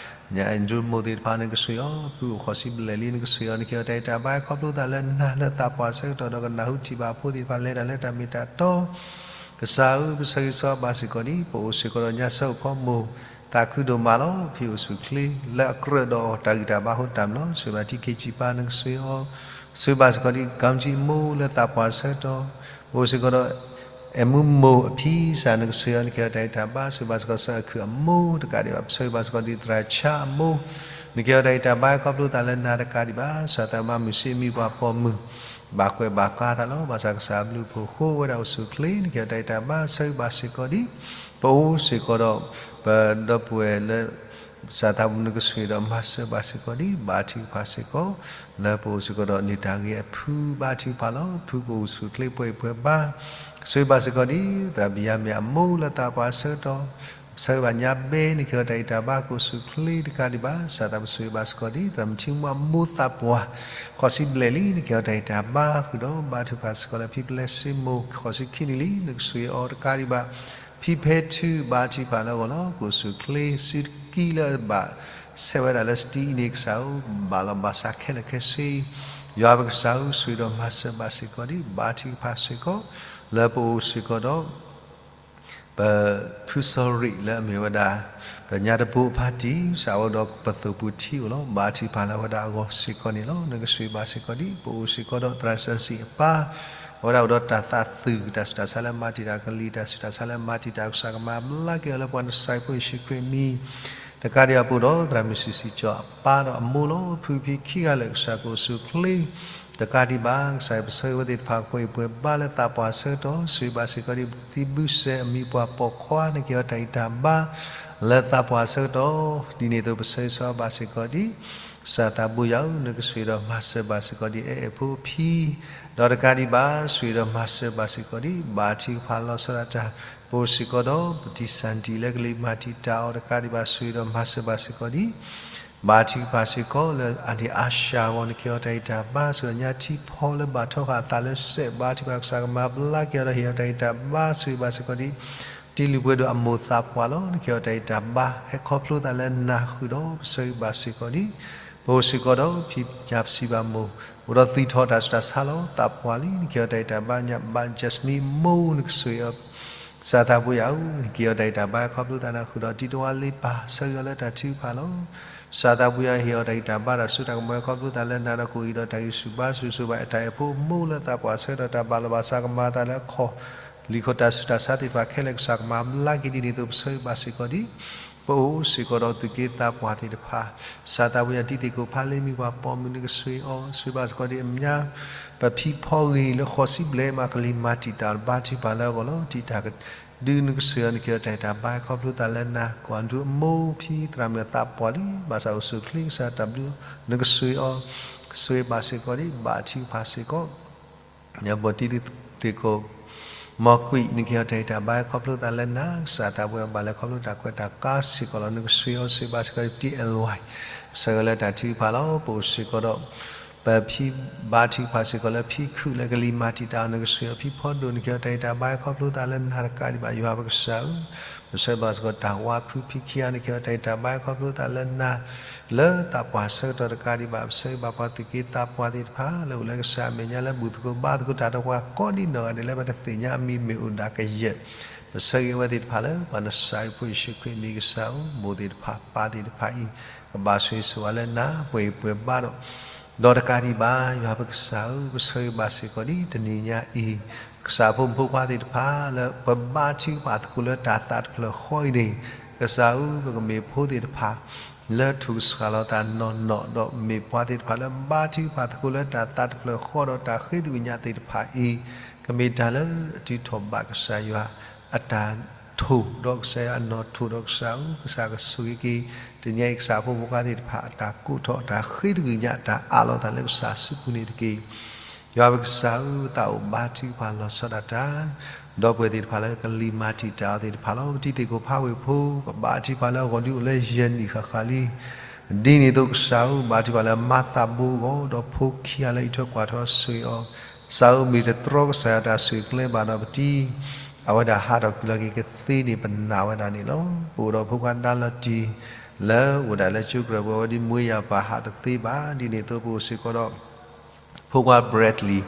ညါအဲၣ်ဒရူမိၢ်သ့ၣ်တဖၣ် နကဆှံအီၤ ဖုအိၣ်ဃိးဆံဘျဲၣ်လံ နကဆှံအီၤ နကဟ့ၣ်အီၤတၢ်ဂံၢ်တၢ်ဘါ ခီဖျိသးလၢနၤလၢသးပှၢ်အဆၢကတီၢ်ဒီး ကနၢ်ဟူထံၣ်ဘၣ်အဖိသ့ၣ်တဖၣ် လဲၤတၢ်လၢတၢ်မ့ၢ်တၢ်တီ ကစၢ်ဧၢ ပဆၢဂ့ၤဆၢဝါဘၣ်စ့ၢ်ကီးဒံး ပအိၣ်စ့ၢ်ကီးဒီးညါဆၢအိၣ်ဖီမိၢ် သးခုဒိၣ်မးလီၤ ဖံအိၣ်ဆူၣ်အိၣ်ချ့ လၢအကြၢးဒီးတၢ်ဂံၢ်တၢ်ဘါအဃိတၢ်မၤလီၤ ဆှံဘၣ်ထံခ့ဆံပၢ် နကဆှံအီၤ ဆှံဘၣ်စ့ၢ်ကီးဒံး ကၠီကၠံမိၢ်လၢသးပှၢ်အဆၢကတီၢ် ပအိၣ်စ့ၢ်ကီးဒီး အဲၣ်မူမိၢ်အဖံ ကစၢ်နကဆှံအီၤ နကဟ့ၣ်အီၤတၢ်ဂံၢ်တၢ်ဘါ ဆှံဘၣ်စ့ၢ်ကီး ကစၢ်အခုၣ်အမိၢ် တကးဒံးဘၣ် ပဆၢဂ့ၤဘၣ်စ့ၢ်ကီးဒံး သရၣ်ဆါအမိၢ် နကဟ့ၣ်အီၤတၢ်ဂံၢ်တၢ်ဘါ ခီဖျိသးလၢနၤ တကးဒံးဘၣ် ကစၢ်သးမၤမုာ်ဆံးအမံၤပှၢ်ပိာ်မုၣ် ဘၣ်ကွဲးဘၣ်ကါသးလီၤ ဘၣ်ဆၣ်ကစၢ်အဘျုးအဖှိၣ်အဃိ ဝဲဒၣ်အိၣ်ဆူၣ်အိၣ်ချ့ နကဟ့ၣ်အီၤတၢ်ဂံၢ်တၢ်ဘါ ဆၢဂ့ၤဘၣ်စ့ၢ်ကီးဒံး ပအိၣ်စ့ၢ်ကီးဒီး ပဒီပုၢ်ဝဲၢ်လၢ ကစၢ်သးဘိ နကဆှံဒီးမၤစၢၤဘၣ်စ့ၢ်ကီးဒံး ဘါထုကဖၣ်စ့ၢ်ကီး လၢပအိၣ်စ့ၢ်ကီးဒီးန့ၢ်တၢ်ဂ့ၤအဖု ဘါထုကဖၣ်လီၤ ဖုကအိၣ်ဆူၣ်အိၣ်ချ့ပှဲၤအံၤပှဲၤဘါ ဆှံဘၣ်စ့ၢ်ကီးဒံး သရၣ်ဘံယၤမ့ၢ်အမိၢ်လၢသးပှၢ်အဆၢကတီၢ် ပဆၢဂ့ၤဘၣ်ညါဘဲ နကဟ့ၣ်အီၤတၢ်ဂံၢ်တၢ်ဘါ ကအိၣ်ဆူၣ်အိၣ်ချ့တကးဒံးဘၣ် ကစၢ်သးဘိ ဆှံဘၣ်စ့ၢ်ကီးဒံး သရၣ်မုၣ်ထံမူအမိၢ်သးပှၢ် ဃိးဆံဘျဲၣ်လံ နကဟ့ၣ်အီၤတၢ်ဂံၢ်တၢ်ဘါဃုာ်ဒီး ဘါထုကဖၣ်စ့ၢ်ကီးလၢဖံပျဲစ့မိၢ် ဃိးဆံခံနံၣ်လံ နကဆှံအီၤတကးဒံးဘၣ် ဖံဖဲထု ဘါထုကဖၣ်လၢအဂီၢ်လီၤ ကအိၣ်ဆူၣ်အိၣ်ချ့ စုတကံလၢအဘၣ် ဆဲးဝဲဒၣ်လၢစတံအံၤန့ၣ် ကစၢ်ဧၢ ဘၣ်လီၤဘၣ်စးခဲလၢာ်ခဲဆ့ ယွၤပကစၢ်ဧၢ ဆှံဒီးမၤစၢၤဘၣ်စ့ၢ်ကီးဒံး ဘါထုကဖၣ်စ့ၢ်ကီး လၢပအိၣ်စ့ၢ်ကီးဒီး ပဖုစီၤရံးလၢအမ့ၢ်ဝဲဒၣ် ပညါတဘိအဖါတံၢ် စးဝဲဒီးပသိၣ်ပူၤထံအိၣ်လီၤ ဘါထုကဖၣ်လၢအဝဲဒၣ်အဂီၢ်စ့ၢ်ကီးန့ၣ်လီၤ နကဆှံဘၣ်စ့ၢ်ကီးဒံး ပအိၣ်စ့ၢ်ကီးဒီးသရၣ်စီဆှံအပၢ် အဝဲဒၣ်အိၣ်ဒီးတၢ်သးသုး တၢ်ဆူးတၢ်ဆါလၢမၤတံာ်တာ်ကလံၤ တၢ်ဆူးတၢ်ဆါလၢမၤတံာ်တာ်ကစၢ်ကမၤဘျါက့ၤအီၤလၢပှၤနစၢ်ဖိယ့ၣ်ၡူးခရံာ်အမံၤ တကးဒံးဘၣ် ပအိၣ်ဒီးသရၣ်မုၣ်ဆံးဆံးကၠီအပၢ်ဒီးအမိၢ်လီၤ ဖုဖံခံဂၤလၢာ် ကစၢ်ကအိၣ်ဆူၣ်အိၣ်ချ့ တကးဒံးဘၣ် ကစၢ်ယွၤပဆၢဂ့ၤဝဲသ့ၣ်တဖၣ် ပှဲၤအံၤပှဲၤဘါလၢသးပှၢ်အဆၢကတီၢ် ဆှံဘၣ်စ့ၢ်ကီးဒံး ပတံၤဘုစဲအမံၤပှၢ်ပိာ်ခွါ နကဟ့ၣ်အီၤတၢ်ဂံၢ်တၢ်ဘါ လၢသးပှၢ်အဆၢကတီၢ် ဒ်န့ၣ်အသိးပဆၢဂ့ၤဆၢဝါဘၣ်စ့ၢ်ကီးဒံး ကစၢ်သးဘိယွၤဧၢ နကဆှံဒီးမၤစၢၤဘၣ်စ့ၢ်ကီးဒံး အဲၣ်အဲၣ်ဖိအဖံ ဒီးတကးဒံးဘၣ် ဆှံဒီးမၤစၢၤဘၣ်စ့ၢ်ကီးဒံး ဘါထုကဖၣ်လီၤဆီဒၣ်တၢ် ပအိၣ်စ့ၢ်ကီးဒီး ပတံၤစၣ်တံၤလၢကလံၤမၤတံာ်တာ်အီၤ တကးဒံးဘၣ် ဆှံဒီးမၤစၢၤဘၣ်စ့ၢ်ကီးဒံး ဘါထုကဖၣ်စ့ၢ်ကီးလၢအဒံးအါစှၤအဂီၢ် နကဟ့ၣ်အီၤတၢ်ဂံၢ်တၢ်ဘါ ဆှံညါထံဖီလၢဘၣ်ထီဃာ်အသးလၢစဲး ဘါထုကဖၣ်ကစၢ်ကမၤဘျါက့ၤအီၤဒီးဟ့ၣ်အီၤတၢ်ဂံၢ်တၢ်ဘါ ဆှံဘၣ်စ့ၢ်ကီးဒံး တံလုၢ်ပှဲၤဒိၣ်အမိၢ်သးပှၢ်လီၤ. နက့ၤအီၤတၢ်ဂံၢ်တၢ်ဘါ ဟဲခီဖျိသးလၢနၤဃုာ်ဒီး ပဆၢဂ့ၤဘၣ်စ့ၢ်ကီးဒံး. ပအိၣ်စ့ၢ်ကီးဒီး ဖံဖုညၣ်ဖံဘၣ်မိၢ် အိၣ်ဒီးသွံၣ်ထီၣ်တၢ်ဆူးတၢ်ဆါလီၤ. သးပှၢ်လံ. နက့ၤအီၤတၢ်ဂံၢ်တၢ်ဘါ ညၣ်ဘၣ် Jasmine မိၢ် နကဆိၣ်ဂ့ၤအီၤ ကစၢ်သးပှ့ၤယၤဧၢ, နက့ၤအီၤတၢ်ဂံၢ်တၢ်ဘါ ဟဲခီဖျိသးနၤဃုာ်ဒီး တံတဝါလ့ပၢ် ဆၢဂ့ၤအီၤလၢတၢ်ထုကဖၣ်လီၤ. ကစၢ်သးပှ့ၤယၤ ဟ့ၣ်အီၤတၢ်ဂံၢ်တၢ်ဘါ တၢ်စိတၢ်ကမီၤ ဟဲခီဖျိသးလၢနၤဒီး ကအိၣ်အံၤဒီးတၢ်ဂံၢ်ဆူၣ်ဘါဆူၣ် ဆိၣ်ဘၣ်အတၢ်အဲၣ်ဖိမိၢ်လၢသးပှၢ်ဆၢကတီၢ် တၢ်ဘၣ်လီၤဘၣ်စးကမၤသးလၢအခီၣ် လံာ်ခိၣ်တၢ်ဆူးတၢ်ဆါသ့ၣ်တဖၣ်ခဲလၢာ် ကစၢ်ကမၤဘျါက့ၤဒ်န့ၣ်အသိး ပဆၢဂ့ၤဘၣ်စ့ၢ်ကီးဒံး. ပအိၣ်စ့ၢ်ကီးဒီးသူၣ်က့သးပှၢ်သ့ၣ်တဖၣ် ကစၢ်သးပှ့ၤယၤ တံၤသ့ၣ်ခိၣ်ဖးလ့မံၤပှၤပိာ်မုၣ် နကဆိၣ်ဂ့ၤအီၤ ဆိၣ်ဂ့ၤဘၣ်စ့ၢ်ကီးဒံးအမါ ပဖံဖီဂ့ၤလၢဃိးဆံဘျဲၣ်မး ကလံၤမၤတံာ်တာ် ဘါထုကဖၣ်လၢအဂီၢ်လီၤ. တံၤတၢ်ကဒု နကဆိၣ်ဂ့ၤအီၤ နက့ၤအီၤတၢ်ဂံၢ်တၢ်ဘါ ဟဲခီဖျိသးလၢနၤ ကွၢ်ဒိၣ်အမိၢ်ဖံသရၣ်မုၣ်အသးပှၢ်လံ ဘၣ်ဆၣ်အိၣ်ဆူၣ်အိၣ်ချ့ ကစၢ်တၢ်ဘျုး နကဆိၣ်ဂ့ၤအီၤ ဆိၣ်ဂ့ၤဘၣ်စ့ၢ်ကီးဒံး ဘါထုကဖၣ်စ့ၢ်ကီး ယဘီတံၤသ့ၣ်ခိၣ် မီၢ်ကွံာ် နက့ၤအီၤတၢ်ဂံၢ်တၢ်ဘါ ဟဲခီဖျိသးလၢနၤ ကစၢ်သးပှ့ၤအီၤ ဘၣ်လဲၤခီဖျိတၢ်ခွဲးတၢ်ကါစ့ၢ်ကီးလီၤ. နကဆိၣ်ဂ့ၤအီၤ ဆိၣ်ဂ့ၤဘၣ်စ့ၢ်ကီးဒံး တံၤအဲၣ်ဝဲ ဆၢဂ့ၤလၢတၢ်ထုကဖၣ်လီၤ. ပအိၣ်စ့ၢ်ကီးဒီး ပဖံဘါထုကဖၣ်စ့ၢ်ကီးလၢဖံခုၣ်လၢကလံၤမၤတံာ်တာ်အီၤ နကဆိၣ်ဂ့ၤအီၤ ဖံဖီဒိၣ် နက့ၤအီၤတၢ်ဂံၢ်တၢ်ဘါ ဟဲခီဖျိသးလၢနၤတကးဒံးဘၣ် ယွၤပကစၢ်ဧၢ, ပဆၢဂ့ၤဘၣ်စ့ၢ်ကီးတၢ်ဝါဖုဖံခံဂၤ နက့ၤအီၤတၢ်ဂံၢ်တၢ်ဘါ ဟဲခီဖျိသးလၢနၤ လၢသးပှၢ်ဆၢကတီၢ်တကးဒံးဘၣ် ပဆၢဂ့ၤဘၣ်ပှၤသူၣ်က့သးပှၢ်သ့ၣ်တဖၣ် လၢအိၣ်လၢကစၢ်အမဲာ်ညါ လၢဘူၣ်သကိးဘါသကိးတၢ်ဒီးပှၤကိးဒံနီၢ်ဂၤဒဲး လၢပတသ့ၣ်ညါအမံၤမ့ၢ်အိၣ်ဒၣ်ကယဲၢ် ပဆၢဂ့ၤအဝဲသ့ၣ်တဖၣ်လၢ ပှၤနစၤရ့းဖိယ့ၣ်ၡူးခရံာ်အမံၤ ကစၢ်ဧၢ, မိၢ်သ့ၣ်တဖၣ်ပၢ်သ့ၣ်တဖၣ်အံၤ ကဘၣ်ဆိၣ်ဂ့ၤဆိၣ်ဝါလၢနၤ ပှဲၤဂံၢ်ပှဲၤဘါဒီး ဒီးတကးဒံးဘၣ် ယွၤပကစၢ်ဧၢ, ပဆၢဂ့ၤဘၣ်စ့ၢ်ကီးဒ်တနံၤညါအံၤ ကစၢ်ဖိမုၣ်ဖိခွါသ့ၣ်တဖၣ် လၢပဘါထုကဖၣ်သကိးလၢတၢ်သးတဖျၢၣ်ဃီအံၤန့ၣ် ကစၢ်ဧၢ, ပကမ့ၢ်ဖိသ့ၣ်တဖၣ် လၢထူၣ်ကဆှၣ်လီၤသးနီၢ်နီၢ် ဒီးမ့ၢ်ပှၤသ့ၣ်တဖၣ်လၢဘါထုကဖၣ်သကိးလၢတၢ်သးတဖျၢၣ်ဃီဒီးတၢ်ဃ့သကွံာ်ညါသ့ၣ်တဖၣ်အံၤ ကမ့ၢ်တၢ်လၢအထုးထီၣ်ဘၣ်ကစၢ်ယွၤအတၢ်ထိၣ်ဒီးကစၢ်ယွၤအနီၣ်ထိၣ်ဒီးကစၢ်ဧၢ, ကစၢ်ကဆိၣ်ဂ့ၤက့ၤ တနံၤညါအံၤ ကစၢ်ဖိမုၣ်ဖိခွါသ့ၣ်တဖၣ် အတၢ်ကိးထီၣ်တၢ်ဃ့သကွံာ်ညါ တၢ်အးလီၤသးလၢကစၢ်စုပူၤန့ၣ်တက့ၢ်. ယွၤပကစၢ်ဧၢ, သးအိၣ်ဘါထုကဖၣ်လီၤဆီဒၣ်တၢ် ဒီပုၢ်ဝဲၢ်သ့ၣ်တဖၣ်လၢကလံၤမၤတံာ်တာ်အီၤသ့ၣ်တဖၣ်လီၤ. ပတံၤသကိးဖးဝ့ၢ်ဖိ ပဘါထုကဖၣ်လၢအဂီၢ်ဒ်အိၣ်လၢယဲၢ်နံၣ်ဃၣ်ဃၣ်လံ. ဒ်န့ၣ်အသိးကစၢ်ဧၢ, ဘါထုကဖၣ်လၢမၤသးဘိအဂီၢ် ဒီးဖိခံဂၤလၢအံးထွဲကွၢ်ထွဲဆိၣ်ဂ့ၤအီၤ, ကစၢ်ဧၢ, မ့ၢ်တတြီကစၢ်ယွၤတၢ်ဆိၣ်ဂ့ၤကျဲဘၣ်ဒီးပတံၤ အဝဲဒၣ်ဟးထီၣ်ကွံာ်လီၤက့ၤကသ့န့ၣ် ပနာ်ဝဲဒၣ်န့ၣ်လီၤ. ပအိၣ်ဒီးဖိခွါဒါလီၤတံၢ် လၢအိၣ်ဒၣ်လၢကၠိကြၢးပူၤ အဝဲဒ်မူယၤပၤဟးတသ့ဘၣ်. ဒ်န့ၣ်အသိးပအိၣ်စ့ၢ်ကီးဒီး ဖိခွါ Bradley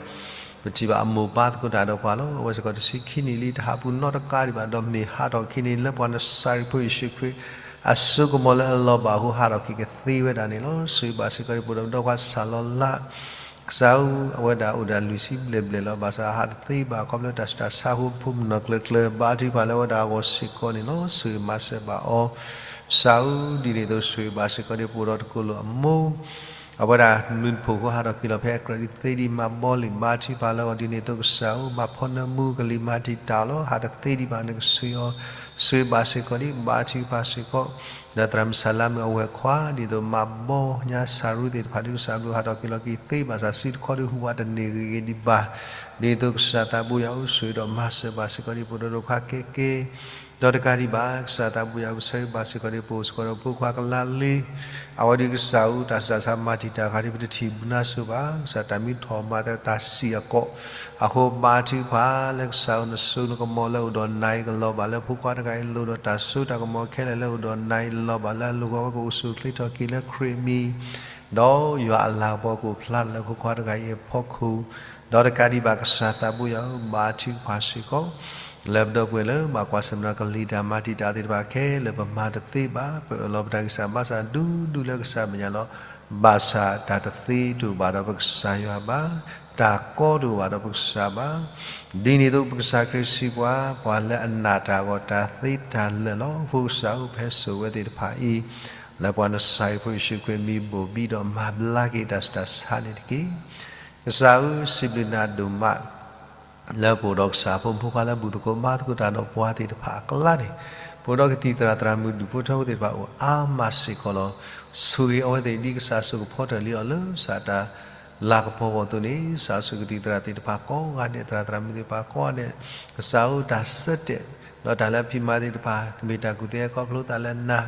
ပထံၣ်ဘၣ်အမိၢ်ပၢ်သကိးတၢ်ဒီးပှၤလီၤ. အဝဲစ့ၢ်ကီးတဆံခံနံၣ်လံ တဟးပူၤနီတကးဒံးဘၣ် ဒီးမ့ၢ်ဟးထီၣ်ခံန့ၣ် လၢပှၤနစၤရ့းဖိယ့ၣ်ၡူးခရံာ် အစိကမီၤလၢအလီၤဘၣ်အဃိ ဟးထီၣ်က့ၤကသ့ဝဲဒၣ်န့ၣ်လီၤ. ဆိၣ်ဂ့ၤဘၣ်စ့ၢ်ကီးဒံး ပအိၣ်ဒီးပဒီပုၢ်ဝဲၢ်ဆၣ်လီၤလး ကစၢ်ဧၢ, အဝဲဒၣ်အိၣ်ဒၣ်လွံၢ်ဆံဘျဲၣ်ဘျဲၣ်လီၤ. ဘၣ်ဆၣ်ဟးတသ့ဘၣ် ခီဖျိတၢ်ဆူးတၢ်ဆါအဃိ ဖိမုၣ်နီၢ်ကျၢၤကျၢၤ ဘါထုကဖၣ်လၢအဝဲဒၣ်အဂီၢ်စ့ၢ်ကီးန့ၣ်လီၤ. ဆိၣ်ဂ့ၤမၤစၢၤဘၣ်အီၤ ကစၢ်ဧၢ, ဒ်န့ၣ်အသိးဆိၣ်ဂ့ၤဘၣ်စ့ၢ်ကီးဒံး ပအိၣ်ဒီးတကိးလိာ်အမိၢ် အဝဲဒၣ်မုၢ်တဖိၣ်ဃိ ဟးထီၣ်က့ၤလီၤဖဲအကြၢးဒ်သ့ဒံး မၤဘီလံာ် ဘါထုကဖၣ်လၢအဂီၢ် ဒ်န့ၣ်အသိးကစၢ်ဧၢ, မၤဖီနၢမူ ကလံၤမၤတံာ်တာ်လီၤ. ဟးတသ့ဒံးဘၣ် နကဆိၣ်ဂ့ၤအီၤ ဆိၣ်ဂ့ၤဘၣ်စ့ၢ်ကီးဒံး ဘါထုကဖၣ်စ့ၢ်ကီး ဒီးသရၣ်မုၣ်ဆၣ်လါမုၣ်အဝဲၢ်ခွါ ဒ်သိးမၤဘီညါစၤရူသ့ၣ်တဖၣ် ဒ်ကစၢ်ဘျုးဟးထီၣ်က့ၤလီၤက့ၤသ့ ဘၣ်ဆၣ်စုတခီဒုးဟူးဝးတန့ၢ်ဂ့ၤဂ့ၤဒံးဘၣ်. ဒ်သိးကစၢ်သးဘိယွၤအိၣ်ဆိၣ်ဂ့ၤဒီးမၤစၢၤဘၣ်စ့ၢ်ကီးဒံး ပအိၣ်ဒီးဖိခွါကဲကဲ ဒီးတကးဒံးဘၣ် ကစၢ်သးဘိယွၤအိၣ်ဆိၣ်ဂ့ၤဘၣ်စ့ၢ်ကီးဒံး ပအိၣ်စ့ၢ်ကီးဒီးဖိခွါကလါလ့ အဝဲဒ်ကစၢ်ဧၢ တၢ်ဆူးတၢ်ဆါမၤတံာ်တာ်ဃာ်ဒံး ပတထံၣ်ဘူးနါစိၤဘၣ်. ကစၢ်တၢ်မံထီၣ်မၤသးတၢ်စံၣ်အကီၢ် အဃိဘါထုကဖၣ်လၢကစၢ်ဧၢ နစိနကမီၤလၢအိၣ်ဒီးနၤအံၤကလီၤဘၣ်လၢဖိခွါတဂၤအံၤ လိၣ်ဒီးတၢ်စိတၢ်ကမီၤခဲလၢာ်လၢအိၣ်ဒီးနၤအံၤလီၤဘၣ်လၢအလိၤ အဝဲကအိၣ်ဆူၣ်အိၣ်ချ့ထီၣ်က့ၤလၢခရံာ်အမံၤ ဒီးယွၤအလၤကပီၤကအိၣ်ဖျါထီၣ်လၢဖိခွါတဂၤအံၤအဖီခိၣ် ဒီးတကးဒံးဘၣ် ကစၢ်သးဘိယွၤဧၢ ဘါထုကဖၣ်စ့ၢ်ကီး လၢပဒီပုၢ်ဝဲၢ်လၢဘၣ်ကွၢ်ဆၢၣ်မဲာ်ဒီးကလံၤတၢ်မၤတံာ်တာ်သ့ၣ်တဖၣ်ခဲလၢာ် ပမၤတသ့ဘၣ်. ပအၢၣ်လီၤပတၢ်ဂံၢ်စၢ်ဘါစၢ်ဒူဒူလၢကစၢ်အမဲာ်ညါလီၤ. ဘၣ်ဆၣ်တၢ်တသ့တအိၣ်ဘၣ်ဒီးပကစၢ်ယွၤဘၣ်, တၢ်ကီတအိၣ်ဘၣ်ဒီးပကစၢ်ဘၣ်. ဒ်န့ၣ်အသိးပကစၢ်ခရံာ်စံးပှၤ, ပှၤလၢအနာ်တၢ်အဂီၢ် တၢ်သ့တၢ်လၢာ်လီၤ. အဃိကစၢ်ဧၢ ပဟဲစိာ်ဝဲသ့ၣ်တဖၣ်အံၤ လၢပှၤနစၤရ့းဖိယ့ၣ်ၡူးခရံာ်အမံၤ ဘိၣ်ဘံဒီးမၤဘျါက့ၤတၢ်ဆူးတၢ်ဆါန့ၣ်တက့ၢ်. ကစၢ်ဧၢ စံးဘျုးနၤဒိၣ်မး လၢပအိၣ်ဒီးကစၢ်ဖိမုၣ်ဖိခွါလၢဘူၣ်သကိးဘါသကိးတၢ်ဒီးပှၤသ့ၣ်တဖၣ်အကျါန့ၣ်, ပအိၣ်ဒီးကသံၣ်သရၣ်သရၣ်မုၣ်ဒူၣ်ဖိထၢဖိသ့ၣ်တဖၣ်အိၣ်အါမးစ့ၢ်ကီးလီၤ. ဆိၣ်ဂ့ၤအဝဲသ့ၣ်ဒ်ကစၢ်ဆိၣ်ကဖီတၢၢ်လံအီၤလၢ ကစၢ်တၢ်လၤကပီၤအဂီၢ်အသိးန့ၣ်, ကစၢ်ဆိၣ်ဂ့ၤကသံၣ်သရၣ်သ့ၣ်တဖၣ်ကိးဂၤဒဲး သရၣ်သရၣ်မုၣ်သ့ၣ်တဖၣ်ကိးဂၤဒဲး, ကစၢ်ဧၢ တၢ်ဆၢတဲာ် ဒီးတၢ်လၢအဖံးမၤသ့ၣ်တဖၣ် ကမ့ၢ်တၢ်ကူၣ်သ့ခီဖျိသးလၢနၤ,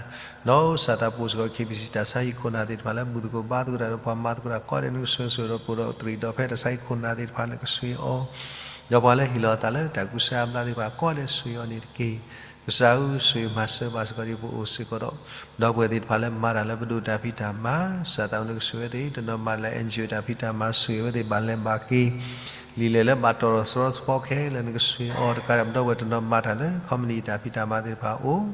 ဒီးကစၢ်သးပူၤစ့ၢ်ကီး KBC တၢ်ဆါဟံၣ်ခိၣ်နၢ်သ့ၣ်တဖၣ်လၢဘူၣ်သကိးဘါသကိးတၢ်ဒီးပှၤမၤသကိးတၢ်ကိးဂၤဒဲး နကဆိၣ်ဂ့ၤဆိၣ်ဒီးပအိၣ်ဒီးတြံၤဒီးဖဲတၢ်ဆါဟံၣ်ခိၣ်နၢ်သ့ၣ်တဖၣ် နကဆိၣ်ဂ့ၤအီၤ, ဒီးပှၤလၢဟ့ၣ်လီၤအသးလၢတၢ်ကူစါအါဘျါသ့ၣ်တဖၣ်ကိးဂၤဒဲး ဆိၣ်ဂ့ၤအီၤန့ၣ်တက့ၢ်. ကစၢ်ဧၢ, ဆိၣ်ဂ့ၤမၤစၢၤဘၣ်စ့ၢ်ကီးဒံး ပအိၣ်စ့ၢ်ကီးဒီး ဒီပုၢ်ဝဲၢ်သ့ၣ်တဖၣ်လၢမၤတၢ်လၢပဒိၣ်တၢ်ဖံးတၢ်မၤ, ကစၢ်သးအိၣ်နကဆိၣ်ဂ့ၤဝဲသ့ၣ်, တနီၤမၤတၢ်လၢ NGO တၢ်ဖံးတၢ်မၤ ဆိၣ်ဂ့ၤဝဲသ့ၣ် ဘၣ်လဲၤဘၣ်က့ၤ လံာ်လဲၢ်လၢဘၣ်တီၢ်ထီၣ်သရီသဖီခဲလၢာ် နကဆိၣ်ဂ့ၤအီၤတကးဒံး ပဒီပုၢ်ဝဲၢ်တနီၤမၤတၢ်လၢ ခီပနံၣ်တၢ်ဖံးတၢ်မၤသ့ၣ်တဖၣ်အအိၣ်,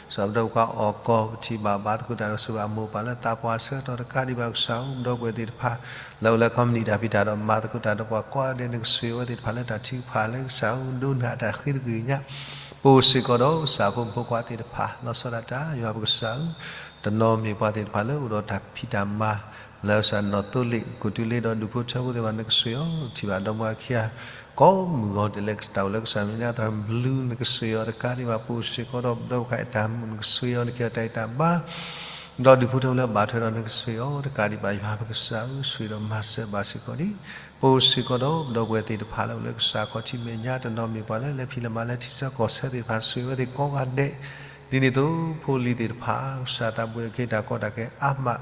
ကစၢ်ပဒီပုၢ်ဝဲၢ်အီၣ်ကီၢ် ပထံၣ်ဘၣ်ဘါသကိးတၢ်ဒီးဆိၣ်ဂ့ၤဘၣ် မိၢ်ပၢ်လၢသးပှၢ်ဆၢကတီၢ်တကးဒံးဘၣ် ကစၢ်ဧၢ, ပဒီပုၢ်ဝဲၢ်သ့ၣ်တဖၣ် လၢအိၣ်လၢခီပနံၣ်တၢ်ဖံးတၢ်ဒီးမၤသကိးတၢ်ဒီးပှၤကိးဂၤဒဲး နကဆိၣ်ဂ့ၤဝဲသ့ၣ်တဖၣ်လၢတၢ်ထုကဖၣ်လၢကစၢ်ဧၢ ဒိကနၣ်တၢ်ဃ့တဂ့ၤညါ ပအိၣ်စ့ၢ်ကီးဒီးကစၢ်ဖိမုၣ်ဖိခွါသ့ၣ်တဖၣ် လီၤဆီဒၣ်တၢ် ယွၤပကစၢ်ဧၢ, တနီၤမ့ၢ်ပှၤသ့ၣ်တဖၣ်လၢအိၣ်ဒီးတၢ်ဖံးတၢ်မၤ လၢကစၢ်နီၣ်သိလ့ၣ် ကိးတူၢ်လ့ဒီးဒူၣ်ဖိထၢဖိသ့ၣ်တဖၣ် နကဆိၣ်ဂ့ၤအီၤ ထံၣ်ဘၣ်ဒီမါခံဂၤ ကိးမုၢ်ဂီၤဒဲးလၢတၢ်အိၣ်လၢကစၢ်မ့ၢ်ဒၣ်သရၣ်ဘျုး နကဆိၣ်ဂ့ၤအီၤတကးဒံးဘၣ် ပအိၣ်စ့ၢ်ကီးဒီးပဒီပုၢ်ဝဲၢ်အတၢ်မုာ် နကဆိၣ်ဂ့ၤအီၤ နကဟ့ၣ်အီၤတၢ်အဲၣ်တၢ်ဘါ ဒီးဒူၣ်ဖိထၢဖိလၢဘၣ်ထွဲဒီး နကဆိၣ်ဂ့ၤအီၤတကးဒံးဘၣ် ယွၤပကစၢ်ဧၢ, ဆိၣ်ဂ့ၤဒီးမၤစၢၤဘၣ်စ့ၢ်ကီးဒံး ပအိၣ်စ့ၢ်ကီးဒီးပဒီပုၢ်ဝဲၢ်သ့ၣ်တဖၣ်လၢအိၣ်လၢကစၢ်ခီၣ်ထံးမဲာ်ညါ တနီၤမ့ၢ်ပှၤလၢလဲၤဖံးလဲၤမၤလၢထံဆၢကီၢ်ဆၢသ့ၣ်တဖၣ် ဆိၣ်ဂ့ၤဝဲသ့ၣ်ကိးဂၤဒဲး ဒ်န့ၣ်အသိး ဖိလံၤသ့ၣ်တဖၣ် ကစၢ်သးပူၤအီၤ ကဟ့ၣ်တၢ်ကီတၢ်ခဲအါမး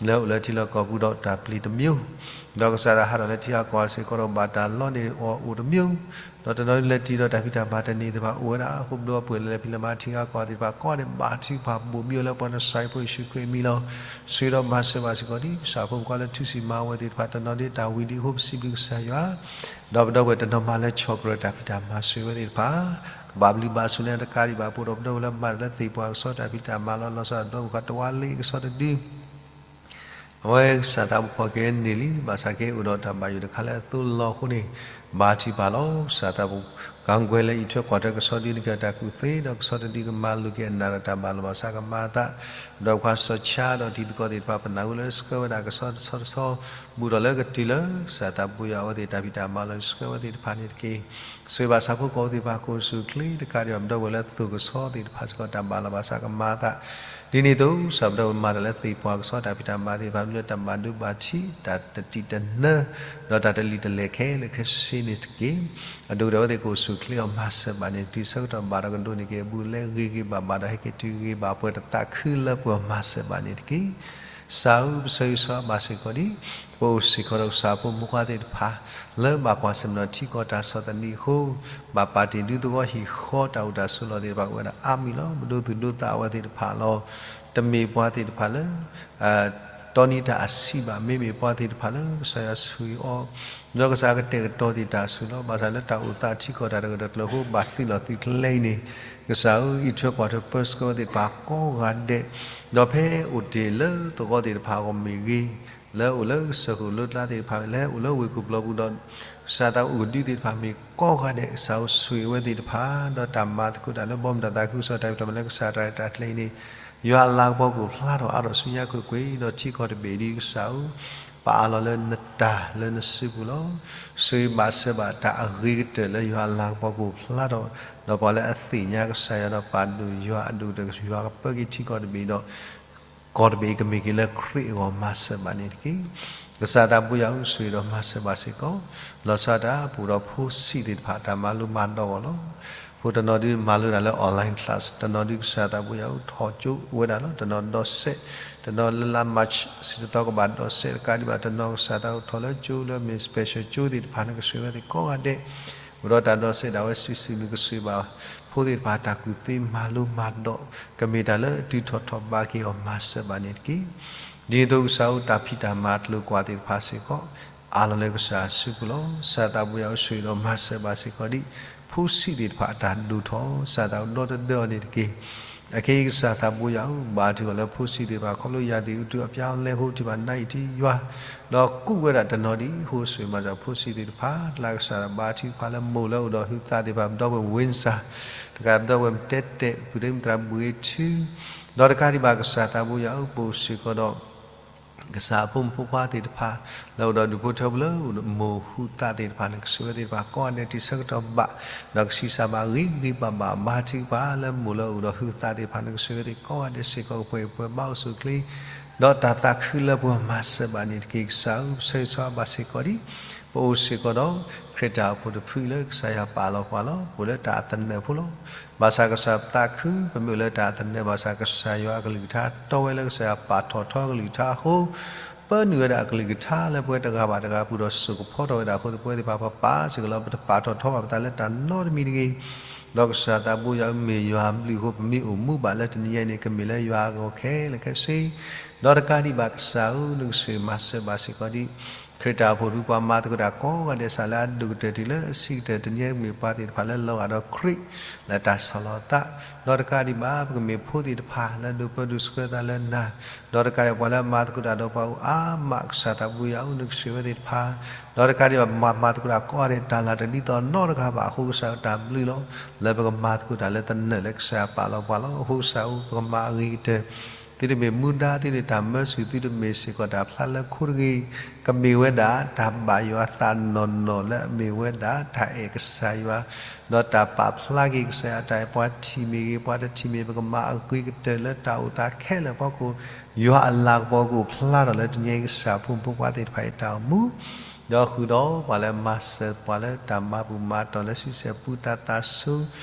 လၢအိၣ်လၢထံလီၢ်ကီၢ်ပူၤဒီးတၢ်ပျံၤတမံၤ ဒီးကစၢ်သးဟးထီၣ်လၢထံဂၤကီၢ်ဂၤစ့ၢ်ကီးဒီး ဘၣ်တၢ်လီန့ၢ်အီၤအိၣ်တမံၤ ဒီးတနီၤလၢတံၤဒီးတၢ်ဖံးတၢ်မၤတန့ၢ်သ့ၣ်တဖၣ် အိၣ်ဝဲဒၣ်အဃိ ပဒီပုၢ်ဝဲၢ်လၢလဲၤဖံးလဲၤမၤထံဂၤကီၢ်ဂၤသ့ၣ်တဖၣ် ကိးဂၤဒဲးဘါထုကဖၣ်ဘိၣ်မံၤအီၤလၢပှၤနစၤရ့းဖိယ့ၣ်ၡူးခရံာ်အမံၤလီၤ. ဆိၣ်ဂ့ၤဒီးမၤစၢၤဘၣ်စ့ၢ်ကီးဒံး ကစၢ်ဖိမုၣ်ဖိခွါလၢထူစံၣ်မၤဝဲသ့ၣ်တဖၣ် တနီၤဒ်တၢ်ဝံၤဒံးအဃိ ပစံးဘျုးကစၢ်ယွၤ ဒီးပဒီပုၢ်ဝဲၢ်တနီၤမၤလၢဆီၣ်ကြၢးတၢ်ဖံးတၢ်မၤ ဆိၣ်ဂ့ၤဝဲသ့ၣ်တဖၣ် ကဘၣ်ဘျုးဘၣ်ဆိၣ်န့ၢ်တကးဒံးဘၣ် ပအိၣ်ဒီးပဒီပုၢ်ဝဲၢ်လၢမၤတၢ်လၢသ့ၣ်ပှၢ်ကစီၣ်တၢ်ဖံးတၢ်မၤလီၤ. လီၤဆီဒၣ်တၢ် ပဒီပုၢ်ဝဲၢ်ခွါတဝါလ့ကစီၣ်တဒု အဝဲကစၢ်သးပူၤဖီၣ်က့ၤန့ၢ်လံ ဘၣ်ဆၣ်က့အိၣ်ဒီးတၢ်ဘၣ်ယိၣ်တခါလၢအသိလီၤအဃိန့ၣ် ဘါထုကဖၣ်လီၤ. ကစၢ်သးပူၤ ကၤကွဲးလၢအံးထွဲကွၢ်ထွဲကစီၣ်ဒု နကတၢ်ကူၣ်သ့ ဒီးကစီၣ်တဒုကမၤလိၤက့ၤအနၢ်ဒီးတၢ်ဘၣ်လီၤဘၣ်စးကမၤအသး ပဒီပုၢ်ဝဲၢ်ခွါစီၤဆါ ဒီးတံၤသကိးသ့ၣ်တဖၣ် ပနၢ်ဟူလၢဆှၢဝဲဒၣ်ကစီၣ်တဆီတဆီ ဘူးထီၣ်လၢကတုၤလၢ ကစၢ်သးပူၤယွၤအဝဲသ့ၣ်တၢ်ဖံးတၢ်မၤလီၤ ဆှၢဝဲသ့ၣ်တဖၣ်န့ၣ်တက့ၢ်. ဆိၣ်ဂ့ၤဘၣ်ဆၣ်ဖိကီၢ်ဖိသ့ၣ်တဖၣ် ကအိၣ်ဆူၣ်အိၣ်ချ့တကးဒံးဘၣ် ပဒီပုၢ်ဝဲၢ်လၢသိၣ်ကစီၣ်သ့ၣ်တဖၣ်စ့ၢ်ကီး တၢ်ဘၣ်လီၤဘၣ်စးကမၤအသး ဒ်န့ၣ်အသိး ကစၢ်ပဒီပုၢ်ဝဲၢ်မၤတၢ်လၢသ့ၣ်ပှၢ်ကစီၣ်တၢ်ဖံးတၢ်မၤသ့ၣ်တဖၣ် မ့ၢ်လၢတၢ်ဘၣ်ဒိဘၣ်ထံး တၢ်တတံာ်တနၢ ဒီးတၢ်တလံၤတလဲၢ်ခဲလၢာ်ခဲဆ့န့ၣ်တက့ၢ်. အဒိၣ်ကတၢၢ်အဝဲသ့ၣ်ကအိၣ်ဆူၣ်အိၣ်ချ့အီၤ မၤစၢၤဘၣ်န့ၣ်တက့ၢ်. ဆၢကတီၢ်ဘၣ်ဒီးကဒိးန့ၢ်က့ၤအဘူးအလဲ ဂ့ၤဂ့ၤဘၣ်ဘၣ်ဒီး ဟဲက့ၤတုၤဂ့ၤဘၣ်ပှဲၤတသးခုလၢပှဲၤအီၤ မၤစၢၤဘၣ်န့ၣ်တက့ၢ်. ကစၢ်ဧၢ, ပဆၢဂ့ၤဆၢဝါဘၣ်စ့ၢ်ကီးဒံး ပအိၣ်စ့ၢ်ကီးဒီးကစၢ်ဖိမုၣ်ဖိခွါသ့ၣ်တဖၣ် လၢဘၣ်ကွၢ်ဆၢၣ်မဲာ်ဒီးထံကီၢ်တၢ်ဆီၣ်သနံးအဃိ ဘၣ်ပာ်တ့ၢ်ဒုးသဝီဟံၣ်ဃီတၢ်အိၣ်တၢ်ဆိးလီၢ်သ့ၣ်တဖၣ် အိၣ်ဝဲဒၣ်အါမံၤလီၤ. ပဒိသူၣ်ဒိသးဝဲသ့ၣ်တဖၣ်လီၤ. တမ့ၢ်ပှၤသ့ၣ်တဖၣ်လၢ တီနံၤတၢ်အဆံးဘၣ်, မ့မ့ၢ်ပှၤသ့ၣ်တဖၣ်လၢကစၢ်ယွၤဆိၣ်ဂ့ၤအီၤ ဒီးကစၢ်ကတဲာ်ကတီၤသ့ၣ်တၢ်အဆူၣ်လီၤ. ဘၣ်ဆၣ်လၢတၢ်အိၣ်သးထံကီၢ်တၢ်တဂၢၢ်တကျၢၤအဃိ ဘၣ်သုးလီၢ်သုးကျဲအံၤန့ၣ် ကစၢ်ဧၢ, အံးထွဲကွၢ်ထွဲပၢဆှၢဝဲသ့ၣ်တဖၣ်ကိးဂၤဒဲး, ဒီးဖဲအိၣ်တ့ၢ်လၢသဝီသ့ၣ်တဖၣ်အဂီၢ်မ့ၢ်ဂ့ၤ, လၢအိၣ်လၢစၢဃိၣ်လိကျါသ့ၣ်တဖၣ်မ့ၢ်, လၢအိၣ်လၢဝ့ၢ်ခိၣ်ပျီပူၤဒီး ကစၢ်သးအိၣ်ကဒုသ့ၣ်တဖၣ်မ့ၢ်ကိးဂၤဒဲး, ကစၢ်ဧၢ, ဆိၣ်ဂ့ၤဝဲသ့ၣ်တဖၣ် ဒီးတၢ်မၤသကိးတၢ်လၢဘီမုၢ်တၢ်သးခုကစီၣ်တၢ်ဖံးတၢ်မၤလၢကစၢ်တၢ်ရဲၣ်တၢ်ကျဲၤအံၤန့ၣ် ယွၤအလၤကပီၤကအိၣ်ဖျါထီၣ်အါထီၣ်ဆူညါကွ့ၢ်ကွ့ၢ်, ဒီးထံကီၢ်တဘ့ၣ်ဒ်ကစၢ်ဧၢ, ပအးလီၤလၢနတၢ်လၢနစုပူၤလီၤ. ဆိၣ်ဂ့ၤဘၣ်စၢၤဘၣ်တၢ်အဂ့ၤကတၢၢ်လၢယွၤအလၤကပီၤကအိၣ်ဖျါထီၣ်, ဒီးပှၤလၢအသ့ၣ်ညါကစၢ်ယွၤဒီးပာ်ဒိၣ်ယွၤအဒိၣ်ကတၢၢ် ယွၤကပၢက့ၤထံကီၢ်တဘ့ၣ်ဒီး ကီၢ်တဘ့ၣ်အံၤကမ့ၢ်က့ၤလၢခရံာ်အဂီၢ်မၤစၢၤဘၣ်န့ၣ်တက့ၢ်. ကစၢ်သးပူၤယွၤဧၢ, ဆိၣ်ဂ့ၤဒီးမၤစၢၤဘၣ်စ့ၢ်ကီး, လီၤဆီဒၣ်တၢ် ပအိၣ်ဒီးဖိဆံးသ့ၣ်တဖၣ်တၢ်မၤလိမၤဒိးအဂီၢ်လီၤ. ဖိတနီၤဒုးမၤလိတၢ်လၢ online class, တနီၤဒုးကစၢ်သးပူၤယွၤဧၢ ထီၣ်ကၠိဝဲဒၣ်လီၤ. တနီၤဒိးစဲး, တနီၤလၢလါ March စံးတသီကဘၣ်ဒိးစဲးတကးဒံးဘၣ်, တနီၤကစၢ်သးအိၣ်ထီၣ်လၢကၠိလၢမ့ၢ် special ကၠိသ့ၣ်တဖၣ် နကဆိၣ်ဂ့ၤဝဲသ့ၣ်ကိးဂၤဒဲး အိၣ်ဒီးတၢ်ဒိးစဲးဒၣ်ဝဲစုာ်စုာ် နကဆိၣ်ဂ့ၤဘၣ်ဖိသ့ၣ်တဖၣ်တၢ်ကူၣ်သ့မၤလိမၤဒိး ကမ့ၢ်တၢ်လၢအတုၤထီၣ်ထီၣ်ဘးက့ၤအီၤမၤစၢၤဘၣ်န့ၣ်တက့ၢ်. ဒ်န့ၣ်အသိးကစၢ်ဧၢ, တၢ်ဖံးတၢ်မၤအကျိၤအကွာ်သ့ၣ်တဖၣ်စ့ၢ်ကီး အးလီၤလၢကစၢ်အစုပူၤလီၤ. ကစၢ်သးပူၤယွၤဧၢ, ဆိၣ်ဂ့ၤဒီးမၤစၢၤဘၣ်စ့ၢ်ကီးဒံး ဖိဆံးသ့ၣ်တဖၣ်အတၢ်ဒိၣ်ထီၣ်, ကစၢ်သးအိၣ်ဒီသဒၢအီၤန့ၣ်တက့ၢ်. အခဲအံၤကစၢ်သးပူၤယွၤဧၢ, ဘါထုကဖၣ်လၢဖိဆံးသ့ၣ်တဖၣ် ခီဖျိယၤသ့ၣ်အုးတုအပျါလဲဟိ ထံၣ်ဘၣ်နါအံၤထံယွၤ ဒီးကူးဝဲဒၣ်တနီၤဒံးအဃိ ဆိၣ်ဂ့ၤမၤစၢၤဖိဆံးသ့ၣ်တဖၣ်, လၢကစၢ်ဘါထုကဖၣ်လၢမိၢ်လၢအိၣ်ဒီးဟုးသးသ့ၣ်တဖၣ်, ပဒီပုၢ်ဝဲၢ် Windsor တကး ပဒီပုၢ်ဝဲၢ်မတဲတဲာ် ပုၢ်သ့ၣ်မုၣ်သရၣ်ဘှ့ၣ်ထူ ဒီးတကးဒံးဘၣ်ကစၢ်သးပူၤယွၤဧၢ, ပအိၣ်စ့ၢ်ကီးဒီး ကစၢ်အဖိမုၣ်ဖိခွါသ့ၣ်တဖၣ် လၢအိၣ်ဒီးဒူၣ်ဖိထၢဖိလၢမိၢ်ဟုးသးသ့ၣ်တဖၣ်န့ၣ် ကဆိၣ်ဂ့ၤဝဲသ့ၣ်တဖၣ်ကိးဂၤဒဲး တုၤဆၢကတီၢ်ဘၣ် ဒီးကဆံးစၢ်ဘၣ်ဂ့ၤဂ့ၤဘၣ်ဘၣ် ဘါထုကဖၣ်လၢမိၢ်လၢအိၣ်ဒီးဟုးသးသ့ၣ်တဖၣ်န့ၣ် ကဆိၣ်ဂ့ၤဝဲသ့ၣ်ကိးဂၤဒဲးစ့ၢ်ကီး ကပှဲၤကပှဲၤဘါအိၣ်ဆူၣ်အိၣ်ချ့ ဒီးတၢ်သးခုလၢပှဲၤမၤစၢၤဘၣ်န့ၣ်တက့ၢ်. ကစၢ်ဧၢ, ပဆၢဂ့ၤဆၢဝါဘၣ်စ့ၢ်ကီးဒံး ပအိၣ်စ့ၢ်ကီးဒီး ခရံာ်တၢ်အိၣ်ဖှိၣ်တဖုလၢကစၢ်ယွၤပာ်လီၤပှၤလီၤ. ပအိၣ်လၢတၢ်အသနၢၣ်ဖိလီၤ. ဘၣ်ဆၣ်ကစၢ်သးခု ပမ့ၢ်အိၣ်လၢတၢ်အသနၢၣ် ဘၣ်ဆၣ်ကစၢ်ယွၤအကလုၢ်ကထါတီဝဲလၢ ကစၢ်ယွၤပာ်ထီၣ်ထီအကလုၢ်ကထါအဃိ ပၢနုာ်ဝဲဒၣ်အကလုၢ်ကထါလၢပဝဲတဂၤဘၣ်တဂၤအပူၤဒီးစိာ်ကဖီထီၣ်ဝဲဒၣ်အဃိ ပဝဲသ့ၣ်တဖၣ်ပပာ်စ့ၢ်ကီးလီၤ ပတပာ်ထီၣ်ထီဘၣ်ပသးလၢတၢ်နီတမံၤတဂ့ၤ. ဒီးကစၢ်သးဘိယွၤအမ့ၢ်ယွၤအဘျုးအဃိ ပမ့ၢ်အိၣ်မူဘၣ်လၢတနံၤညါအံၤန့ၣ် ကမ့ၢ်လၢယွၤအဂီၢ်ခဲလၢာ်ခဲဆ့ ဒီးတကးဒံးဘၣ်ကစၢ်ဧၢ နကဆိၣ်ဂ့ၤမၤစၢၤဘၣ်စ့ၢ်ကီးဒံး ခရံာ်တၢ်အိၣ်ဖှိၣ်တဖု ပှၤမၤသကိးတၢ်ကိးဂၤဒဲးစးလၢအဒိၣ်ကတၢၢ်တုၤလၢအဆံးကတၢၢ်တနံၤအံၤ ကမ့ၢ်ပှၤသ့ၣ်တဖၣ်လၢလီၤဂာ်ဒီးခရံာ်လၢတၢ်ဆီၣ်လီၤအသး, ဒီးတကးဒံးဘၣ် ပကမ့ၢ်ဖိသ့ၣ်တဖၣ်လၢဒိးပၢဒိးဆှၢသးလၢနၤ, ဒီးတကးဒံးဘၣ်ပှၤလၢမၤသကိးတၢ်ဒီးပှၤအိၣ်အါမး ကစၢ်သးဘိယွၤဧၢ နကဆိၣ်ဂ့ၤဝဲသ့ၣ်တဖၣ်, ဒီးတကးဒံးဘၣ် မၤမၤသကိးတၢ်ကိးဂၤဒဲး တၢ်လၢတဒ်သိးနီတဂၤဘၣ်အဃိ ကစၢ်ဧၢ တၢ်ဘျုးလီၤ လၢပကမၤသကိးတၢ်လၢတနၢၤလၢကစၢ်ယွၤပာ်လီၤပှၤလီၤ. အဃိကစၢ်ဧၢ ပကမၤအဂ့ၤကတၢၢ် သုတမ့ၢ်မူဒါ သုတမ့ၢ်တၢ်မၢဆူၣ် သုတမ့ၢ်စ့ၢ်ကီးတၢ်ဖျါလၢခိတဂ့ၤ, ကမ့ၢ်ဝဲဒၣ်တၢ်ဘၣ်ယွၤသးနီၢ်နီၢ်လၢအမ့ၢ်ဝဲဒၣ်တၢ်အဲၣ်ကစၢ်ယွၤ, ဒီးတၢ်ပာ်ဖျါက့ၤကစၢ်ယွၤတၢ်အဲၣ် ပှၤထံၣ်မ့ၢ်ဂ့ၤ ပှၤတထံၣ်မ့ၢ် ပကမၤအဂ့ၤကတၢၢ်လၢတၢ်အိၣ်သးခဲလၢာ်အဖီခိၣ် ယွၤအလၤကပီၤကအိၣ်ဖျါထီၣ်လၢတနံၤအံၤ ကစၢ်ဖိမုၣ်ဖိခွါသ့ၣ်တဖၣ်အံၤတၢ်အိၣ်မူ ဒီးဃုာ်ဒီးပှၤလၢမၤစၢၤပှၤလၢတၢ်မၤဘူၣ်မၤတီၢ်လၢဆံဆဲၣ်ပူတၢ်သးဆူ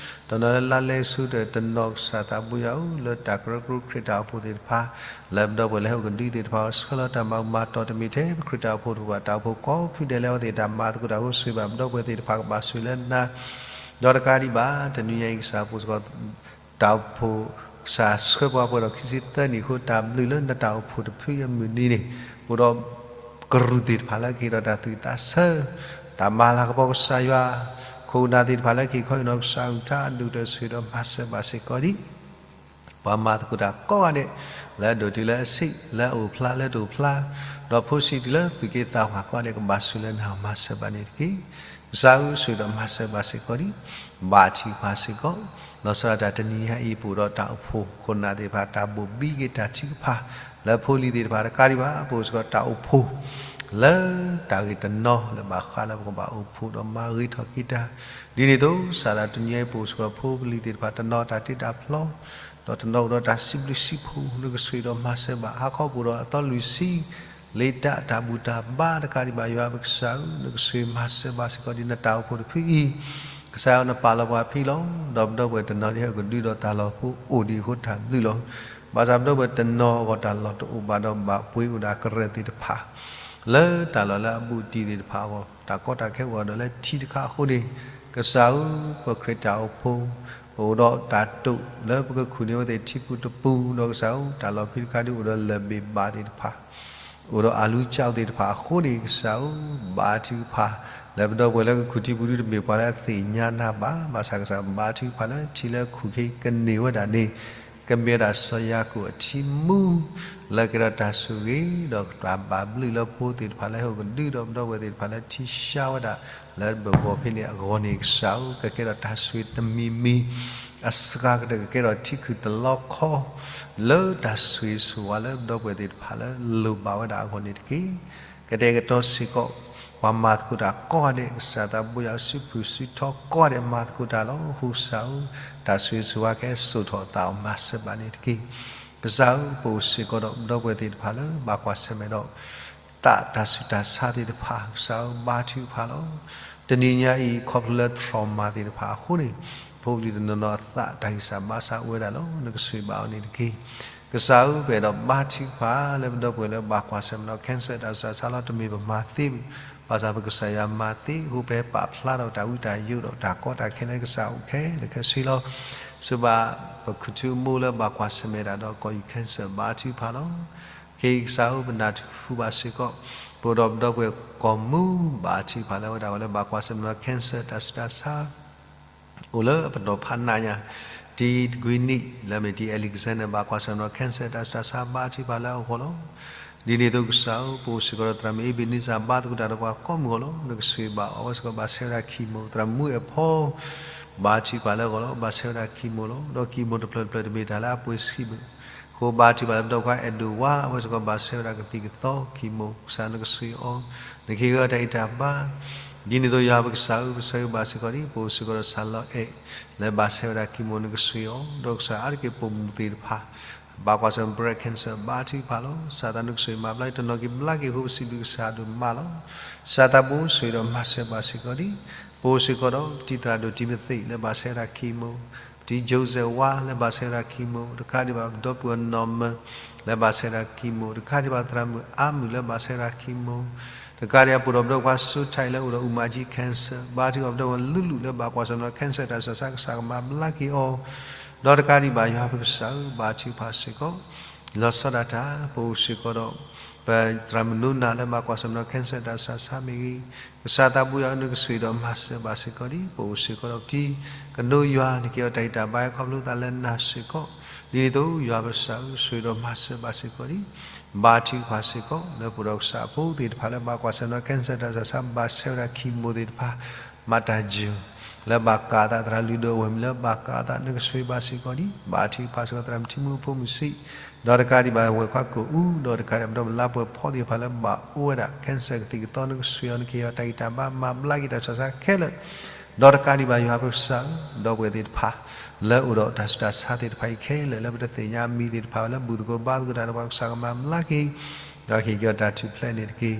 တနီၤလၢလါလဲဆူတၢၢ်တနီၤ ကစၢ်သးဘိယွၤဧၢ လၢတၢ်ကရၢကရိခရံာ်တၢ်အိၣ်ဖှိၣ်သ့ၣ်တဖၣ် လၢပဒီပုၢ်ဝဲၢ်လၢဟဲအိၣ်ကဒုသ့ၣ်တဖၣ်အီၤ ဆှၢလီၤတၢ်မၤဘူၣ်မၤတီၢ်တမ့ၢ်ထဲပခရံာ်တၢ်အိၣ်ဖှိၣ်တဖုဘၣ် တၢ်အိၣ်ဖှိၣ်ကိးဖုဒဲးလၢအဝဲသ့ၣ်တၢ်မၤသကိးတၢ်အဃိ ဆိၣ်ဂ့ၤဘၣ်ပဒီပုၢ်ဝဲၢ်သ့ၣ်တဖၣ်ကဘၣ်ဆိၣ်ဂ့ၤလၢနၤ ဒီးတကးဒံးဘၣ် တနံၤညါအံၤကစၢ်ဖိစ့ၢ်ကီး တၢ်အိၣ်ဖှိၣ် ကစၢ်ဆှၢပှၤပှဲၤဒီးခံဆံသၢနံၣ်အဃိ တၢ်ဘျုးလၢနတၢ်အိၣ်ဖှိၣ်တဖုအမုၢ်နံၤန့ၣ် အိၣ်ဒီးကရူၢ်သ့ၣ်တဖၣ်လၢကဟ့ၣ်ဒီးတၢ်သူၣ်ဝံၣ်သးဆၢ တၢ်မၤလၤကပီၤကစၢ်ယွၤ ခိၣ်နၢ်သ့ၣ်တဖၣ်လၢကဟ့ၣ်ခီဟ့ၣ်နီၤကစၢ်အကလုၢ်ကထါအဒိၣ်ကတၢၢ် ဆိၣ်ဂ့ၤဒီးမၤစၢၤဘၣ်စ့ၢ်ကီးဒံး ပှၤမၤသကိးတၢ်ကိးဂၤဒဲး လၢအဒိၣ်တုၤလၢအဆံး လၢအအိၣ်ဖျါလၢတအိၣ်ဖျါ ဒီးဖိဆံးတုၤလၢသူၣ်က့သးပှၢ်ကိးဂၤဒဲး ကဘၣ်ဆိၣ်လၢနၤမၤစၢၤဘၣ်န့ၣ်တက့ၢ်. ကစၢ်ဧၢ ဆိၣ်ဂ့ၤဒီးမၤစၢၤဘၣ်စ့ၢ်ကီးဒံး ဘါထုကဖၣ်စ့ၢ်ကီး လီၤဆီဒၣ်တၢ်တနံၤညါအံၤ ပအိၣ်ဒီးတၢ်အိၣ်ဖှိၣ်ခိၣ်နၢ်သ့ၣ်တဖၣ် တၢ်ဘိၣ်ဘံက့ၤတၢ်ထုကဖၣ် လၢဖိလံၤသ့ၣ်တဖၣ်တကးဒံးဘၣ် ပအိၣ်စ့ၢ်ကီးတၢ်အိၣ်ဖှိၣ် လၢတၢ်ဂ့ၢ်တနီၤလၢဘၣ်ဃးလၢပကဘၣ်အိၣ်ဖှိၣ်ဒီးမၤဂ့ၤထီၣ်က့ၤတၢ် ဒ်န့ၣ်အသိး ကစၢ်သးတနံၤညါအံၤ ပအိၣ်စ့ၢ်ကီးဖိပလံၤသ့ၣ်တဖၣ်တနီၤတၢ်တ့တၢ်ဖျီ ဒီးတနီၤအိၣ်ဒီးတၢ်စံးဘျုးစံးဖှိၣ် နကဆိၣ်ဂ့ၤဒီးမၤစၢၤဘၣ် ဟါခီပအိၣ်ဒီးအသီလွံၢ်ဆံ လ့တၢ်တၢ်ဘူၣ်တၢ်ဘါတကးဒံးဘၣ် ယွၤပကစၢ်ဧၢ နကဆိၣ်ဂ့ၤမၤစၢၤဘၣ်စ့ၢ်ကီးဒ်နတၢ်အိၣ်ဖှိၣ်တဖုအံၤ ကစၢ်ဧၢ နပာ်လီၤပှၤဖဲလီၤ ဒီးပဒီပုၢ်ဝဲၢ်တနီၤဒ်ဟဲကဒုဒီးတၢ်လီၢ်ဖိအိၣ်ဒံးအဃိတၢ်ဘျုးလီၤ. ဘၣ်ဆၣ်ပဒီပုၢ်ဝဲၢ်တနီၤအဂီၢ်တၢ်လီၢ်တအိၣ်ဘၣ်ဒီးဘၣ်ပှ့ၤအိၣ်ဒၣ်ကရၢၢ်သ့ၣ်တဖၣ် လၢတၢ်လီၢ်လၢအဘူးအတံၢ်သ့ၣ်တဖၣ်အဂီၢ် တၢ်ကီတၢ်ခဲအိၣ်ဒီးလၢထံတခါအဃိန့ၣ် ကစၢ်ဧၢ ပခရံာ်တၢ်အိၣ်ဖှိၣ် ပအိၣ်ဒီးတၢ်တိာ်လၢပကခူၣ်န့ၢ်အဝဲသ့ၣ်ထံပူၤတပူၤ ဒီးကစၢ်ဧၢ တၢ်လီၢ်ဖဲတခါဒ်အိၣ်ဒီးလၢၢ်ဘ့ၣ်ဘၣ်သ့ၣ်တဖၣ် အိၣ်ဒီးအလူကၠီသ့ၣ်တဖၣ်အဃိန့ၣ် ကစၢ်ဧၢ ဘါထုကဖၣ် လၢပဒီပုၢ်ဝဲၢ်လၢကခူၣ်ထံပူၤဒ်တမ့ၢ်ပှၤလၢအသ့ၣ်ညါနၤဘၣ် ဘၣ်ဆၣ်ကစၢ်ဘါထုကဖၣ်လၢထံလၢခူၣ်ခ့ကန့ၢ်ဝဲဒၣ်န့ၣ် ကမ့ၢ်ဝဲဒၣ်စီၤယၤကိာ်အထံမူ လၢကဲထီၣ်တၢ်ဆိၣ်ဂ့ၤ ဒီးတၢ်ဘၣ်ဘျုးလၢဖိသ့ၣ်တဖၣ်လၢဟဲအိၣ်ကဒုဒီးပဒီပုၢ်ဝဲၢ်သ့ၣ်တဖၣ်လၢထံၡါဝဲဒၣ် လၢဘၢၣ်ဘီဖဲန့ၣ်အဂီၢ်န့ၣ် ကစၢ်ဧၢ ကကဲထီၣ်တၢ်ဆိၣ်ဂ့ၤတမံၤမံၤ အစှၤကတၢၢ်ကကဲထီၣ်ထံခုၣ်တလီခီ လၢတၢ်ဆိၣ်ဂ့ၤဆိၣ်ဝါလၢပဒီပုၢ်ဝဲၢ်သ့ၣ်တဖၣ်လၢလိၣ်ဘၣ်ဝဲဒၣ်အဂီၢ်န့ၣ်တက့ၢ်. ကတဲာ်ကတီၤစ့ၢ်ကီး ပှၤမၤသကိးတၢ်ကိးဂၤဒဲး ကစၢ်သးဘိယွၤဧၢ စုဖုၣ်စုထီကိးဂၤဒဲးမၤသကိးတၢ်လီၤ. အဃိကစၢ်ဧၢ တၢ်ဆိၣ်ဂ့ၤဆိၣ်ဝါကဟဲစိာ်ထီၣ်အသးအီၤမၤစၢၤဘၣ်န့ၣ်တက့ၢ်. ကစၢ်ဧၢ ပအိၣ်စ့ၢ်ကီးဒီးပဒီပုၢ်ဝဲၢ်သ့ၣ်တဖၣ်လၢ ဘၣ်ကွၢ်ဆၢၣ်မဲာ်ဒီး သးတၢ်ဆူးတၢ်ဆါသ့ၣ်တဖၣ် ကစၢ်ဧၢ ဘါထုကဖၣ်လီၤ. တနံၤညါအံၤ ခီဖျိလၢ trauma သ့ၣ်တဖၣ်အဃိန့ၣ် ဖိပလံၤတနီၤနီၤအသးတၢ်ဂံၢ်စၢ်ဘါစၢ်အိၣ်ဝဲဒၣ်လီၤ. နကဆိၣ်ဂ့ၤဘၣ်အီၤန့ၣ်တက့ၢ်. ကစၢ်ဧၢ ပအဲၣ်ဒိးဘါထုကဖၣ်လၢပဒီပုၢ်ဝဲၢ်လၢဘၣ်ကွၢ်ဆၢၣ်မဲာ်ဒီး cancer တၢ်ဆူးတၢ်ဆါလီၤ. တမ့ၢ်ပမၤသ့, ဘၣ်ဆၣ်ပကစၢ်ယွၤမၤသ့, အဃိပဟဲပာ်ဖျါထီၣ်တၢ်ဝံတၢ်ယိးဒီးတၢ်ကီတၢ်ခဲလၢကစၢ်အိၣ်ခဲလၢာ်ခဲဆ့လီၤ. ဆိၣ်ဂ့ၤဘၣ်ပခူၣ်ထံမိၢ်လၢဘၣ်ကွၢ်ဆၢၣ်မဲာ်တၢ်ဒီး ကီၢ်အံၤ cancer ဘါထုကဖၣ်လီၤ. ခဲအံၤကစၢ်ဧၢ ပနၢ်ဟူဘၣ်စ့ၢ်ကီး ပအိၣ်ဒီးပဒီပုၢ်ဝဲၢ်ကီၢ်မူ ဘါထုကဖၣ်လၢဝဲဒၣ်ဝဲလၢဘၣ်ကွၢ်ဆၢၣ်မဲာ်ဒီး cancer တၢ်ဆူးတၢ်ဆါ အိၣ်လၢအပတီၢ်ဖးနးညါ တံၤတကွံနံၣ် လၢအမ့ၢ်တံၤ Alexander ဘၣ်ကွၢ်ဆၢၣ်မဲာ်ဒီး cancer တၢ်ဆူးတၢ်ဆါ ဘါထုကဖၣ်လၢအဂီၢ်လီၤ. ဒ်န့ၣ်အသိးကစၢ်ဧၢ ပအိၣ်စ့ၢ်ကီးဒီးသရၣ်မုၣ် Ebenezer ဘါသကိးတၢ်ဒီးပှၤကိးမုၢ်ဂီၢ်လီၤ. နကဆိၣ်ဂ့ၤဘၣ်အီၤ အဝဲစ့ၢ်ကီးဘၣ်ဆဲးဝဲဒၣ် chemo သရၣ်မုၣ်အဲၣ်ဖီ ဘါထုကဖၣ်လၢအဂီၢ်လီၤ. ဘၣ်ဆဲးဝဲဒၣ် chemo လီၤ. ဒီး chemo တဖျၢၣ်တဖျၢၣ်တမ့ၢ်တၢ်လၢအပှ့ၤဆံးဘၣ် အဃိဘါထုကဖၣ်လၢပဒီပုၢ်ဝဲၢ်ခွါ Edward အဝဲစ့ၢ်ကီးဘၣ်ဆဲးဝဲဒၣ်ကသံၣ်ကသီ chemo ကစၢ်နကဆိၣ်ဂ့ၤအီၤ နကဟ့ၣ်ဂံၢ်အီၤတၢ်ဂံၢ်တၢ်ဘါ ဒ်န့ၣ်အသိးယွၤပကစၢ်ဧၢ ပဆိၣ်ဂ့ၤဘၣ်စ့ၢ်ကီးဒ် ပအိၣ်စ့ၢ်ကီးဒီး ဆၣ်လီၤအဲၣ် လၢဘၣ်ဆဲးဝဲဒၣ် chemo နကဆိၣ်ဂ့ၤအီၤ ဒီးကစၢ်အါတက့ၢ်ပိာ်မုၣ်သ့ၣ်တဖၣ် ဘၣ်ကွၢ်ဆၢၣ်မဲာ် breast cancer ဘါထုကဖၣ်လီၤ. ကစၢ်သးနကဆိၣ်ဂ့ၤမၤဘျါက့ၤ တနီၤက့ၤဘျါက့ၤအဃိ ပစံးဘျုးကစၢ်ဒိၣ်မးလီၤ. ကစၢ်သးဘိဆိၣ်ဂ့ၤဒီးမၤစၢၤဘၣ်စ့ၢ်ကီးဒ် ပအိၣ်စ့ၢ်ကီးဒီး ပတံၤသရၣ်ဒိၣ် Timothy လၢဘၣ်ဆဲးဝဲဒၣ် chemo, ပ ဒ် Joseph ဝါ လၢဘၣ်ဆဲးဝဲဒၣ် chemo, တကးဒံးဘၣ် ပဒီပုၢ်ဝဲၢ်နီၢ်မၢ လၢဘၣ်ဆဲးဝဲဒၣ် chemo, တကးဒံးဘၣ် သရၣ်မုၣ်အါမုၣ် လၢဘၣ်ဆဲးဝဲဒၣ် chemo, တကးဒံးဘၣ် ပအိၣ်ဒီးပဒီပုၢ်ဝဲၢ်ခွါစိထၢၣ် လၢအိၣ်ဒီး အူမၤကၠံ cancer, ဘါထုကဖၣ် ပဒီပုၢ်ဝဲၢ်လူလူ လၢဘၣ်ကွၢ်ဆၢၣ်မဲာ်ဒီး cancer တၢ်ဆူးတၢ်ဆါ ကစၢ်ကမၤဘျါက့ၤအီၤ, ဒီးတကးဒံးဘၣ် ယွၤပကစၢ်ဧၢ, ဘါထုကဖၣ်စ့ၢ်ကီး လီၤဆီဒၣ်တၢ် ပအိၣ်စ့ၢ်ကီးဒီး ပသရၣ်မုၣ်နိနၤ လၢဘၣ်ကွၢ်ဆၢၣ်မဲာ်ဒီး cancer တၢ်ဆူးတၢ်ဆါမ့ၢ်ဂ့ၤ, ကစၢ်သးဘိယွၤဧၢ, နကဆိၣ်ဂ့ၤဒီးမၤစၢၤဘၣ်စ့ၢ်ကီးဒံး, ပအိၣ်စ့ၢ်ကီးဒီးပတံၤ ကနိယွၤ နက့ၤအီၤတၢ်ဂံၢ်တၢ်ဘါ ဟဲခီဖျိသးလၢနၤစ့ၢ်ကီး, ဒ်န့ၣ်အသိး ယွၤပကစၢ်ဧၢ, ဆိၣ်ဂ့ၤဒီးမၤစၢၤဘၣ်စ့ၢ်ကီးဒံး, ဘါထုကဖၣ်စ့ၢ်ကီး လၢပအိၣ်ဒီးကစၢ်အဖိသ့ၣ်တဖၣ် လၢဘၣ်ကွၢ်ဆၢၣ်မဲာ်ဒီး cancer တၢ်ဆူးတၢ်ဆါ ဘၣ်ဆဲးဝဲဒၣ် chemo သ့ၣ်တဖၣ် မၤတၢ်ယိာ် လၢဘၣ်ကးအသး သရၣ်လုၢ်ဒိၣ်အဝဲၢ်မုၣ် လၢဘၣ်ကးအသး နကဆိၣ်ဂ့ၤဘၣ်စ့ၢ်ကီးဒံး, ဘါထုကဖၣ်စ့ၢ်ကီး သရၣ်မုၣ်ထံမူအဖိမုၣ်ဆံး, ဒီးတကးဒံးဘၣ် ဝဲၢ်ခွါကိာ်အူ, ဒီးတကးဒံးဘၣ် ပဒီပုၢ်ဝဲၢ်လါပှဲၤဖီသ့ၣ်တဖၣ် လၢဘၣ်အိၣ်ဝဲဒၣ် cancer ကသံၣ်ကသီ နကဆိၣ်ဂ့ၤအီၤ နက့ၤအီၤတၢ်ဂံၢ်တၢ်ဘါ မၤဘျါက့ၤတၢ်ဆူးတၢ်ဆါခဲလၢာ်, ဒီးတကးဒံးဘၣ် ယွၤပကစၢ်ဧၢ, ပဒီပုၢ်ဝဲၢ်သ့ၣ်တဖၣ် လၢအိၣ်ဒီးတၢ်ဆူးတၢ်ဆါသ့ၣ်တဖၣ်အံၤခဲလၢာ် လၢပတသ့ၣ်ညါအမံၤသ့ၣ်တဖၣ် လၢဘူၣ်သကိးဘါသကိးတၢ်ဒီးပှၤ ကစၢ်ကမၤဘျါက့ၤ, ဒီးကဟ့ၣ်က့ၤအီၤတၢ်ထူၣ်ဖျဲးန့ၣ်တက့ၢ်.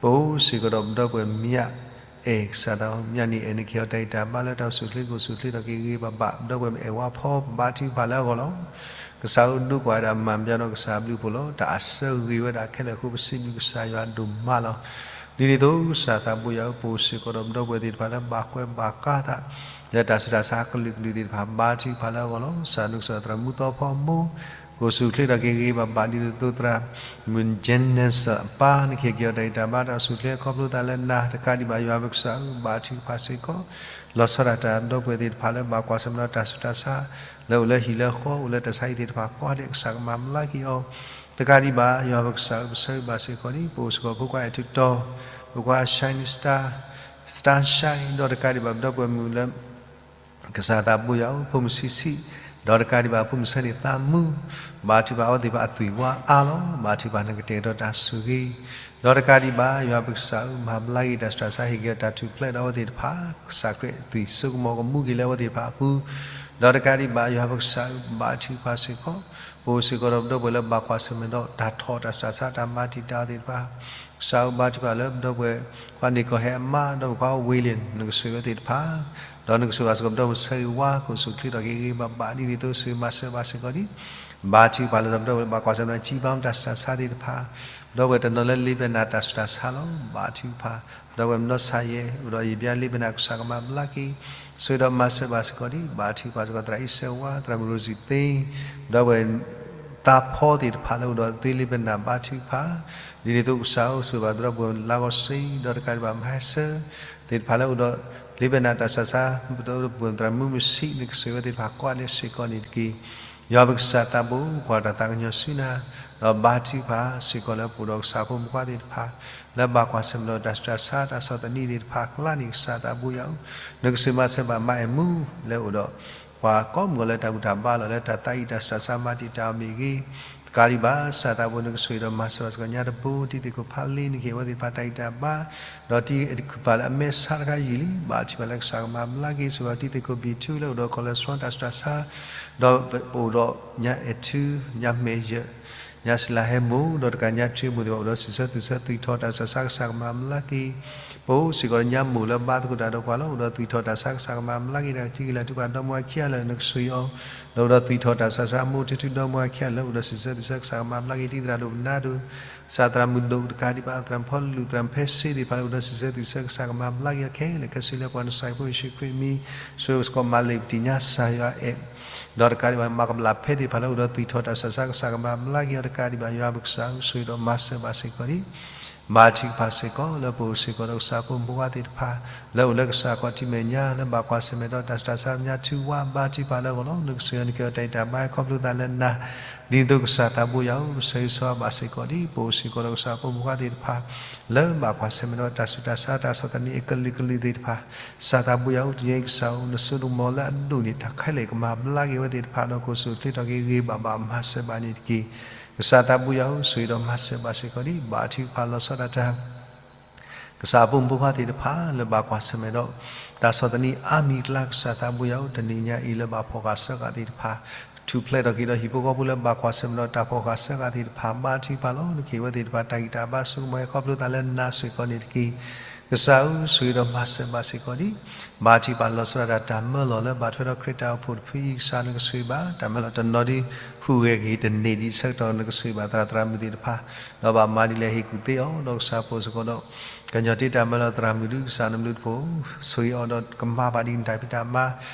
ပအိၣ်စ့ၢ်ကီးဒီးပဒီပုၢ်ဝဲၢ်မၠးအဲၣ် ကစၢ်သးဘိယွၤန့ၣ် အဲၣ်နက့ၤအီၤတၢ်ဂံၢ်တၢ်ဘါ လၢတၢ်အိၣ်ဆူၣ်အိၣ်ချ့ ကအိၣ်ဆူၣ်အိၣ်ချ့ဒီးက့ၤဂ့ၤဂ့ၤဘၣ်ဘၣ်, ပဒီပုၢ်ဝဲၢ်မ့ၢ်အဲၣ်ဝါဖီ ဘါထုကဖၣ်လၢအဂီၢ်လီၤ. ကစၢ်ဧၢ, ဒိကွၢ်ဝဲဒၣ်မၤပျါဒီးကစၢ်အဘျုးအဖှိၣ်လီၤ. တၢ်အဆၢဂ့ၤဝဲဒၣ်ခဲလၢာ်အဃိ ပစံးဘျုးကစၢ်ယွၤဒိၣ်မးလီၤ. ဒ်န့ၣ်အသိး ကစၢ်သးဘိယွၤဧၢ, ပအိၣ်စ့ၢ်ကီးဒီးပဒီပုၢ်ဝဲၢ်သ့ၣ်တဖၣ် လၢဘၣ်ကွဲဘၣ်ကါသး လၢတၢ်ဆူးတၢ်ဆါကလုာ်ကလုာ်သ့ၣ်တဖၣ် ဘါထုကဖၣ်လၢအဂီၢ်လီၤ. ကစၢ်ဧၢ, နကစၢ်သရၣ်မုၣ်သီဖီမိၢ် ကအိၣ်ဆူၣ်အိၣ်ချ့ဒီးက့ၤဂ့ၤဂ့ၤဘၣ်ဘၣ် ဒ်န့ၣ်အသိး သရၣ်မုၣ် Janice အပၢ် နကဟ့ၣ်က့ၤအီၤတၢ်ဂံၢ်တၢ်ဘါ တၢ်အိၣ်ဆူၣ်အိၣ်ချ့ ခီဖျိသးလၢနၤ, တကးဒံးဘၣ် ယွၤပကစၢ်ဧၢ, ဘါထုကဖၣ်စ့ၢ်ကီး လီၤဆီဒၣ်တၢ် ပဒီပုၢ်ဝဲၢ်သ့ၣ်တဖၣ် လၢဘၣ်ကွၢ်ဆၢၣ်မဲာ်ဒီးတၢ်ဆူးတၢ်ဆါ လၢအိၣ်လၢဟံၣ်လၢဃီ အိၣ်လၢတၢ်ဆါဟံၣ်သ့ၣ်တဖၣ်ကိးဂၤဒဲး ကစၢ်ကမၤဘျါက့ၤအီၤ, တကးဒံးဘၣ် ယွၤပကစၢ်ဧၢ, ပဆၢဂ့ၤဘၣ်စ့ၢ်ကီးဒံး, ပအိၣ်စ့ၢ်ကီးဖိခွါအဲၣ်ထူတီၤ, ဖိခွါ Shining Star, Star Shine, ဒီးတကးဒံးဘၣ် ပဒီပုၢ်ဝဲၢ်မုၣ်လၢ ကစၢ်သးဘိယွၤဧၢ, ဖိမုၣ်ဆံးဆံး, ဒီးတကးဒံးဘၣ် ဖိမုၣ်ဆၢန့ၣ်သးမုာ်, ဘါထုကဖၣ် အဝဲသ့ၣ်တဖၣ်အသွံၣ်ဝါအါလီၤ, ဘါထုကဖၣ် နကတဲာ်ကတီၤတၢ်ဆိၣ်ဂ့ၤ, ဒီးတကးဒံးဘၣ် ယွၤပကစၢ်ဧၢ, မၤဘျါက့ၤတၢ်ဆူးတၢ်ဆါ ဟ့ၣ်က့ၤအီၤတၢ်ထူၣ်ဖျဲးဒီးအဝဲသ့ၣ်တဖၣ်, ကစၢ်ခရံာ်အသွံၣ်စိကမီၤကမူက့ၤလၢအဝဲသ့ၣ်တဖၣ်အပူၤ, ဒီးတကးဒံးဘၣ် ယွၤပကစၢ်ဧၢ, ဘါထုကဖၣ်စ့ၢ်ကီး, ပအိၣ်စ့ၢ်ကီးဒီးပဒီပုၢ်ဝဲၢ်လၢဘၣ်ကွၢ်ဆၢၣ်မဲာ်ဒီး တၢ်ထီၣ်တၢ်ဆူးတၢ်ဆါ တၢ်မၤတံာ်တာ်အီၤသ့ၣ်တဖၣ်, ကစၢ်ဧၢ, ဘါထုကဖၣ်လၢပဒီပုၢ်ဝဲၢ်ခွါန့ၣ်ကီၢ်ဟဲအမါ ဒီးပခွါဝ့ၢ်လ့ၣ် နကဆိၣ်ဂ့ၤအဝဲသ့ၣ်တဖၣ်, ဒီးနကဆိၣ်ဂ့ၤဘၣ်စ့ၢ်ကီး ပဒီပုၢ်ဝဲၢ်ဆၢဂ့ၤဝါ ကအိၣ်ဆူၣ်အိၣ်ချ့ဒီးက့ၤဂ့ၤဂ့ၤဘၣ်ဘၣ် ဒ်န့ၣ်အသိး ဆိၣ်ဂ့ၤမၤစၢၤဘၣ်စ့ၢ်ကီးဒံး, ဘါထုကဖၣ်လၢပဒီပုၢ်ဝဲၢ်လၢဘၣ်ကွၢ်ဆၢၣ်မဲာ်ဒီး ကံဘါမူဒါတၢ်ဆူးတၢ်ဆါသ့ၣ်တဖၣ်, ပဒီပုၢ်ဝဲၢ်တနီၤလၢလ့ပ့ၤနၢ်တၢ်ဆူးတၢ်ဆါလီၤ, ဘါထုကဖၣ်, ပဒီပုၢ်ဝဲၢ်မနီၢ်ဆါယဲၢ် အိၣ်ဒီးယံာ်ဘျါလ့ပ့ၤနၢ် ကစၢ်ကမၤဘျါက့ၤ, ဆိၣ်ဂ့ၤဒီးမၤစၢၤဘၣ်စ့ၢ်ကီးဒံး, ဘါထုကဖၣ်စ့ၢ်ကီး သရၣ်အံၣ်စၢဝါ, သရၣ်မုၣ်ရိစံသ့, ပဒီပုၢ်ဝဲၢ် သးဖီသ့ၣ်တဖၣ်လၢအိၣ်ဒီးသ့လ့ပ့ၤနၢ် ဘါထုကဖၣ်, ဒ်န့ၣ်အသိးကစၢ်ဧၢ, ဆိၣ်ဂ့ၤဘၣ်သရၣ်ပုၢ်လါဂီၤစ့ ဒီးတကးဒံးဘၣ် မဟဲဆၢ သ့ၣ်တဖၣ်လၢအိၣ်ဒီးလ့ပ့ၤနၢ်တၢ်ဆူးတၢ်ဆါ, ပဒီပုၢ်ဝဲၢ်သရၣ်မုၣ်မုၢ်ဆံး နကဆိၣ်ဂ့ၤဝဲသ့ၣ်တဖၣ်ကိးဂၤဒဲးစ့ၢ်ကီးန့ၣ်တက့ၢ်. ယွၤပကစၢ်သးဘိ ကွၢ်တၢ်သးကညီၤဆူနၤ, ဒီးဘါထုကဖၣ်စ့ၢ်ကီးလၢပအိၣ်ဒီးကစၢ်ဖိမုၣ်ဖိခွါသ့ၣ်တဖၣ် လၢဘၣ်ကွၢ်ဆၢၣ်မဲာ်ဒီးတၢ်ဆူးတၢ်ဆါ တၢ်ဆီၣ်သနံးသ့ၣ်တဖၣ်အကျါန့ၣ် ကစၢ်သးဘိယွၤဧၢ, နကဆိၣ်ဂ့ၤမၤစၢၤဘၣ်မါအဲၣ်မူ လၢအိၣ်ဒီး ပှၤကိးမုၢ်ဂီၤလၢတၢ်ဘူၣ်တၢ်ဘါလီၤ လၢတၢ်သးအံၤတၢ်ဆူးတၢ်ဆါမၤတံာ်တာ်အီၤမ့ၢ်ဂ့ၤ, တကးဒံးဘၣ် ကစၢ်သးဘိ နကဆိၣ်ဂ့ၤဒီးမၤစၢၤဘၣ်စ့ၢ်ကီးညါတဘိ တံၤသကိးဖးလ့ နကဟ့ၣ်ဝဲသ့ၣ်တဖၣ်တၢ်ဂံၢ်တၢ်ဘါ, ဒီးတံၤသကိးဖးလၢအမဲာ်ဆါတခါယံာ်လံ ဘါထုကဖၣ်လၢကစၢ်ကမၤဘျါက့ၤ ဆိၣ်ဂ့ၤဘၣ်တံၤသကိးဘံၣ်ထူ လၢအိၣ်ဒီး cholesterol တၢ်ဆူးတၢ်ဆါ, ဒီးပအိၣ်ဒီးညါအဲၣ်ထူ ညါမဲာ်ယၢၢ် ညါစလါဟဲမိၢ် ဒီးတကးညါထူမိၢ်သ့ၣ်တဖၣ် အိၣ်ဒီးစံးဆၢသူၣ်ဆၢသွံၣ်ထီၣ်တၢ်ဆူးတၢ်ဆါ ကစၢ်ကမၤဘျါက့ၤ, ပအိၣ်စ့ၢ်ကီးဒီးညါမိၢ်လၢဘါသကိးတၢ်ဒီးပှၤလီၤ အိၣ်ဒီးသွံၣ်ထီၣ်တၢ်ဆူးတၢ်ဆါ ကစၢ်ကမၤဘျါက့ၤ တၢ်ကထံၣ်က့ၤလၢ်ထူပှၤဒီမါဝၤခံဂၤလၢာ် နကဆိၣ်ဂ့ၤအီၤ, လၢအိၣ်ဒီးသွံၣ်ထီၣ်တၢ်ဆူးတၢ်ဆါ မိၢ်ထူထူဒီမါဝၤခံဂၤလၢာ် အိၣ်ဒီးစံးဆၢသူၣ်ဆၢ ကစၢ်ကမၤဘျါက့ၤ တံၤသရၣ်ဒိၣ်ပနါဒိၣ် ကစၢ်သရၣ်မုၣ်ဒိၣ်တကးဒံးဘၣ် သရၣ်ဖီလူၢ် သရၣ်ဖဲစ့သ့ၣ်တဖၣ်လၢ အိၣ်ဒီးစံးဆၢသူၣ်ဆၢ ကစၢ်ကမၤဘျါက့ၤအီၤခဲလၢာ်ခဲဆ့ လၢပှၤနစၢ်ဖိယ့ၣ်ၡူးခရံာ်အမံၤ, ဆိၣ်ဂ့ၤစ့ၢ်ကီးမၤလ့ၣ်ပတံၤညါစၢ်ယွၤအဲၣ်, ဒီးတကးဒံးဘၣ် မၤကဘျၣ်ဖဲသ့ၣ်တဖၣ်လၢ အိၣ်ဒီးသွံၣ်ထီၣ်တၢ်ဆူးတၢ်ဆါ ကစၢ်ကမၤဘျါက့ၤအီၤ တကးဒံးဘၣ် ယွၤပကစၢ်ဧၢ ဆိၣ်ဂ့ၤဒီးမၤစၢၤဘၣ်စ့ၢ်ကီးဒံး ဘါထုကဖၣ်စ့ၢ်ကီး လၢပအိၣ်စ့ၢ်ကီးဒီးကစၢ်ဖိမုၣ်ဖိခွါသ့ၣ်တဖၣ် လၢအိၣ်လၢကစၢ်အခီၣ်ထံးမဲာ်ညါ လၢဘၣ်ကွၢ်ဆၢၣ်မဲာ်ဒီးတၢ်ဆူးတၢ်ဆါ ညါထူဝါ ဘါထုကဖၣ်လၢအဂီၢ်လီၤ. နကဆိၣ်ဂ့ၤအီၤ နက့ၤအီၤတၢ်ဂံၢ်တၢ်ဘါ ဟဲခီဖျိသးလၢနၤ, ဒ်သိးကစၢ်သးဘိယွၤဧၢ ပဆၢဂ့ၤဆၢဝါဘၣ်စ့ၢ်ကီးဒံး ပအိၣ်စ့ၢ်ကီးဒီးကစၢ်ဖိမုၣ်ဖိခွါသ့ၣ်တဖၣ် လၢဘၣ်ကွၢ်ဆၢၣ်မဲာ်ဒီးတၢ်ဆူးတၢ်ဆါ တၢ်ဆီၣ်သနံးအကလုာ်ကလုာ်သ့ၣ်တဖၣ်, ကစၢ်သးဘိယွၤဧၢ တယံာ်ကစၢ်ဧၢ နစိတၢ်ကမီၤလၢအဒိၣ်န့ၣ် တၢ်ခဲလၢာ်ကမၤဘျါက့ၤဝဲသ့ၣ်တဖၣ်ဒီး ကအိၣ်ဆူၣ်အိၣ်ချ့ထီၣ်က့ၤဂ့ၤဂ့ၤဘၣ်ဘၣ် မၤစၢၤဘၣ်န့ၣ်တက့ၢ်. ကစၢ်သးဘိယွၤဧၢ ဆိၣ်ဂ့ၤဒီးမၤစၢၤဘၣ်စ့ၢ်ကီးဒံး ဘါထုကဖၣ်လီၤဆီဒၣ်တၢ် ကစၢ်အဖိမုၣ်ဖိခွါသ့ၣ်တဖၣ် လၢဘၣ်ကွၢ်ဆၢၣ်မဲာ်ဒီး တၢ်ဆီၣ်သနံးအါမံၤအကျါ ကစၢ်သးဘိယွၤဧၢ တနံၤညါအံၤလၢဘၣ်ဖှီၣ်ဃာ်ဆၢဃာ်သ့ၣ်တဖၣ် ထူၣ်ဖျဲးထီၣ်က့ၤဒီးဟံၣ်ဖိဃီဖိလၢဘၣ်ကွၢ်ဆၢၣ်မဲာ်ဒီးတၢ်ဖှီၣ်ဃာ်ဆၢဃာ်သ့ၣ်တဖၣ် ဘါထုကဖၣ်လီၤ. နကဟ့ၣ်ဝဲသ့ၣ်တဖၣ်တၢ်ဂံၢ်တၢ်ဘါ ဆိကမိၣ်ဟဲခီဖျိသးလၢနၤစ့ၢ်ကီးန့ၣ်တက့ၢ်. ကစၢ်ဧၢ, ဆိၣ်ဂ့ၤဒီးမၤစၢၤဘၣ်စ့ၢ်ကီးဒံး, ဘါထုကဖၣ်လီၤဆီဒၣ်တၢ်တၢ်မၢလီၤလၢဘၣ်ထွဲဒီးခရံာ်တၢ်အိၣ်ဖှိၣ်တဖုအံၤ ကစၢ်နကဆိၣ်ဂ့ၤဘၣ်, တၢ်မၢလီၤတနီၤဒုး ဟူးဂဲၤက့ၤတန့ၢ်ဒံး ဆၢကတီၢ်နကဆိၣ်ဂ့ၤဘၣ်သရၣ်သရၣ်မုၣ်သ့ၣ်တဖၣ်, ဒီးဘၣ်မၤဒ်လဲၣ်ဟ့ၣ်ကူၣ်သ့အီၤ, ဒီးကစၢ်ပှၤစ့ၢ်ကီးဒီး ကညီၤတ့ၢ်တၢ်မၢလီၤသရၣ်မုၣ်ဒုး ကစၢ်နဘျုးတဖိး ဆိၣ်ဂ့ၤအီၤဒီးကမၤဘၣ်ဒံးနတၢ်ဖံးတၢ်မၤ,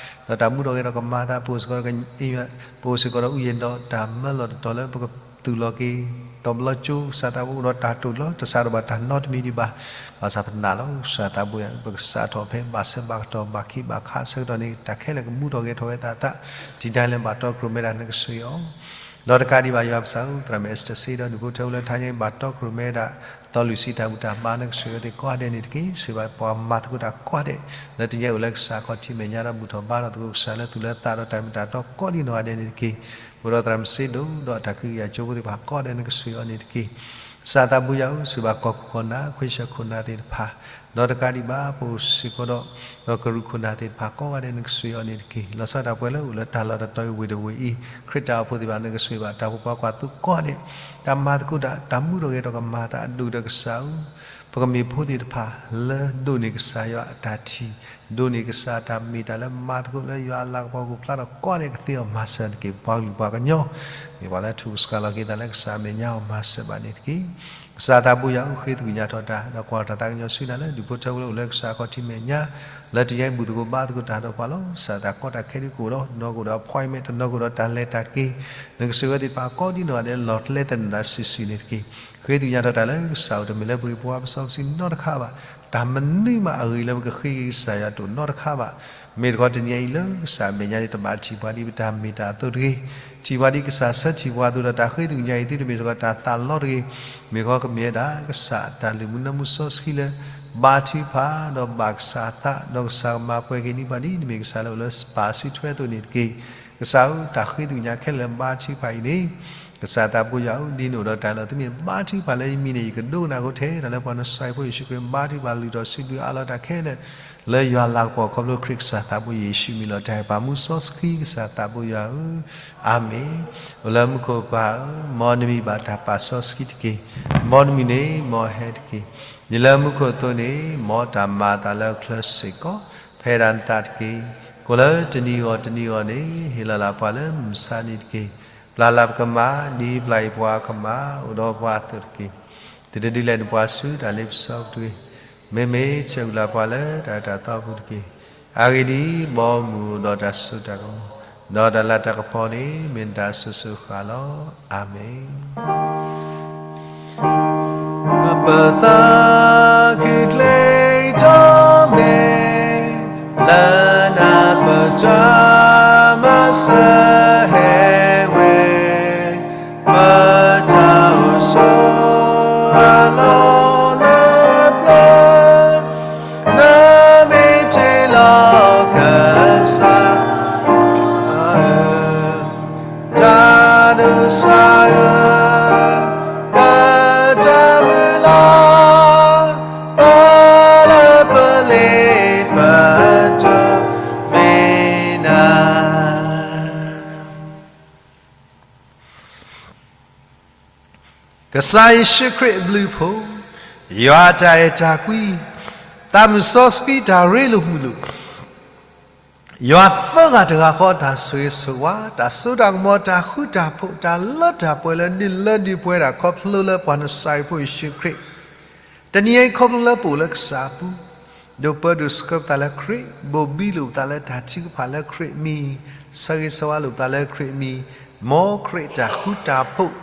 ဒီးတၢ်မူထီၣ်ဂဲၤထီၣ်ကမၤသး ပှၤစ့ၢ်ကီးဒီး ပှၤစ့ၢ်ကီးဒီး အူယဲၢ်ဒီးတၢ်မၢလီၤတတီၤလၢပကသူၣ်လီၤက့ၤ တဘျီကၠိ ကစၢ်သးဘိဒီးတၢ်တိာ်လီၤ တစးထီၣ်ဘၣ်တၢ်နီတမံၤဒံးဘၣ်, ဘၣ်ဆၣ်ပနာ်လီၤ ကစၢ်သးဘိယွၤ ပကစးထီၣ်ဖဲဘၣ်ဆၢဘၣ်ကတီၢ်ဘၣ်ခံဘၣ်ခါဆၢကတီၢ်န့ၣ် တၢ်ခဲလၢာ်ကမူထီၣ်ဂဲၤထီၣ်ဝဲသးသး, တံၤတၢ်လၢဘၣ်တီခိၣ်ရိၣ်မဲဒၣ်နကဆိၣ်ဂ့ၤအီၤ ဒီးတကးဒံးဘၣ်ယွၤပကစၢ်ဧၢ, သရၣ်မုၣ်အ့စတၢၢ်စ့ဒီးဒူၣ်ဖိထၢဖိလၢထါညါအံၤ ဘၣ်တီခိၣ်ရိၣ်မဲဒၣ် သီလွံၢ်ဆံတၢ်ဘူၣ်တၢ်ဘါ နကဆိၣ်ဂ့ၤအီၤသ့ၣ်ကိးဂၤဒဲးန့ၣ်တက့ၢ်. ဆိၣ်ဂ့ၤဘၣ်ပှၤမၤသကိးတၢ်ကိးဂၤဒဲး လၢတနံၤအံၤအိၣ်လၢကစၢ်အခီၣ်ထံးမဲာ်ညါဒီး ဘူၣ်ထီၣ်ဘါထီၣ်သကိးကစၢ်လၢသူၣ်လၢသးဒီးတၢ်မ့ၢ်တၢ်တီကိးဒံးနီၢ်ဂၤဒဲးန့ၣ်တက့ၢ်. ပအိၣ်ဒီးသရၣ်မုၣ်စ့ဒိၣ်ဒီးတၢ်ကဟုကယာ်ကၠိဖိသ့ၣ်တဖၣ်ကိးဂၤဒဲး နကဆိၣ်ဂ့ၤအီၤန့ၣ်တက့ၢ်. ကစၢ်သးဘိယွၤဧၢ, ဆိၣ်ဂ့ၤဘၣ်ကီၢ်ခိၣ်ခိၣ်နၢ် ခွံဆၢခိၣ်နၢ်သ့ၣ်တဖၣ်, ဒီးတကးဒံးဘၣ် ပအိၣ်စ့ၢ်ကီးဒီး ကရူၢ်ခိၣ်နၢ်သ့ၣ်တဖၣ်ကိးဂၤဒဲး နကဆိၣ်ဂ့ၤအီၤန့ၣ်တက့ၢ်. လီၤဆီဒၣ်တၢ်ပှဲၤလၢအိၣ်လၢတၢ်လီၢ်တတီၤအံၤဝ့ၢ်တဝ့ၢ်အံၤ ခရံာ်တၢ်အိၣ်ဖှိၣ်သ့ၣ်တဖၣ် နကဆိၣ်ဂ့ၤဘၣ် တၢ်ဖိခွါကွၢ်သိကိးဂၤဒဲး တၢ်မၤသကိးတၢ် တၢ်မူထီၣ်ဂဲၤထီၣ်ကမၤသးအဒိၣ်ဒီးကစၢ်ဧၢ, ပကမ့ၢ်ဖိသ့ၣ်တဖၣ်လၢဒိးန့ၢ်ကစၢ်ယွၤအတၢ်ထံၣ်, ဒိးန့ၢ်ကစၢ်တၢ်မ့ၢ်တၢ်လၢမၤသကိးလၢယွၤအလၤကပီၤအပူၤဖျါထီၣ်ကိးဂၤဒဲး ကသ့အီၤမၤစၢၤတက့ၢ်. ပပှၤကလုာ်ပှၤကညီ မ့ၢ်ပှၤလၢထူၣ်စှၤလီၤက့ၤသးလၢကစၢ်အမဲာ်ညါအီၤမၤစၢၤဘၣ်န့ၣ်တက့ၢ်. ကစၢ်သးဘိယွၤဧၢ, ဃ့သကွံာ်ညါထီၣ်တၢ် ဒီးကွၢ်ထီၣ်တၢ်သးကညီၤဆူနၤလၢ ဒူၣ်ဖိထၢဖိလၢအိၣ်လၢကစၢ်အခီၣ်ထံးမဲာ်ညါ လၢတနံၤအံၤဘူၣ်သကိးဘါသကိးတၢ်ဒီးပှၤလီၤ. ကစၢ်တၢ်ကီတၢ်ခဲဒုးကအိၣ်ဒီး တနီၤကအိၣ်ဒီး appointment တနီၤကအိၣ်ဒီးတၢ်လဲၤတၢ်က့ၤ နကဆိၣ်ဂ့ၤသ့ၣ်တဖၣ်ကိးဒံးနီၢ်ဂၤဒဲး လီၤကျဲသနၢၣ်တၢ်စုာ်စုာ်န့ၣ်တက့ၢ်. ဃ့သကွံာ်ညါထီၣ်တၢ်လၢကစၢ်ဧၢ, တမ့ၢ်လၢပဂ့ၤပဝါပစီပဆှံနီတခါဘၣ်, တၢ်မနုၤမးအဂ့ၤလၢပကဃ့က့ၤကစၢ်ယွၤတအိၣ်နီတခါဘၣ်. မ့ၢ်တခီတနံၤအံၤလၢကစၢ်အမဲာ်ညါန့ၣ် တဘၣ်ထံၣ်ပှၤဒ်ပတၢ်မ့ၢ်တၢ်အသိးတဂ့ၤ, ထံၣ်ပှၤဒ်ကစၢ်ဆၢထံၣ်ပှၤအသိးဒီး တၢ်ဃ့သကွံာ်ညါအံၤသုတမ့ၢ်စ့ၢ်ကီးတၢ်သးလီတဂ့ၤ, မ့ၢ်ခီကမ့ၢ်ဝဲဒၣ် ကစၢ်တၢ်လုၢ်မူနၢမူစီဆှံလၢ ဘါထုကဖၣ်ဒီးဘၣ်ကစၢ်အသး ဒီးကစၢ်ကမၤပှဲၤက့ၤန့ၢ်ပှၤဒ်နမ့ၢ်ကစၢ်လၢအိၣ်လၢပၢ်စုထွဲအသိးန့ၣ်တက့ၢ်. ကစၢ်ဧၢ, တၢ်ဃ့သကွံာ်ညါခဲလၢာ်လၢဘါထုကဖၣ်အံၤန့ၣ် ကစၢ်သးဘိယွၤဧၢ, ဒ်နအိၣ်ဒီးတၢ်လီၤသုန့ၣ် ဘါထုကဖၣ်လၢယမံၤန့ၣ် ယကဒိကနၣ်ဃိထဲတၢ်လၢပှၤနစၤရ့းဖိယ့ၣ်ၡူးခရံာ်ဘါထုကဖၣ်လုၢ်ထီၣ်စုဘျုးအးလီၤတၢ်ခဲလၢာ် လၢယွၤလၤကပီၤခီဖျိခရံာ်ကစၢ်သးဘိယ့ၣ်ၡူးမံၤလီၤ. တၢ်ဟဲပာ်မူစီဆှံကစၢ်သးဘိယွၤဧၢ, အၤမ့ၣ်. အိၣ်လၢမူခိၣ်ပၢ်ဧၢ, မ်နမံၤဘၣ်တၢ်ပာ်စီဆှံတက့ၢ်. မ်နမုၢ်နံၤမ့ၢ်ဟဲတက့ၢ်. မ့ၢ်လၢမူခိၣ်အသိးန့ၣ် မ်တၢ်မၤအသးလၢအချၢစ့ၢ်ကီး ဖဲဒၣ်နသးတက့ၢ်. ကိၣ်လၢတနံၤဂီၢ်တနံၤဂီၢ်န့ၣ် ဟ့ၣ်လီၤလၢပှၤလၢမုၢ်မဆါနံၤတက့ၢ်. ပျၢ်လၢပကမၤ ဒ်ပျၢ်အီၤပှၤအကမၣ် အိၣ်ဒီးပှၤအသိးတက့ၢ်. တဒုးလဲၤနပှၤဆူတၢ်လ့ပစီပူၤတဂ့ၤ. မ့မ့ၢ်ဆၢကလၢပှၤလၢတၢ်အၢတၢ်သီအပူၤတက့ၢ်. အဂ့ၢ်ဒ်အံၤ, မ်မုၢ်အိၣ်ဒီးတၢ်စိတၢ်ကမီၤ, ဒီးတၢ်လၤတၢ်ကပီၤန့ၣ် မ့ၢ်နတၢ်အစိၤစိၤဃၣ်ဃၣ်လီၤ. အၤမ့ၣ်. ပသးခုကျဲထီၣ်မဲာ် လၢနၢ်ပတၢ်မၤစၢၤဟဲဝဲ, ပတၢ်အိၣ်ဆိးအလီၢ်လၢပျၢၤ, နမ့ၢ်တ့လီၤကစၢ် တၢ်ဒိးစၢ်ဧၢ, ပတၢ်မုၢ်လၢ်, ပလၢပလ့ပဒိးမ့ၢ်နၤ. ကစၢ်ယ့ၣ်ၡူးခရံာ်အဘျုးအဖှိၣ်, ယွၤအတၢ်အဲၣ်တၢ်ကွံ, သးမုၢ်စီဆှံတၢ်ရ့လိာ်မုာ်လိာ်, ယွၤသၢဂၤတဂၤဃီတၢ်ဆိၣ်ဂ့ၤဆိၣ်ဝါ, တၢ်စိတၢ်ကမီၤ, တၢ်ဃူတၢ်ဖိး, တၢ်လၢတၢ်ပှဲၤလၢဒုးလၢဒုးပှဲၤဒၣ်ခီဖျိလၢပှၤနစၤရ့းဖိယ့ၣ်ၡူးခရံာ်, တနံၤအံၤခီဖျိလၢပအိၣ်လၢကစၢ်အပူၤ, ဒိးပၢဒိးဆှၢပသးလၢခရံာ်, ဘိၣ်ဘံလိာ်ပသးလၢတၢ်ထုကဖၣ်လၢခရံာ်အမံၤ, ဆၢဂ့ၤဆၢဝါလိာ်ပသးလၢခရံာ်အမံၤ, မ်ခရံာ်တၢ်ဃူတၢ်ဖိး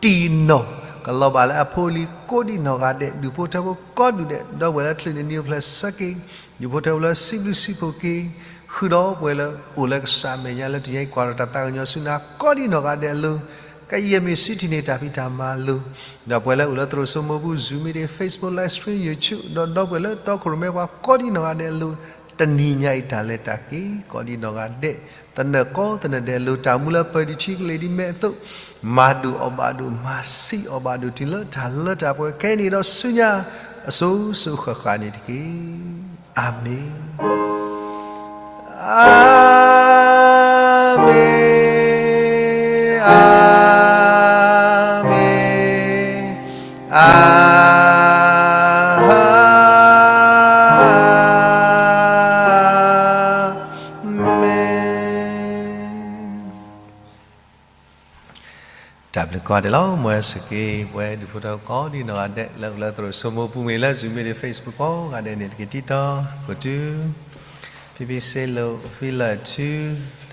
တံၢ်နီၢ် ကလီၤဘၣ်လၢအဖိအလံၤကိးဒံးနီၢ်ဂၤဒဲး, ဒူၣ်ဖိထၢဖိကိးဒူၣ်ဒဲး, ဒီပုၢ်ဝဲၢ်လၢချုးန့ၢ်နံၤအိၣ်ဖျဲၣ်ဆၢက့ၤ, ဒူၣ်ဖိထၢဖိလၢစံးဘျုးစံးဖှိၣ်က့ၤ, ဃုာ်ဒီးပှၤလၢအိၣ်လၢကစၢ်အမဲာ်ညါလၢတနံၤအံၤကွၢ်ထီၣ်တၢ်သးကညီၤဆူနၤကိးဒံးနီၢ်ဂၤဒဲးအလိၤ, ကယဲၢ်မ့ၢ်စံးထံၣ်န့ၢ်တၢ်ဖံးတၢ်မၤအလိၤ, ဒီးပှၤလၢအိၣ်လၢသရိာ်စိမိၤပူၤ Zoom meeting, Facebook live stream, YouTube, ဒီးဒီပုၢ်ဝဲၢ်လၢတီခိၣ်ရိၣ်မဲပှၤကိးဒံးနီၢ်ဂၤဒဲးအလိၤ, တနံၤညါအံၤတၢ်လဲၤတၢ်က့ၤ ကိးဒံးနီၢ်ဂၤဒဲး, သနၢၣ်ကီသနၢၣ်ဒဲးအလိၤ, တၢ်မူလၢပၢၤဒံးထံကလ့ၤဒံးမဲာ်အသိး, မၤဒိၣ်အီၣ်ဘၣ်ဒိၣ်, မၤဆံးအီၣ်ဘၣ်ဒိၣ်, တုၤလၢတၢ်လၢတၢ်ပှဲၤခဲအံၤန့ၣ်ဒီးဆူညါ အစိၤစိၤဃၣ်ဃၣ်န့ၣ်တက့ၢ်. အၤမ့ၣ်. အၤမ့ၣ်, အၤမ့ၣ်, အၤ တၢ်ဘျုးကိးဂၤဒဲးလီၤ. မ်စူၢ်က့ၤ ပဝဲဒူၣ်ဖိထၢဖိကိးဒံနီၢ်ဂၤဒဲး လၢကလၢသရိာ်စိမိပူၤမ့ၢ်ဂ့ၤ လၢ Zoom မ့ၢ်ဂ့ၤ Facebook ကိးဂၤဒဲးန့ၣ် တက့ၤတံတီၤ ကိးတုၤ ဖံဖံစ့လိာ် ဖံလၢၢ်ထူတၢ်